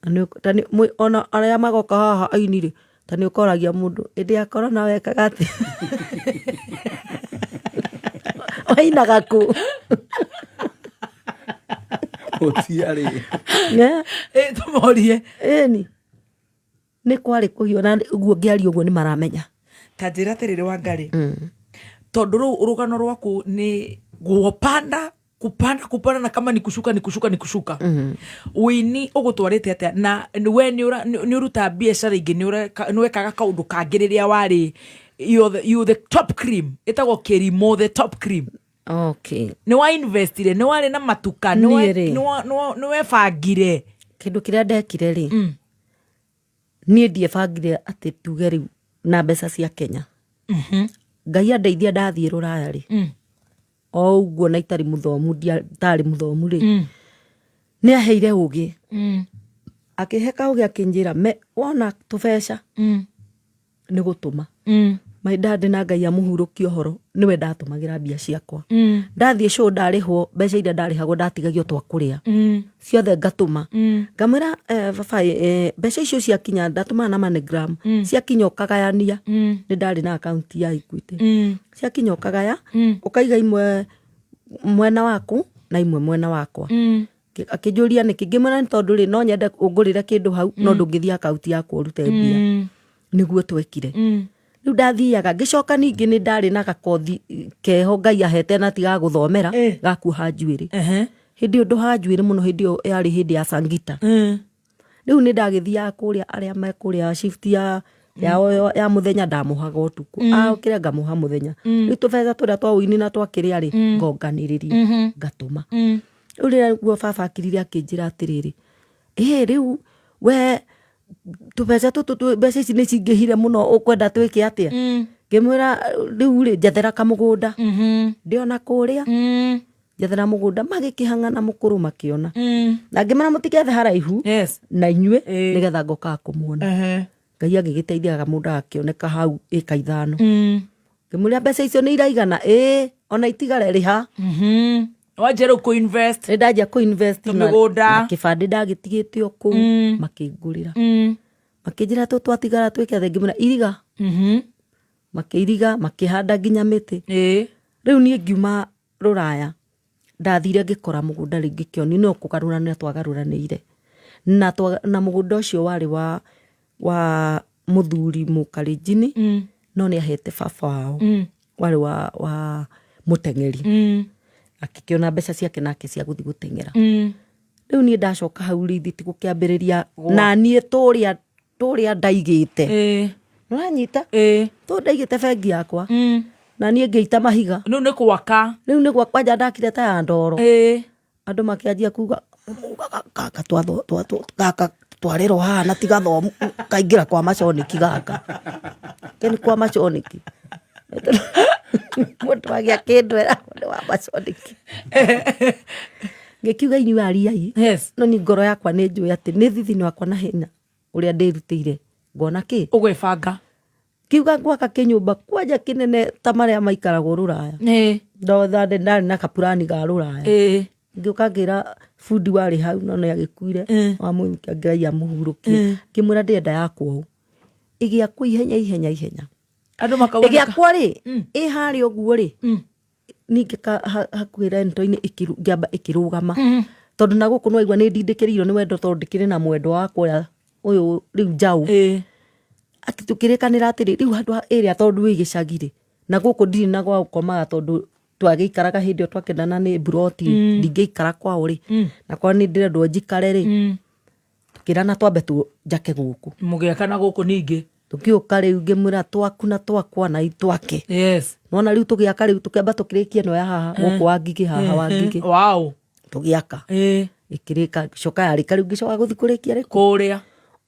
Na ta ona arĩa magoka haha aini rĩ, ta nĩ ũkoragia mũndũ hĩndĩ ya corona wekaga atĩa, wainaga kũ? Gũtiarĩ. Ne? Tũmorie. Ĩni nĩ kwarĩ kũhiũ, na ũguo ngĩaria ũguo nĩ maramenya. Ta njĩra atĩrĩrĩ, Wangarĩ, tondũ rũu rũgano rwaku nĩ gũpanda, kupanda, kupanda, na kama ni kushuka ni kushuka ni kushuka. Wĩini ũgũtwarĩte atĩa? Na we nĩ ũrutaga biacara ingĩ, nĩ wekaga kaũndũ kangĩ rĩrĩa warĩ you're the top cream, ĩtagwo kĩrimũ the top cream? Okay. Nĩ wa investire, nĩ warĩ na matuka, nĩ Niĩ rĩ. nĩ webangire. Kĩndũ kĩrĩa ndekire rĩ, niĩ ndiebangire atĩ tuge rĩu na mbeca cia Kenya. Ngai andeithia ndathiĩ rũraya rĩ, o ũguo na itarĩ mũthomu, ndarĩ mũthomu rĩ, nĩ aheire ũgĩ, akĩhe kaũgĩ, akĩnjĩra wona tũbeca nĩ gũtũma. My dad na Ngai amũhurũkie ũhoro, nĩwe ndatũmagĩra mbia ciakwa. Ndathiĩ show, ndarĩhwo mbeca iria ndarĩhagwo, ndatigagio twa kũrĩa, ciothe ngatũma. Ngamwĩra, baba, mbeca icio ciakinya, ndatũmaga na MoneyGram, ciakinya ũkagayania. Nĩ ndarĩ na akaunti ya Equity. Ciakinya ũkagaya, ũkaiga imwe mwena waku na imwe mwena wakwa. Akĩnjũria nĩkĩ. Ngĩmwĩra nĩ tondũ rĩ, no nyende ũngũrĩre kĩndũ hau, no ndũngĩthiĩ akaunti yakwa ũrute mbia. Nĩguo twekire. Rĩu ndathiaga ngĩcoka, ningĩ nĩ ndarĩ na gakothi keho Ngai ahete na tiga gũthomera, gakuoha njuĩrĩ. Hĩndĩ ĩyo ndohaga njuĩrĩ mũno, hĩndĩ ĩyo yarĩ hĩndĩ ya Sangita. Rĩu nĩ ndagĩthiaga kũrĩa arĩa me kũrĩa shift ya yao ya mũthenya, ndamohaga ũtukũ, kĩrĩa ngamoha mũthenya. Rĩu tũbeca tũrĩa twa ũini na twakĩrĩa rĩ, ngonganĩrĩria ngatũma. Rĩu rĩrĩa guo baba akirire, akĩnjĩra atĩrĩrĩ, ĩ rĩu we tũbeca tũtũ, mbeca ici nĩ cingĩhire mũno, ũkwenda twĩke atĩa? Ngĩmwĩra rĩu rĩ, njethera kamũgũnda ndĩona kũrĩa, njethera mũgũnda. Magĩkĩhang'ana mũkũrũ makĩona, na ngĩmera mũtigethe haraihu na inyuĩ, nĩgetha ngokaga kũmuona. Ngai agĩgĩteithia, kamũgũnda gakĩoneka hau ĩka 5. Ngĩmũria mbeca icio nĩ iraigana? Ĩĩ, ona itigare rĩha. Wanjia rĩu kũ invest. Nĩ ndanjia kũ invest Tũmĩgũnda. Na kĩbandĩ ndagĩtigĩte o kũu, makĩngũrĩra, makĩnjĩra tũ twatigara twĩke atĩa? Ngĩmwĩra iriga. Makĩiriga, makĩhanda nginya mĩtĩ. Rĩu niĩ ngiuma rũraya, ndathire ngĩkora mũgũnda rĩu, ngĩkĩonio no kũgarũranĩra twagarũranĩire na mũgũnda ũcio warĩ wa mũthuri mũkalenjini, no nĩ ahete baba wao, warĩ wa mũteng'eri, akĩkĩona mbeca ciake nake cia gũthiĩ gũteng'era. Rĩu niĩ ndacoka hau rĩithiti gũkĩambĩrĩria na niĩ tũrĩa tũrĩa ndaigĩte. Nĩũranyita? Tũ ndaigĩte bengi yakwa, na niĩ ngĩita mahiga. Rĩu nĩ gwaka. Rĩu nĩ gwakwa nja ndakire ta ya ndoro. Andũ makĩanjia kuga, "Mugaga gaka gaka twarerwo haha na ti gathomu, kaingĩra kwa maconiki gaka keni kwa maconiki." Mũndũ agĩa kĩndũ eragwo nĩ wa maconiki. Ngĩkiuga, inyuĩ ariai, no ni ngoro yakwa nĩ njũĩ atĩ nĩ thithino wakwa na hinya ũrĩa ndĩrutĩire ngona kĩ. Ũgwĩbanga. Kiuga ngwaka kĩnyũmba kwanja kĩnene ta marĩa maikaragwo rũraya. Ndotha ndarĩ na kapurani ga rũraya. Ngĩũka ngĩra bundi warĩ hau, no nĩ agĩkuire, wamũikia, Ngai amũhurũkie. Ngĩmwĩra ndĩrenda yakwo ũũ, ĩgĩakwo ihenya ihenya ihenya. Andũ makauga. Ĩgĩakwo rĩ, ĩ harĩa ũguo rĩ, ningĩ hakuhĩ rento-inĩ, ngĩamba ĩkĩrũgama, tondũ na gũkũ nĩwaigua nĩ ndindĩkĩrĩirio nĩ wendo, tondũ ndĩkĩrĩ na mwendwa wakwa ũrĩa ũyũ rĩu njaũ. Atĩ tũkĩrĩkanĩra atĩrĩ, rĩu handũ ha ĩrĩa, tondũ wĩ gĩcagi rĩ, na gũkũ ndirĩ na gwa gũkomaga, tondũ twagĩikaraga hĩndĩ ĩyo twakendana nĩ mburoti, ndingĩikara kwao rĩ, na kwa nĩ ndĩrendwo njikare rĩ, tũkĩrana twambe njake gũkũ. Mũgĩaka na gũkũ ningĩ. Tũkĩũka rĩu ngĩmwĩra twaku na twakwa na itwake. Nona rĩu tũgĩaka, rĩu tũkĩamba tũkĩrĩkia ĩno ya haha gũkũ wa ngigĩ, haha wa ngigĩ. Tũgĩaka, ĩkĩrĩka, coka yarĩka, rĩu ngĩcoka gũthiĩ kũrĩkia rĩ kũrĩa.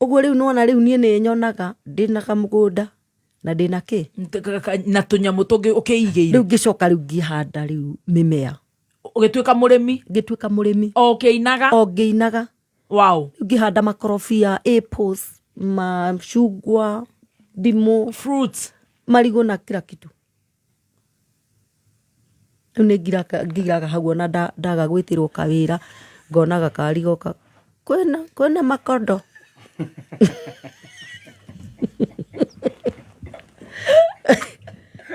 Ũguo rĩu nĩwona rĩu niĩ nĩ nyonaga ndĩna kamũgũnda na ndĩna kĩ. Na tũnyamũ tũngĩ ũkĩigĩire. Rĩu ngĩcoka rĩu ngĩhanda rĩu mĩmea. Ũgĩtuĩka mũrĩmi. Ngĩtuĩka mũrĩmi. O ũkĩinaga. O ngĩinaga. Rĩu ngĩhanda makorobia, apples, macungwa, ndimũ, fruits, marigũ na kila kitu. Rĩu nĩ ngiraga hau, ona ndaga gwĩtĩrwo kawĩra, ngona gakari goka, kwĩna makondo.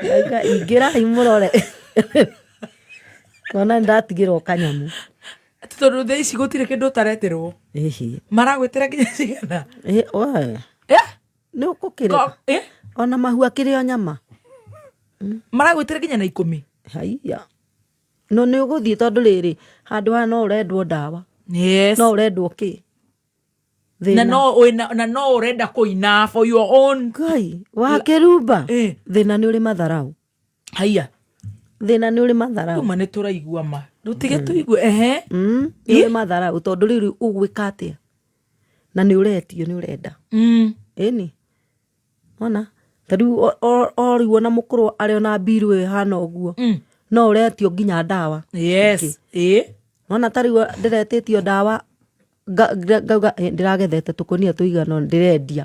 Ngauga, ingĩrai mũrore, ngona nĩ ndatigĩrwo kanyamũ. Tondũ thaa ici gũtirĩ kĩndũ ũtareterwo. Ĩhĩ. Maragwĩtĩra nginya cigana. Ĩ, oe. Nĩ ũkũkĩrĩra. Ona mahu akĩrĩ o nyama. Maragwĩtĩra nginya na 10. Haiya, no nĩ ũgũthiĩ, tondũ rĩrĩ, handũ haha no ũrendwo ndawa, no ũrendwo kĩ. Na Thĩna. No na no ũrenda kũina for your own. Ngai wa kĩrumba. Thĩna nĩ ũrĩ matharau. Haiya. Thĩna nĩ ũrĩ matharau. Ma nĩ tũraigua ma rĩu tige tũigue ehe. Nĩ ũrĩ matharau tondũ rĩu ũgwĩka atĩa na nĩ ũretio nĩ ũrenda. Ĩni ona ta rĩu o rĩu ona mũkũrũ arĩ ona mbiru ĩyo ĩhana ũguo, no ũretio nginya ndawa. Yes, ĩ. Nona ta rĩu ndĩretĩtio ndawa ngauga ndĩragethete tũkũnia tũigana ũna ndĩrendia.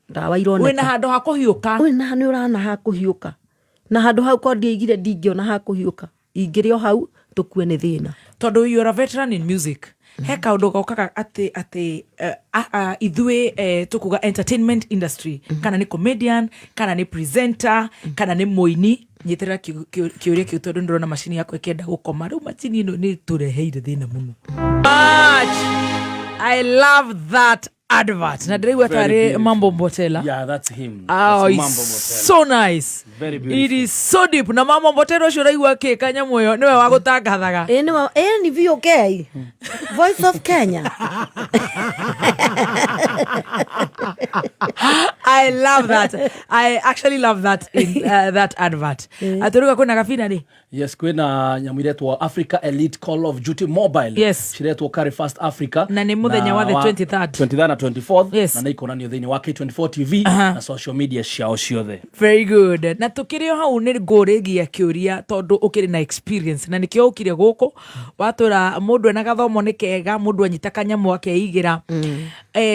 Ndawa ironeka. Wĩna handũ ha kũhiũka. Wĩna nĩ ũrana ha kũhiũka. Na handũ hau korwo ndiaigire ndingĩona ha kũhiũka. Ingĩrĩ o hau tũkue nĩ thĩna. Tondũ you are a veteran in music. He kaũndũ gokaga atĩ ithuĩ tũkuga entertainment industry, kana nĩ comedian, kana nĩ presenter, kana nĩ mũini. Nyitĩrĩra kĩũria kĩu tondũ ndĩrona macini yakwa ĩkĩenda gũkoma. Rĩu macini ĩno nĩ ĩtũreheire thĩna mũno. Much. I love that advert. Na ndĩraigua Very tarĩ beautiful. Mambo Mbotela. Yeah, that's him. Oh, That's it's Mambo Mbotela. so nice. Very It beautiful. is so deep. Na Mambo Mbotela ũcio ũraigua kĩ kanyamũ ĩyo nĩwe wa gũtangathaga. Ĩ nĩ ĩ nĩ VOK, Voice of Kenya. I love that. I actually love that in that advert. Atũruga kwĩna gabina rĩ? Yes, kwĩna nyamũ iretwo Africa Elite Call of Duty Mobile. Yes. Ciretwo Carry Fast Africa. Na nĩ mũthenya wa the 23rd. 23rd na 24th. Yes. Na nĩ ikonanio thĩinĩ wa K24 TV na social media ciao ciothe. Very good. Na tukĩrĩ o hau nĩ ngũrĩgia kĩũria tondũ ũkĩrĩ na experience na nĩkĩo ũkire gũkũ watwĩra mũndũ ena gathomo nĩ kega, mũndũ anyita kanyamũ akeigĩra.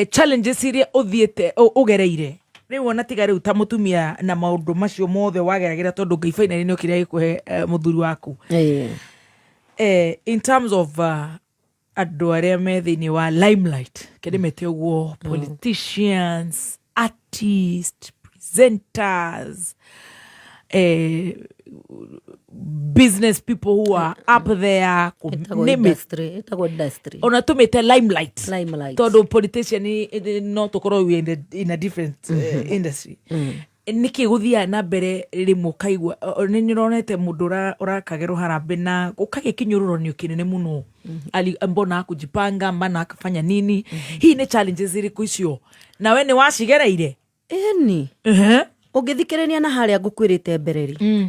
Challenges iria ũthiĩte ũgereire rĩu ona tiga rĩu ta mũtumia na maũndũ macio mothe wageragĩra tondũ Ngai finally nĩ okire agĩkũhe mũthuri waku. In terms of andũ arĩa me thĩinĩ wa limelight, kĩndĩmete ũguo, politicians, artists, presenters, business people who are up there, Ĩtagwo name it. industry, ĩtagwo industry. Ona tũmĩte limelight. Limelight. Tondũ politician no tũkorwo we in a different industry. Nĩkĩ gũthiaga na mbere rĩmwe ũkaigua nĩ nĩronete mũndũ ũrakagerwo harambĩ na ũkagĩa kĩnyũrũranio kĩnene mũno. Ali, mbona hakujipanga, mbona hakafanya nini? Hihi nĩ challenges irĩkũ icio nawe nĩ wacigereire? Ĩni. Ũngĩthikĩrĩria na harĩa ngũkwĩrĩte mbere rĩ,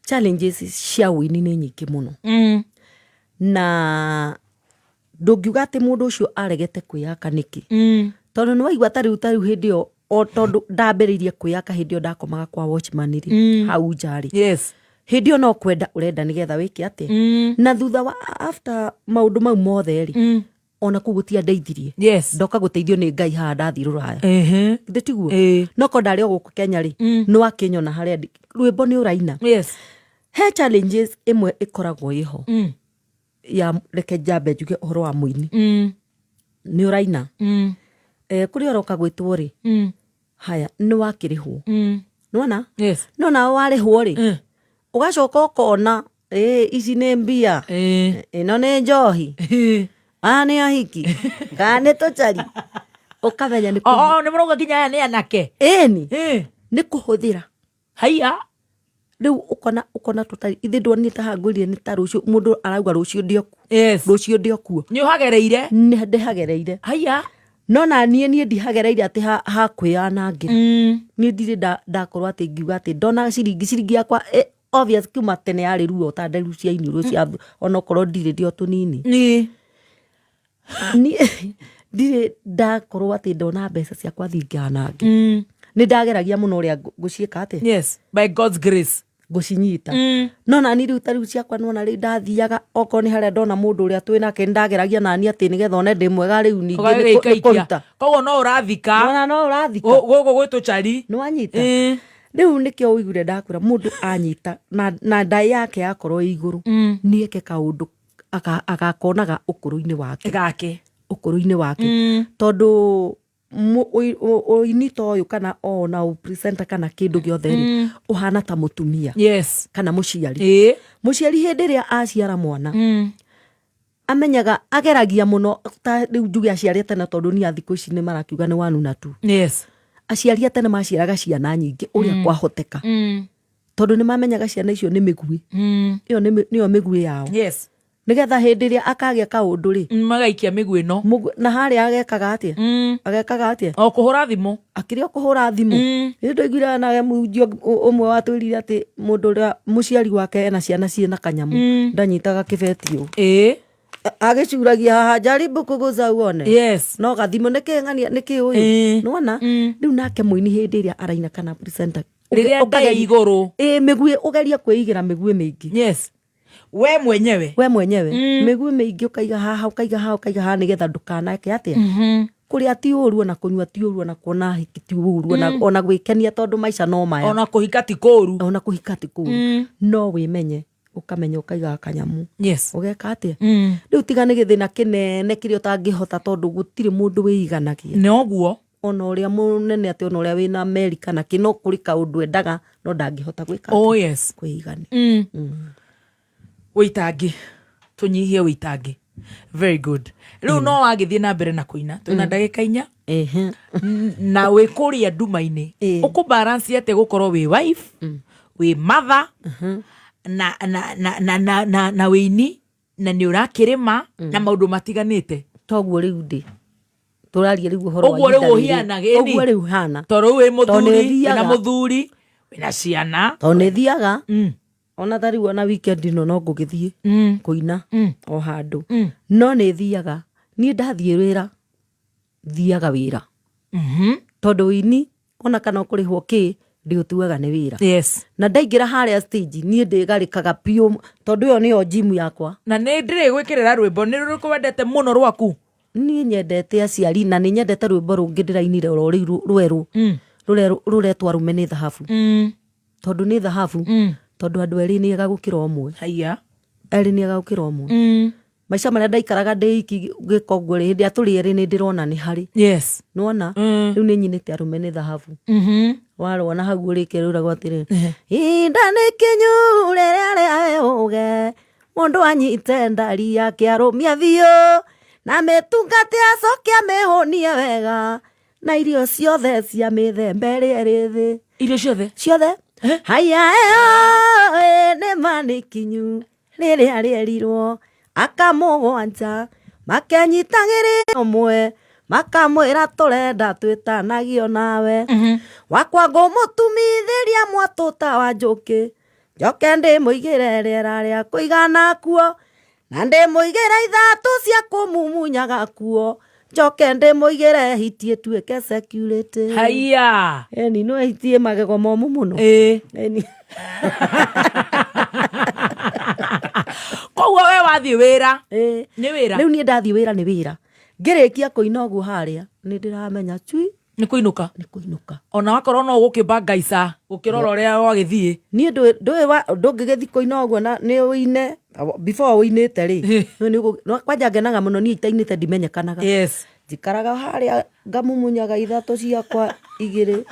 challenges cia ũini nĩ nyingĩ mũno. Na ndũngiuga atĩ mũndũ ũcio aregete kwĩyaka nĩkĩ. Tondũ nĩ waigua ta rĩu hĩndĩ ĩyo, o tondũ ndambĩrĩirie kwĩyaka hĩndĩ ĩyo ndakomaga kwa watchman rĩ, hau nja rĩ. Yes. Hĩndĩ ĩyo no kwenda ũrenda nĩgetha wĩke atĩa. Na thutha wa after maũndũ mau mothe rĩ, ona kũu gũtiandeithirie. Yes. Ndoka gũteithio nĩ Ngai haha ndathiĩ rũraya. Githĩ tiguo? No korwo ndarĩ o gũkũ Kenya rĩ, nĩ wakĩnyona harĩa ndĩ. Rwĩmbo nĩ ũraina. Yes. He challenges ĩmwe ĩkoragwo ĩho. Ya reke njambe njuge ũhoro wa mũini. Nĩ ũraina. Kũrĩa ũroka gwĩtwo rĩ, haya, nĩ wakĩrĩhwo. Nĩwona? Yes. No nawe warĩhwo rĩ, ũgacoka ũkona, ici nĩ mbia. Ĩno nĩ njohi. Aya nĩ ahiki. Kana nĩ tũcari. Ũkamenya nĩ O, nĩ mũrauga nginya aya nĩ anake. Ĩni. Nĩ kũhũthĩra. Haiya. Rĩu ũkona tũtarĩ, ithe ndwonire ta haha ngwĩrire nĩ ta rũciũ, mũndũ arauga rũciũ ndĩ okuo. Yes. Rũciũ ndĩ okuo. Nĩ ũhagereire? Nĩ ndĩhagereire. Haiya. No na niĩ ndihagereire atĩ ha kwĩyanangĩra. Niĩ ndirĩ ndakorwo atĩ ngiuga atĩ ndona ciringi yakwa, obvious kuma tene yarĩ ruo ta nderu cia iniũrũ cia thũ, onokorwo ndirĩ ndĩ o tũnini. Niĩ ndirĩ ndakorwo atĩ ndona mbeca ciakwa thiĩ nganange. Nĩ ndageragia mũno ũrĩa ngũciĩka atĩa? Yes, by God's grace. Ngũcinyita. No nani rĩu ta rĩu ciakwa nĩwona rĩu ndathiaga okorwo nĩ harĩa ndona mũndũ ũrĩa twĩ nake, nĩ ndageragia nani atĩ nĩgetha one ndĩ mwega rĩu ningĩ Ũgagĩika nĩ kũruta. Koguo no ũrathika. Nona no ũrathika. Gũkũ gwĩ tũcari. Nĩ wanyita? Rĩu nĩkĩo ũiguire ndakwĩra mũndũ anyita na ndaĩ yake yakorwo ĩ igũrũ, nĩ eke kaũndũ agakonaga ũkũrũ-inĩ wake. Gake. Ũkũrũ-inĩ wake. Tondũ ũini ta ũyũ kana ona ũpresenter kana kĩndũ gĩothe rĩ, ũhana ta mũtumia. Yes. Kana mũciari. Mũciari hĩndĩ ĩrĩa aciara mwana, amenyaga ageragia mũno ta rĩu njuge aciari a tene tondũ niĩ a thikũ ici nĩ marakiuga nĩ one na two. Yes. Aciari a tene maciaraga ciana nyingĩ ũrĩa kwahoteka. Tondũ nĩ mamenyaga ciana icio nĩ mĩguĩ. Ĩyo nĩyo mĩguĩ yao. Yes. Nĩgetha hĩndĩ ĩrĩa akagĩa kaũndũ rĩ, Magaikia mĩguĩ ĩno. Na harĩa agekaga atĩa? Agekaga atĩa? O kũhũra thimũ. Akĩrĩ o kũhũra thimũ. Nĩ ndaiguire nawe mũhunjia ũmwe watwĩrire atĩ mũndũ ũrĩa mũciari wake ena ciana ciĩna kanyamũ ndanyitaga kĩbeti ũũ. Agĩcuragia haha, jaribu kuguza uone. No gathimũ nĩkĩ ng'ania nĩkĩ ũyũ. Nĩwona? Rĩu nake mũini hĩndĩ ĩrĩa araina kana presenter, Rĩrĩa nda ĩ igũrũ. Ĩ mĩguĩ, ũgerie kwĩigĩra mĩguĩ mĩingĩ. Yes, we mwenyewe. We mwenyewe. Mĩguĩ mĩingĩ ũkaiga haha, ũkaiga haha, ũkaiga haha, nĩgetha ndũkaneke atĩa? Kũrĩa ti ũru, ona kũnyua ti ũru, ona kuona hiki ti ũru, ona gwĩkenia, tondũ maica no maya. Ona kũhika ti kũru. Ona kũhika ti kũru. No wĩmenye, ũkamenya ũkaigaga kanyamũ. Ũgeka atĩa? Rĩu tiga nĩ gĩthĩna kĩnene kĩrĩa ũtangĩhota, tondũ gũtirĩ mũndũ wĩiganagia. Nĩ ũguo. Ona ũrĩa mũnene atĩ, ona ũrĩa wĩna meri kana kĩ, no kũrĩ kaũndũ endaga no ndangĩhota gwĩka atĩa? Oh yes. Kwĩigania. Wĩitangi, tũnyihie wĩitangi. Very good. Rĩu no wagĩthiĩ na mbere na kũina, twĩna ndagĩka 4. Na wĩ kũrĩa nduma-inĩ, ũkũ balance atĩa gũkorwo wĩ wife, wĩ mother, na wĩini, na nĩ ũrakĩrĩma na maũndũ matiganĩte? Toguo rĩu ndĩ tũraria rĩu ũhoro wa Ũguo rĩu ihinda rĩrĩ. ũhiana, ĩni. Ũguo rĩu hana. Tondũ rĩu wĩ Tondũ mũthuri, nĩ wĩna thiaga. mũthuri, wĩna ciana. Tondũ nĩ thiaga, ona ta rĩu, ona weekend ĩno no ngũgĩthiĩ kũina o handũ. No nĩ thiaga, niĩ ndathiĩ wĩra, thiaga wĩra, tondũ wĩini ona kana ũkũrĩhwo kĩ, ndĩũtuaga nĩ wĩra. Na ndaingĩra harĩa stage, niĩ ndĩgarĩkaga biũ, tondũ ĩyo nĩyo gym yakwa. Na nĩ ndĩrĩ gwĩkĩrĩra rwĩmbo, nĩ rũrĩkũ wendete mũno rwaku? Niĩ nyendete aciari, na nĩ nyendete rwĩmbo rũngĩ ndĩrainire oro rĩu rwerũ, rũretwo Arũme nĩ Thahabu. Tondũ nĩ thahabu, tondũ andũ erĩ nĩ ega gũkĩra ũmwe. Haiya. Erĩ nĩ ega gũkĩra ũmwe. Maica marĩa ndaikaraga ndĩ iki ngĩka ũguo rĩ, hĩndĩ ĩrĩa tũrĩ erĩ nĩ ndĩrona nĩ harĩ. Nĩwona? Rĩu nĩ nyinĩte Arũme nĩ Thahabu. Warona hau ũrĩke rũragwo atĩrĩ, ihinda nĩ kinyu rĩrĩa rĩa ũge mũndũ anyite ndari yake arũmia biũ, na mĩtungate acoke amĩhũnie wega na irio ciothe cia mĩthemba ĩrĩa ĩrĩ thĩ. Irio ciothe. Ciothe. Haya, ĩyo nĩ ma nĩ kinyu rĩrĩa rĩerirwo akamũgwanja makenyitagĩrĩra ũmwe, makamwĩra tũrenda twĩtanagio nawe. Wakwa ngũmũtumithĩria mwatũta wa njũkĩ, njoke ndĩmũigĩre rĩera rĩa kũigana kuo, na ndĩmũigĩre ithatũ cia kũmumunyaga kuo, njoke ndĩmũigĩre hiti ĩtuĩke security. Haiya. Eni no hiti ĩ magego momũ mũno. Eni. Koguo we wathiĩ wĩra nĩ wĩra. Rĩu niĩ ndathiĩ wĩra nĩ wĩra. Ngĩrĩkia kũina ũguo harĩa nĩ ndĩramenya cui. Nĩ kũinũka. Nĩ kũinũka. Ona wakorwo no ũgũkĩmba ngaica gũkĩrora ũrĩa wagĩthiĩ. Niĩ ndũngĩgĩthiĩ kũina ũguo na nĩ ũine before ũinĩte rĩ, no kwanja ngenaga mũno niĩ itainĩte ndimenyekanaga. Njikaraga harĩa ngamumunyaga ithatũ ciakwa igĩrĩ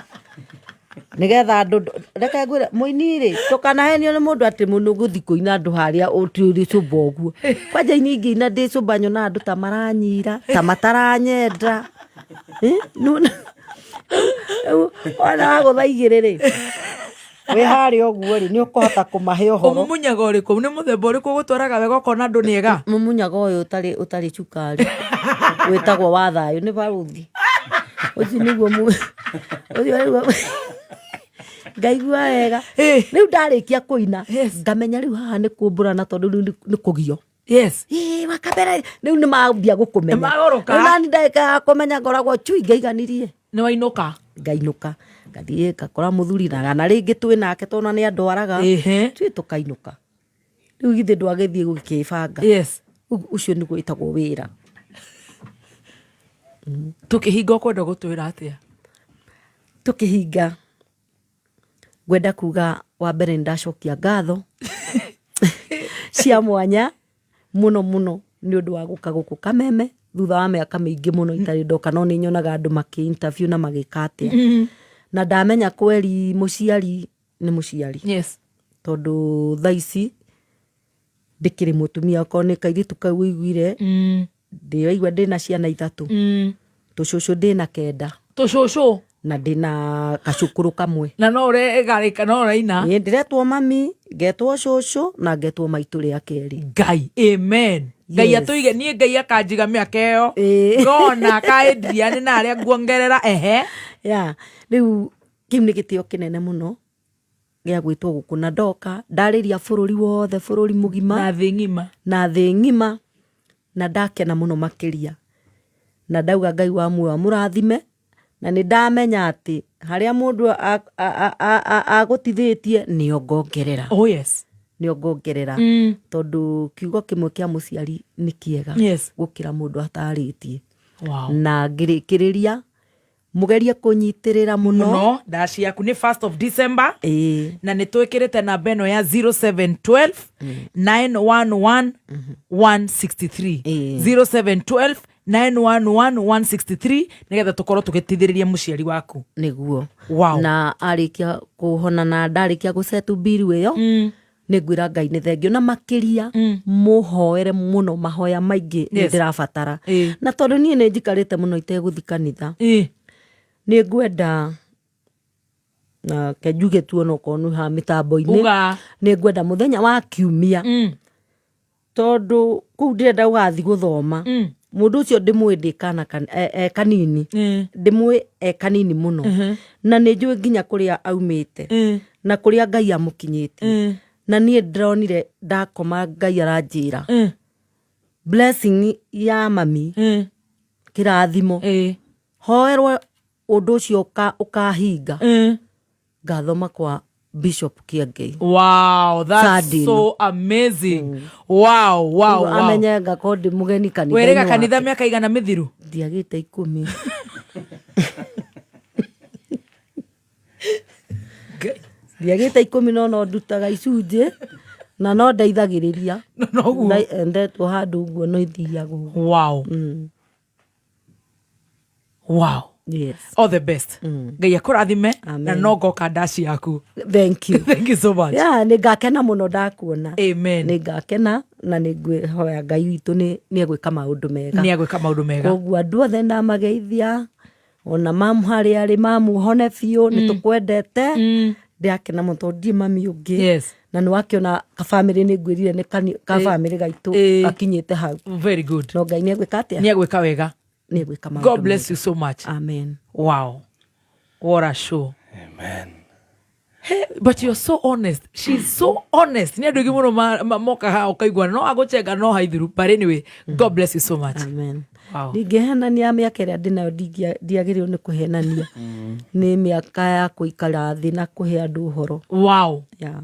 nĩgetha andũ, reke ngwĩre, mũini rĩ, ndũkanahenio nĩ mũndũ atĩ mũno gũthiĩ kũina andũ harĩa ũtĩ cũmba ũguo. Kwanja ini ingĩina ndĩ cũmba, nyonaga andũ ta maranyira ta mataranyenda. Eh, nĩwona? Rĩu wona wagũtha igĩrĩ rĩ, wĩ harĩa ũguo rĩ, nĩ ũkũhota kũmahe ũhoro. Ũmumunyaga ũrĩkũ? Nĩ mũthemba ũrĩkũ ũgũtwaraga wega ũkona andũ nĩ ega? Mũmunyaga ũyũ ũtarĩ cukari, wĩtagwo wa thayũ, nĩ baruthi ũcio, nĩguo ũcio nĩguo ngaigua wega. Rĩu ndarĩkia kũina, ngamenya rĩu haha nĩ kumbũrana, tondũ rĩu nĩ kũgio. Ĩĩ, wakambere rĩu nĩ mambia gũkũmenya. Nĩ magũrũka. Rĩu nani ndagĩka ya kũmenya ngoragwo cui ngaiganirie. Nĩ wainũka. Ngainũka, ngathiĩ ngakora mũthuri na kana rĩngĩ twĩ nake, tondũ nĩ andwaraga. Twĩ tũkainũka. Rĩu githĩ ndwagĩthiĩ gũkĩbanga? Ũcio nĩguo wĩtagwo wĩra. Tũkĩhinga, ũkwenda gũtwĩra atĩa? Tũkĩhinga, ngwenda kuga wa mbere nĩ ndacokia ngatho cia mwanya mũno mũno nĩ ũndũ wa gũka gũkũ Kameme thutha wa mĩaka mĩingĩ mũno itarĩ ndoka, no nĩ nyonaga andũ makĩ interview na magĩka atĩa, na ndamenya kweri mũciari nĩ mũciari. Tondũ thaa ici ndĩkĩrĩ mũtumia, okorwo nĩ kairĩtu kau ũiguire, ndĩraigua ndĩna ciana ithatũ, tũcũcũ ndĩna kenda. Tũcũcũ. Na ndĩna gacukuru kamwe. Na no ũregarĩka, no ũraina. Ĩĩ, ndĩretwo mami, ngetwo cũcũ na ngetwo maitũ rĩa kerĩ. Ngai, amen. Ngai atũige niĩ, Ngai akanjiga mĩaka ĩyo. Ngona ka Adrian na arĩa nguongerera ehe. Ya rĩu kĩu nĩ gĩtĩo kĩnene mũno gĩa gwĩtwo gũkũ, na ndoka ndarĩria bũrũri wothe, bũrũri mũgima. Na thĩ ng'ima. Na thĩ ng'ima, na ndakena mũno makĩria, na ndauga Ngai wa muoyo amũrathime, na nĩ ndamenya atĩ harĩa mũndũ agũtithĩtie nĩo ngongerera. Oh yes. Nĩo ngongerera, tondũ kiugo kĩmwe kĩa mũciari nĩ kĩega gũkĩra mũndũ atarĩtie. Na ngĩrĩkĩrĩria, mũgerie kũnyitĩrĩra mũno. Mũno ndaci yaku nĩ 1st of December. Ĩĩ. Na nĩ twĩkĩrĩte namba ĩno ya 0712 911 163. 0712 911 163, nĩgetha tũkorwo tũgĩteithĩrĩria mũciari waku. Nĩguo. Wow. Na arĩkia kũhona na ndarĩkia gũcetu mbiru ĩyo, nĩ ngwĩra Ngai nĩ thengio, na makĩria mũhoere mũno, mahoya maingĩ nĩ ndĩrabatara. Na tondũ niĩ nĩ njikarĩte mũno itegũthi kanitha, nĩ ngwenda na ke njuge tu onokorwo nĩ haha mĩtambo-inĩ. Uga. Nĩ ngwenda mũthenya wa kiumia, tondũ kũu ndĩrenda gũgathiĩ gũthoma, mũndũ ũcio ndĩmũĩ ndĩ kana e kanini, ndĩmũĩ e kanini mũno, na nĩ njũĩ nginya kũrĩa aumĩte na kũrĩa Ngai amũkinyĩtie. Na niĩ ndĩronire ndakoma Ngai aranjĩra blessing ya mami, kĩrathimo, hoerwo ũndũ ũcio ũkahinga. Ngathoma kwa Bishop Kĩangei. Wow, that's Sunday. so amazing. Wow. Amenye ngakorwo ndĩ mũgeni Wĩrĩga kanitha-inĩ kanitha wake. mĩaka igana mĩthiru? Ndiagĩte 10. Ndiagĩte 10, no no ndutaga icunjĩ na no ndeithagĩrĩria. Noguo. Endetwo handũ ũguo no ithiaga ũguo. Wow. All the best, Ngai akũrathime na Amen. no ngoka ndaci yaku. Thank you. Thank you so much. Yeah, nĩ ngakena mũno ndakuona. Amen. Nĩ ngakena na nĩ ngwĩhoya Ngai witũ nĩ egwĩka maũndũ mega. Nĩ agwĩka maũndũ mega. Koguo andũ othe ndamageithia, ona mamu harĩa arĩ, mamu hone biũ, nĩ tũkwendete. Ndĩrakena mũno tondũ ndirĩ mami ũngĩ. Na nĩ wakĩona kabamĩrĩ, nĩ ngwĩrire nĩ kabamĩrĩ gaitũ gakinyĩte hau. Very good. No Ngai nĩ egwĩka atĩa? Nĩ agwĩka wega. Nĩ egwĩka maũndũ God bless mega. you so much. Amen. Wow, what a show. Amen. Hey, but you're so honest. She's so honest. Nĩ andũ aingĩ mũno moka haha ũkaigua no agũchenga no haithiru, but anyway, God bless you so much. Amen. Wow. Ndingĩhenania mĩaka ĩrĩa ndĩnayo, ndiagĩrĩirwo nĩ kũhenania, nĩ mĩaka ya kũikara thĩ na kũhe andũ ũhoro. Yeah.